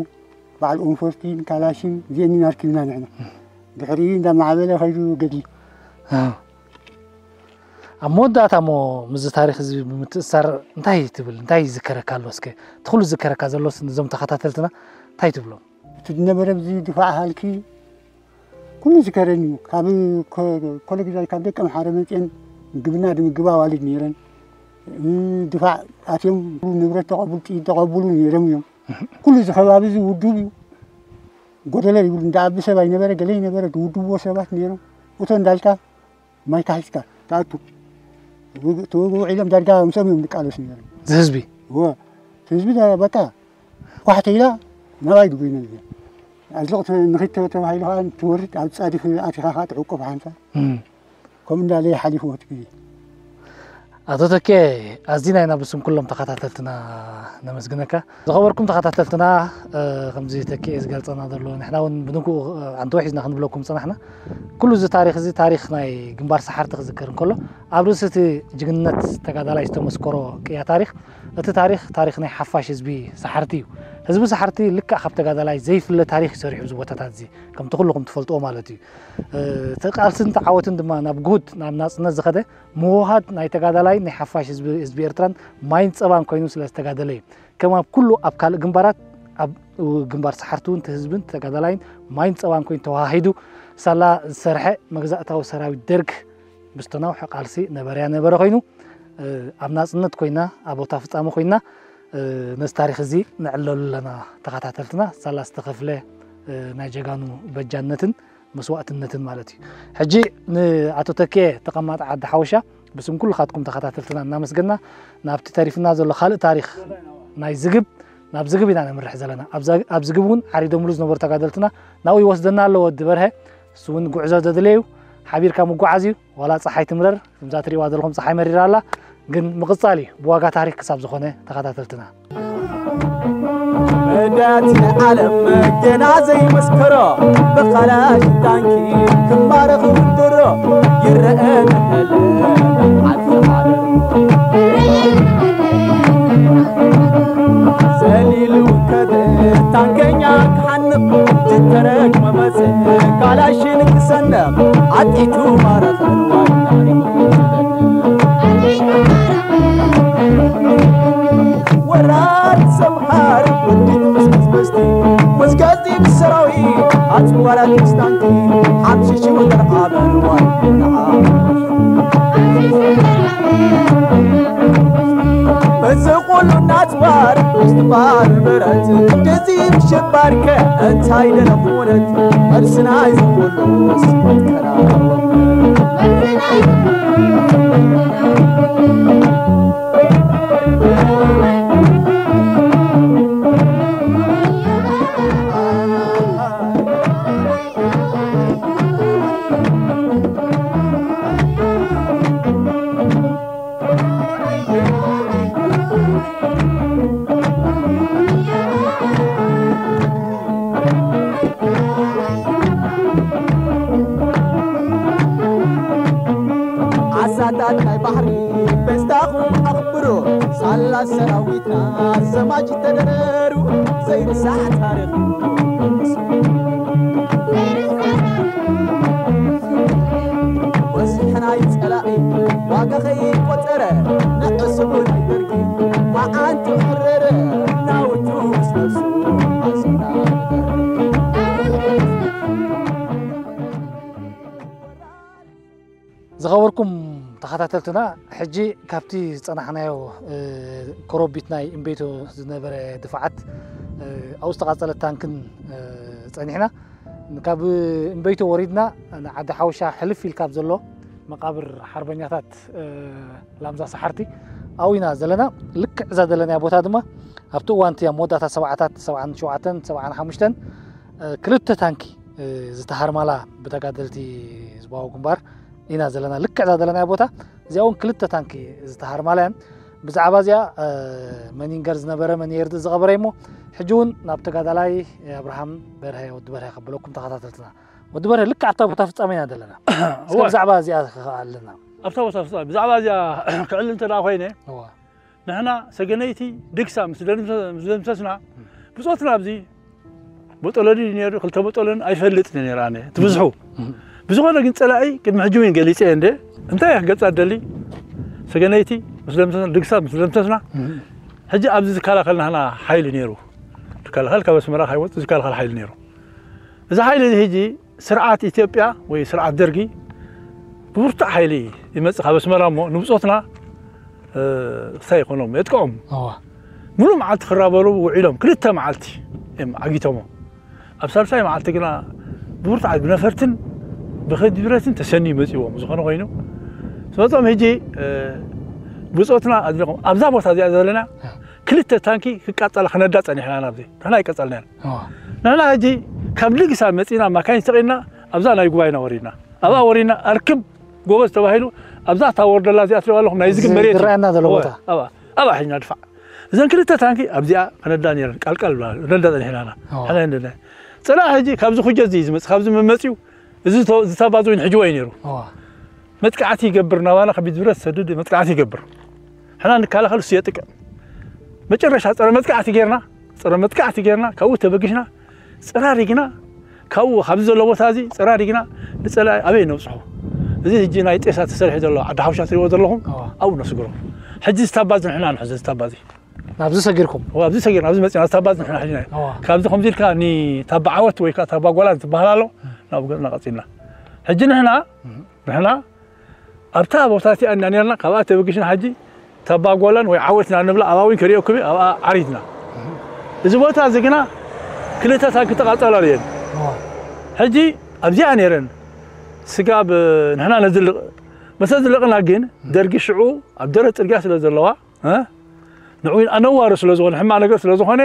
በዓል ኦንፎርቲን፣ ካላሽን፣ እዚአን ኢና ኣርኪብና ንሕና። እም። ድሕሪኡ እንዳማዕበለ ከይዱ ገድሊ። እ። ኣብ መወዳእታ እሞ ምስዚ ታሪኽ እዚ ብምትእስሳር እንታይ ትብል? እንታይ ይዝከረካ ኣሎ? እስከ እቲ ኩሉ ዝዝከረካ ዘሎስ ነዞም ተኸታተልትና እንታይ ትብሎም? እቲ ዝነበረ ኣብዚ ድፋዕ ሃልኪ ኩሉ ዝከረኒ እዩ። ካብ ኮ-፣ ኮለግዛይ ካብ ደቂ ኣምሓረ መፅየን ምግብና ድምግባ ኣዋልድ ነይረን። እ፣ ድፋዕ ኣትዮም ንብረት ተቐብሉ፣ ጥይት ተቐብሉ ነይሮም እዮም። ኩሉ እዚ ከባቢ እዚ ውዱብ እዩ። ጎደሎ ይብሉ፣ እንዳ ኣቢ ሰብ ኣይነበረ፣ ገለ ይነበረ፣ ድውድብዎ ሰባት ነይሮም። እቶ እንዳልካ ማይካ ሒዝካ ትኣቱ። ትውግ-፣ ትውግኡ ኢሎም ዳርጋ ምስኦም እዮም ዝቃለሱ ነይሮም። እዚ ህዝቢ? እወ። እቲ ህዝቢ ዳ-፣ በቃ ኳሕ ተኢላ ናባይ ድጉይና ነይሩ። ኣዝልቕ ተ-፣ ንኺድ ተ-፣ ተባሂሉ ኸዓ ትወርድ፣ ኣብ ጻድፍ ኣቲኻ ኸዓ ትዕቆብ ሓንሳብ። እም። ከምኡ እንዳለ ይሓሊፉ እቲ ግዜ። ኣቶ ተኬ፣ ኣዚና ኢና ብስም ኩሎም ተኸታተልትና ነመስግነካ። ዝኸበርኩም ተኸታተልትና፣ እ፣ ከምዚ ተኬ ዝገልጸና ዘሎ፣ ንሕና እውን ብንግኡ፣ እ፣ ኣንተወ ሒዝና ክንብለኩም ጸናሕና። ኩሉ እዚ ታሪኽ እዚ፣ ታሪኽ ናይ ግንባር ሰሓርቲ ክዝከር እንከሎ፣ ኣብ ርእሲ እቲ ጅግንነት ተጋዳላይ ዝተመስከሮ ቅያ ታሪኽ፣ እቲ ታሪኽ፣ ታሪኽ ናይ ሓፋሽ ህዝቢ ሰሓርቲ እዩ። ህዝቢ ሰሓርቲ ልክዕ ካብ ተጋዳላይ ዘይፍለ ታሪኽ እዩ ሰሪሑ፣ እዚ ቦታታት እዚ፣ ከምቲ ኩልኹም ትፈልጥዎ ማለት እዩ። እ፣ እቲ ቃልስን እቲ ዓወትን ድማ ናብ ግሁድ፣ ናብ ናጽነት ዝኸደ፣ ምውህሃድ ናይ ተጋዳላይ ናይ ሓፋሽ ህዝቢ፣ ህዝቢ ኤርትራን ማይን ጸባን ኮይኑ ስለ ዝተጋደለ እዩ። ከም ኣብ ኩሉ ኣብ ካልእ ግንባራት፣ ኣብ ግንባር ሰሓርቲ እውን እቲ ህዝብን ተጋዳላይን ማይን ጸባን ኮይኑ ተዋሃሂዱ ሳላ ዝሰርሐ መግዛእታዊ ሰራዊት ደርግ ብዝተናውሐ ቃልሲ ነበረያ ነበረ ኮይኑ፣ እ፣ ኣብ ናጽነት ኮይና፣ ኣብ ቦታ ፍጻመ ኮይና፣ ነዚ ታሪኽ እዚ ነዕለሉ ኣለና ተኸታተልትና። ሳላ ዝተኸፍለ ናይ ጀጋኑ በጃነትን መስዋእትነትን ማለት እዩ። ሕጂ ንኣቶ ተኬ ተቐማጢ ዓዲ ሓወሻ ብስም ኩልኻትኩም ተኸታተልትና እናመስገና፣ ናብቲ ተሪፍና ዘሎ ካልእ ታሪኽ ናይ ዝግብ፣ ናብ ዝግብ ኢና ነምርሕ ዘለና። ኣብ ዝግብ እውን ዓሪዶምሉ ዝነበሩ ተጋደልትና ናብኡ ይወስደና ኣሎ። ወዲ በርሀ እሱ እውን ጉዕዞ ዘድለዩ ሓቢርካ ምጉዓዝ እዩ። ዋላ ፀሓይ ትምረር፣ ከምዛ ትሪእዋ ዘለኹም ፀሓይ መሪራ ኣላ፣ ግን ምቕፃል እዩ ብዋጋ ታሪክ ክሳብ ዝኾነ ተኸታተልትና። መዳት ዓለም ገና ዘይመስከሮ፣ ብኻላሽ ታንኪ ክማረኽ ውድሮ ይረአ ንሕል ዓዲ ዓለም። ሰሊሉ ከደ ታንከኛ ክሓንቕ፣ ዝተረግመ መጽ ካላሽን ክሰንቕ፣ ዓጢቱ ማረኸን ዋይ ታሪኹ ክሰንቕ። ወራር ሰምሃር ወዲት ምስ መስመስቲ፣ ወዝጋዚ ምስ ሰራዊት ኣጽዋራት ምስ ታንኪ፣ ሓምሽሽ ወደር ኣበርዋይ ንዓ። በዚ ኩሉ ናጽዋር ምስትፋር ብረት፣ እንደዚ ምሽባርከ እንታይ ደለ ኩነት፣ መልስና ይዝኩሉ ስቆት ከናወም። ዓሳታት ናይ ባሕሪ፣ በስታኹም ኣኽብሩ። ሳላ ሰራዊትና ዘማች ተደረሩ፣ ዘይርሳዕ ታሪኽ። በዝሒ ናይ ጸላኢ ዋጋ ከይቆጸረ፣ ንዕስቡ ናይ ደርጊ መዓንጡ ሕረረ፣ ናውቱ ምስ ነብሱ ኣሰናበረ። ዝኸበርኩም ተኸታተልትና፣ ሕጂ ካብቲ ዝጸናሕናዮ፣ እ፣ ኮረቢት ናይ እምቤቶ ዝነበረ ድፋዓት፣ እ፣ ኣብኡ ዝተቓጸለት ታንክን፣ እ፣ ጸኒሕና። ካብ እምቤቶ ወሪድና ንዓዲ ሓውሻ ሕልፍ ኢልካ ኣብ ዘሎ መቓብር ሓርበኛታት፣ እ፣ ላምዛ ሰሓርቲ ኣብኡ ኢና ዘለና። ልክዕ እዛ ዘለናያ ቦታ ድማ ኣብቲ እዋን እቲ ኣብ መወዳእታ ሰብዓታት፣ ሰብዓን ሸውዓተን፣ ሰብዓን ሓሙሽተን፣ እ፣ ክልተ ታንኪ፣ እ፣ ዝተሃርማላ ብተጋደልቲ ህዝባዊ ግንባር ኢና ዘለና። ልክዕ እዛ ዘለናያ ቦታ እዚኣ እውን ክልተ ታንኪ ዝተሃርማላ እየን። ብዛዕባ እዚኣ፣ እ፣ መኒንገር ዝነበረ መኒየርድ ዝቐበረ እሞ፣ ሕጂ እውን ናብ ተጋዳላይ ኣብርሃም በርሀ፣ ወዲ በርሀ ከብለኩም ተኸታተልትና። ወዲ በርሀ፣ ልክዕ ኣብታ ቦታ ፍጻሜ ኢና ዘለና። እስከ እወ። ብዛዕባ እዚኣ ክኸኣ ኣለና። ኣብታ ቦታ ፍጻሜ፣ ብዛዕባ እዚኣ ክዕል እንተ ደኣ ኮይነ፣ እወ። ንሕና ሰገነይቲ ድግሳ ምስ ደምሰ-፣ ምስ ደምሰስና፣ ብጾትና ኣብዚ ቦጦሎኒ ነይሩ፣ ክልተ ቦጦሎኒ ኣይፈልጥን ነይረ ኣነ፣ እቲ ብዝሑ። እም። ብዝኾነ ግን ጸላኢ ቅድሚ ሕጂ እውን ገሊጸ እየ እንደ፣ እንታይ እያ ክገልጻ ደሊ? ሰገነይቲ ምስ ደምሰስና፣ ድግሳ ምስ ደምሰስና፣ እም። ሕጂ ኣብዚ ዝከላኸል ናህና ሓይሊ ነይሩ። ዝከላኸል ካብ ኣስመራ ካይወጽእ ዝከላኸል ሓይሊ ነይሩ። እዚ ሓይሊ እዚ ሕጂ ስርዓት ኢትዮጵያ ወይ ስርዓት ደርጊ ብብርቱዕ ሓይሊ ይመጽእ ካብ ኣስመራ እሞ ንብጾትና፣ እ፣ ክሳይ ይኾኖም፣ የጥቅዖም። እዋ። ሙሉእ መዓልቲ ክራበሩ ውዒሎም፣ ክልተ መዓልቲ እዮም ዓጊቶሞ። ኣብ ሳልሳይ መዓልቲ ግና ብብርቱዓት ብነፈርትን ብኸቢድ ብረትን ተሰንዩ መጺዎም። ዝኾነ ኮይኑ፣ ዝመጾም ሕጂ፣ እ፣ ብጾትና ኣድሪቖም፣ ኣብዛ ቦታ እዚኣ ዘለና፣ እ። ክልተ ታንኪ ክቃጸላ ክነዳ ጸኒሕና ናብዚ። ንሕና ኣይቀጸልናዮን። እዋ። ንሕና ሕጂ ካብ ልግሳ መጺና ማካይን ሰቒልና ኣብዛ ናይ ጉባኤና ወሪድና። ኣብኣ ወሪድና ኣርክብ ጎበዝ ተባሂሉ ኣብዛ እታ ወርደላ እዚኣ ትሪእዋ ኣለኹም ናይ ዝግብ እዚ መሬት እዩ። ዝረኣየና ዘሎ እወ፣ ቦታ። ኣብኣ፣ ኣብኣ ሒዝና ድፋዕ። እዘን ክልተ ታንኪ ኣብዚኣ ክነዳ ነይረን ቃልቃል ብላ ክነዳ ጸኒሕና ኢና። እዋ። ሕና እንደና። ጽላእ ሕጂ ካብዚ ኩጀት እዚ ዝመጽእ፣ ካብዚ መመጽኡ እዚ ዝተ-፣ ዝተባዝኡ ንሕጅዎ እዩ ነይሩ። እዋ። መጥቃዕቲ ይገብር፣ ናባና ከቢድ ብረት ዝሰድድ መጥቃዕቲ ይገብር። ሕና ንከላኸል፣ እሱ የጥቅዕ። መጨረሻ ጸረ መጥቃዕቲ ጌርና፣ ጸረ መጥቃዕቲ ጌርና፣ ካብኡ ተበጊስና፣ ጸራሪግና፣ ካብኡ፣ ካብዚ ዘሎ ቦታ እዚ ጸራሪግና፣ ንጸላኢ ኣበይ ነብጽሖ? እዚ ሕጂ ናይ ጤሳ ተሰሪሑ ዘሎ ዓዲ ሓውሻ ትሪእዎ ዘለኹም፣ እዋ። ኣብኡ ነስግሮ። ሕጂ ዝታባዝ ንሕና ንሕዞ ዝታባዝ። ናብዚ ሰጊርኩም? እዋ፣ ኣብዚ ሰጊርና፣ ኣብዚ መጺና፣ ዝታባዝ ንሕና ሕጂ ናይ። እዋ። ካብዚ ከምዚ ኢልካ ንታባ ዓወት ወይ ከኣ ታባ ጓላን ትበሃል ኣሎ፣ ናብኡ ገጽና ቀጺልና። ሕጂ ንሕና፣ እም። ንሕና ኣብታ ቦታ እቲኣ ኢና ኔርና፣ ካብኣ ተበጊስና ሕጂ ታባጓላን ወይ ዓወትና ንብላ ኣብኣ እውን ከርእየኩም እየ፣ ኣብኣ ዓሪትና። እዚ ቦታ እዚ ግና ክልተ ታንኪ ተቓጸላሉ እየን። ሕጂ ኣብዚኣ ነይረን ስጋብ ንሕና ነዝልቕ መሰ ዝለቕና ግን ደርጊ ሽዑ ኣብ ደረት ጽርግያ ስለ ዘለዋ ንዑ ኣነዋሪ ስለ ዝኾነ ሕማቕ ነገር ስለ ዝኾነ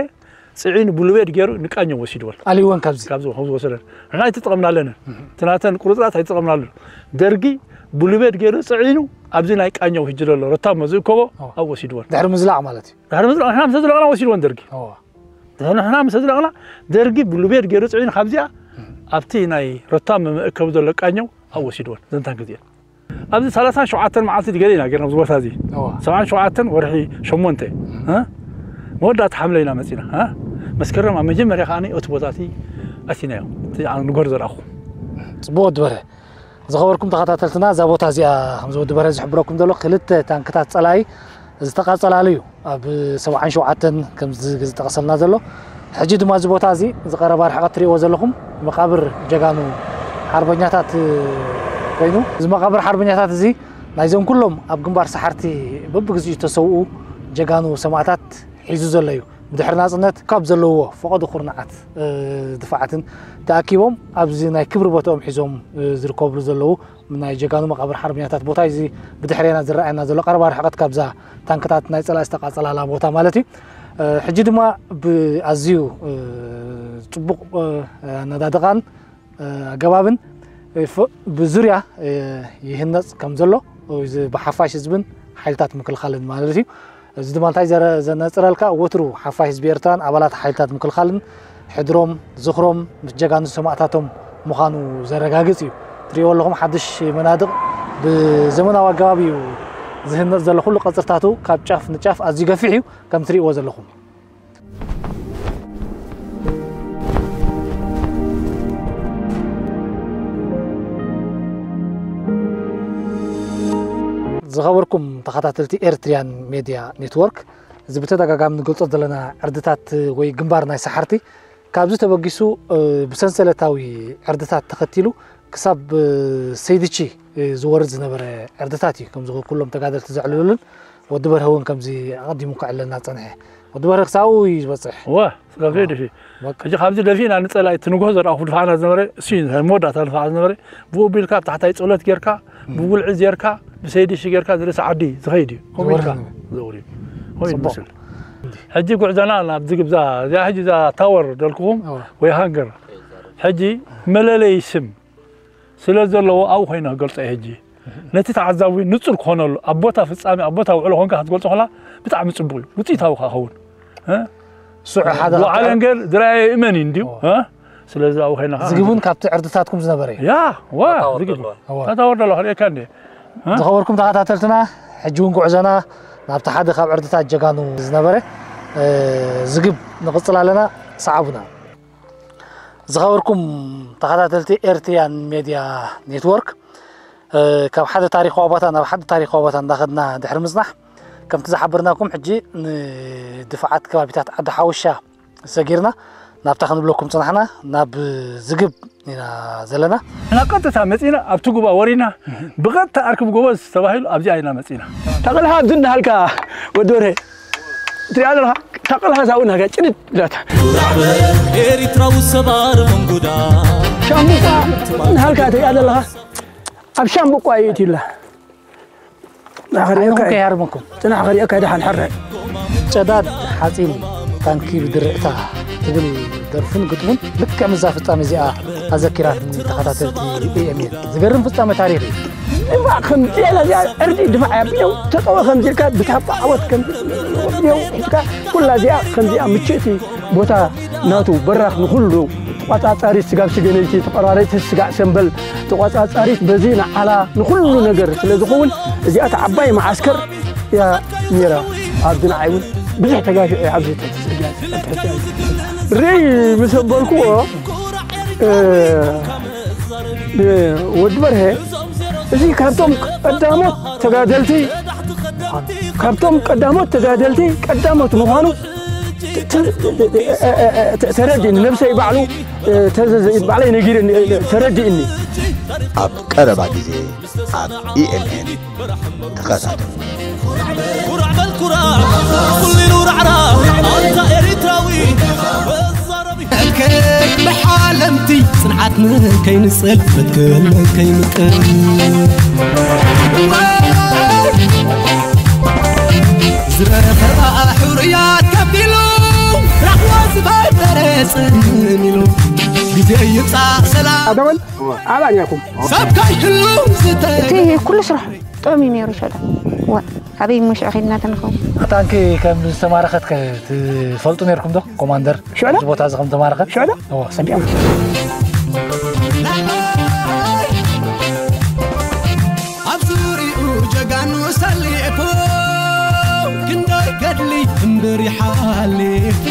ጽዒኑ ብሉቤድ ገይሩ ንቃኘው ወሲድወን። ኣልወን ካብዚ ካብዚ ከም ዝወሰደን ንሕና ኣይተጠቐምናለንን። እቲ ናተን ቁርፅራፅ ኣይተጠቐምናለን። ደርጊ ብሉቤድ ገይሩ ጽዒኑ ኣብዚ ናይ ቃኘው ህጂ ዘሎ ረታሞ ዝእከቦ ኣብ ወሲድወን። ድሕሪ ምዝላቕ ማለት እዩ። ድሕሪ ምዝላቕ ንሕና ምስ ዝለቕና ወሲድወን ደርጊ። ንሕና ምስ ዝለቕና ደርጊ ብሉቤድ ገይሩ ጽዒኑ ካብዚኣ ኣብቲ ናይ ረታሞ መእከቢ ዘሎ ቃኘው ኣብ ወሲድወን ዘንታን ግዜን ኣብዚ ሰላሳን ሸውዓተን መዓልቲ ገለ ኢና ጌርና ኣብዚ ቦታ እዚ። እዋ። ሰብዓን ሸውዓተን ወርሒ ሸሞንተ፣ እ? መወዳእታ ሓምለ ኢና መጺና፣ እ? መስከረም ኣብ መጀመርያ ከኣ እቲ ቦታ እቲ ኣቲናዮ። እቲ ኣብ ንጎር ዘርኣኹ። ጽቡቕ ወዲ በርሀ። ዝኸበርኩም ተኸታተልትና እዛ ቦታ እዚኣ ከምዚ ወዲ በርሀ ዝሕብረኩም ዘሎ ክልተ ታንክታት ጸላኢ ዝተቓጸላሉ እዩ። ኣብ ሰብዓን ሸውዓተን ከምዚ ዝጠቐሰልና ዘሎ ሕጂ ድማ እዚ ቦታ እዚ ዝቐረባ ርሕቐት ትሪእዎ ዘለኹም መቓብር ጀጋኑ ሓርበኛታት ኮይኑ እዚ መቓብር ሓርበኛታት እዚ ናይዞም ኩሎም ኣብ ግንባር ሰሓርቲ በብግዚኡ ዝተሰውኡ ጀጋኑ ሰማእታት ሒዙ ዘሎ እዩ። ብድሕሪ ናፅነት ካብ ዘለዎ ፈቐዶ ኩርናዓት ድፋዓትን ተኣኪቦም ኣብዚ ናይ ክብሪ ቦታኦም ሒዞም ዝርከብሉ ዘለዉ ናይ ጀጋኑ መቓብር ሓርበኛታት ቦታ እዚ ብድሕሬና ዝረኣየና ዘሎ ቀረባ ርሕቀት ካብዛ ታንክታት ናይ ፀላኢ ዝተቃፀላላ ቦታ ማለት እዩ። ሕጂ ድማ ብኣዝዩ ፅቡቕ ኣነዳድቓን ኣገባብን ብዙርያ ይህነፅ ከም ዘሎ ብሓፋሽ ህዝብን ሓይልታት ምክልኻልን ማለት እዩ። እዚ ድማ እንታይ ዘነፅረልካ ወትሩ ሓፋሽ ህዝቢ ኤርትራን ኣባላት ሓይልታት ምክልኻልን ሕድሮም ዝኽሮም ምስ ጀጋኑ ሰማእታቶም ምዃኑ ዘረጋግፅ እዩ። ትሪእዎ ኣለኹም ሓድሽ መናድቕ ብዘመናዊ ኣገባብ እዩ ዝህነፅ ዘሎ። ኩሉ ቀፅርታቱ ካብ ጫፍ ንጫፍ ኣዝዩ ገፊሕ እዩ ከም ትሪእዎ ዘለኹም። ዝኸበርኩም ተኸታተልቲ ኤርትሪያን ሜድያ ኔትወርክ፣ እዚ ብተደጋጋሚ ንገልጾ ዘለና ዕርድታት ወይ ግንባር ናይ ሰሓርቲ ካብዚ ተበጊሱ ብሰንሰለታዊ ዕርድታት ተኸቲሉ ክሳብ ሰይድቺ ዝወርድ ዝነበረ ዕርድታት እዩ። ከምዚ ኩሎም ተጋደልቲ ዘዕልሉሉን ወዲ በርሀ እውን ከምዚ ኣቐዲሙ ከዕለልና ዝጸንሐ። ወዲ በርሀ ክሳብኡ እዩ ዝበጽሕ። እወ፣ ስጋብ ዘይድፊ። ሕጂ ካብዚ ደፊእና ንጸላኢ እቲ ንግሆ ዘርኣኹ ድፋዕና ዝነበረ እሱ እዩ መወዳእታ ድፋዕ ዝነበረ። ብኡ ቢልካ ኣብ ታሕታይ ጸሎት ጌርካ ብጉልዒ ዜርካ ብሰይድሺ ጌርካ ንርእሲ ዓዲ ዝኸይድ እዩ። ከምኡ ኢልካ ዘውር እዩ። ከምኡ እዩ ዝመስል። ሕጂ ጉዕዞና ናብዚ ግብዛ እዚኣ ሕጂ እዛ ታወር ደልኩኹም ወይ ሃንገር ሕጂ መለለይ ስም ስለ ዘለዎ ኣብኡ ኮይነ ክገልጾ እየ ሕጂ። ነቲ ተዓዛቢ ንጹር ክኾነሉ ኣብ ቦታ ፍጻሜ ኣብ ቦታ ውዕሎ ኮንካ ክትገልጾ ከላ ብጣዕሚ ጽቡቕ እዩ። ውጽኢታዊ ከኣ ክኸውን። እ? ስዑ ሓደ ካብቲ ወዓለ እንገር ዝረኣየ እመን እዩ እንድዩ። እ? ስለዚ ኣብኡ ኮይና ከኣ ዝግብ እውን ካብቲ ዕርድታትኩም ዝነበረ እዩ። ያ፣ ዋ፣ ዝግብ። እዋ። ታታወርዶ ኣለዋ ክርእየካ እንደ። እ? ዝኸበርኩም ተኸታተልትና ሕጂ እውን ጉዕዞና ናብቲ ሓደ ካብ ዕርድታት ጀጋኑ ዝነበረ እ፣ ዝግብ ንቕጽል ኣለና። ሰዓቡና። ዝኸበርኩም ተኸታተልቲ ኤርትሪያን ሜድያ ኔትወርክ ካብ ሓደ ታሪኻዊ ቦታ ናብ ሓደ ታሪኻዊ ቦታ እንዳኸድና ድሕሪ ምጽናሕ ከምቲ ዝሓበርናኩም ሕጂ ንድፋዓት ከባቢታት ዓዲ ሓውሻ ሰጊርና ናብታ ክንብለኩም ጽናሕና ናብ ዝግብ ኢና ዘለና። ንሕና ቀጥታ መጺና ኣብቲ ጉባ ወሪና ብቐጥታ ኣርክብ ጎበዝ ተባሂሉ ኣብዚኣ ኢና መጺና። ታቕልሃ ኣብዚ እንዳሃልካ ወዲ ወርሄ ትሪኣ ኣለኻ። ታቕልሃ ዛኡ ናጋ ጭድድ ኢላታ። ኩራዕ በል ኤሪትራዊ ሰባር መንጉዳ። ሻምቡቋ ናሃልካ ትሪኣ ዘለኻ ኣብ ሻምቡቋ እዩ እትብላ። ናኸሪኦካ ኣይኹም ከይሃርመኩም። ጽናሕ ከሪኦካ ደሓን ሕራይ። ጨዳድ ሓጺን ታንኪ ብድርዕታ ትብል ደርፍን ግጥሙን ልክዕ ምስዛ ፍጻሜ እዚኣ ኣዘኪራትኒ ተኸታተልቲ ኤ ኤም ኤን። ዝገርም ፍጻሜ ታሪኽ እዩ። እባ ከምዚኣ እዚኣ ዕርዲ ድፋዕ እያ። ብየው ተጠወ ከምዚ ኢልካ ብታባ ዓወት ከምዚ የው ሒዝካ ኩላ እዚኣ ከምዚኣ ምችእቲ ቦታ ናቱ በራኽ ንኹሉ ተቋጻጻሪት ስጋብ ስገነይቲ ተቆራረይቲ ስጋዕ ሰምበል ተቋጻጻሪት በዚ ንዓላ ንኹሉ ነገር ስለ ዝኸውን እዚኣ እታ ዓባይ መዓስከር እያ ነይራ። ኣብዚ ንዓይ እውን ብዙሕ ተጋፊዐ ኣብዚ ጽርግያ ርይ ምስ ኣበልክዎ ወዲ በርሀ እዚ ካብቶም ቀዳሞት ተጋደልቲ ካብቶም ቀዳሞት ተጋደልቲ ቀዳሞት ምዃኑ ተረዲእኒ። ነብሰይ ባዕሉ ባዕለይ ነጊርኒ ተረዲእኒ። ኣብ ቀረባ ግዜ ኣብ ኢኤምኤን ተኸታተሉ። ኩሉ ራዕራ ኣንታ ኤሪትራዊ መዛረቢ። መትከል ብሓለምቲ ጽንዓት ንከይንጽል፣ መትከል ንከይንቅል። ዝረኸባ ሕሩያት ከፊሉ፣ ራህዋ ዝፈጠረ ጽን ኢሉ። ግዜ ይምጻእ ሰላም ኣደወል ኣባን ያኩም ሰብ ከይህሉ ዝተ እቲ ኩሉ ስራሕ ጥዑም እዩ ነይሩ። ሸዳ ዋ፣ ኣበይ ሙሽ ኺድና ተንኸው? ታንኪ ከም ዝተማረኸት ከ ትፈልጡ ነርኩም ዶ? ኮማንደር ሽዕላ? እዚ ቦታ እዚ ከም ተማረኸት? ሽዕላ? እዎ። ሰዲያ። ኣብ ዙሪኡ ጀጋኑ ሰሊፉ፣ ክንደይ ገድሊ እምብር ይሓሊፉ።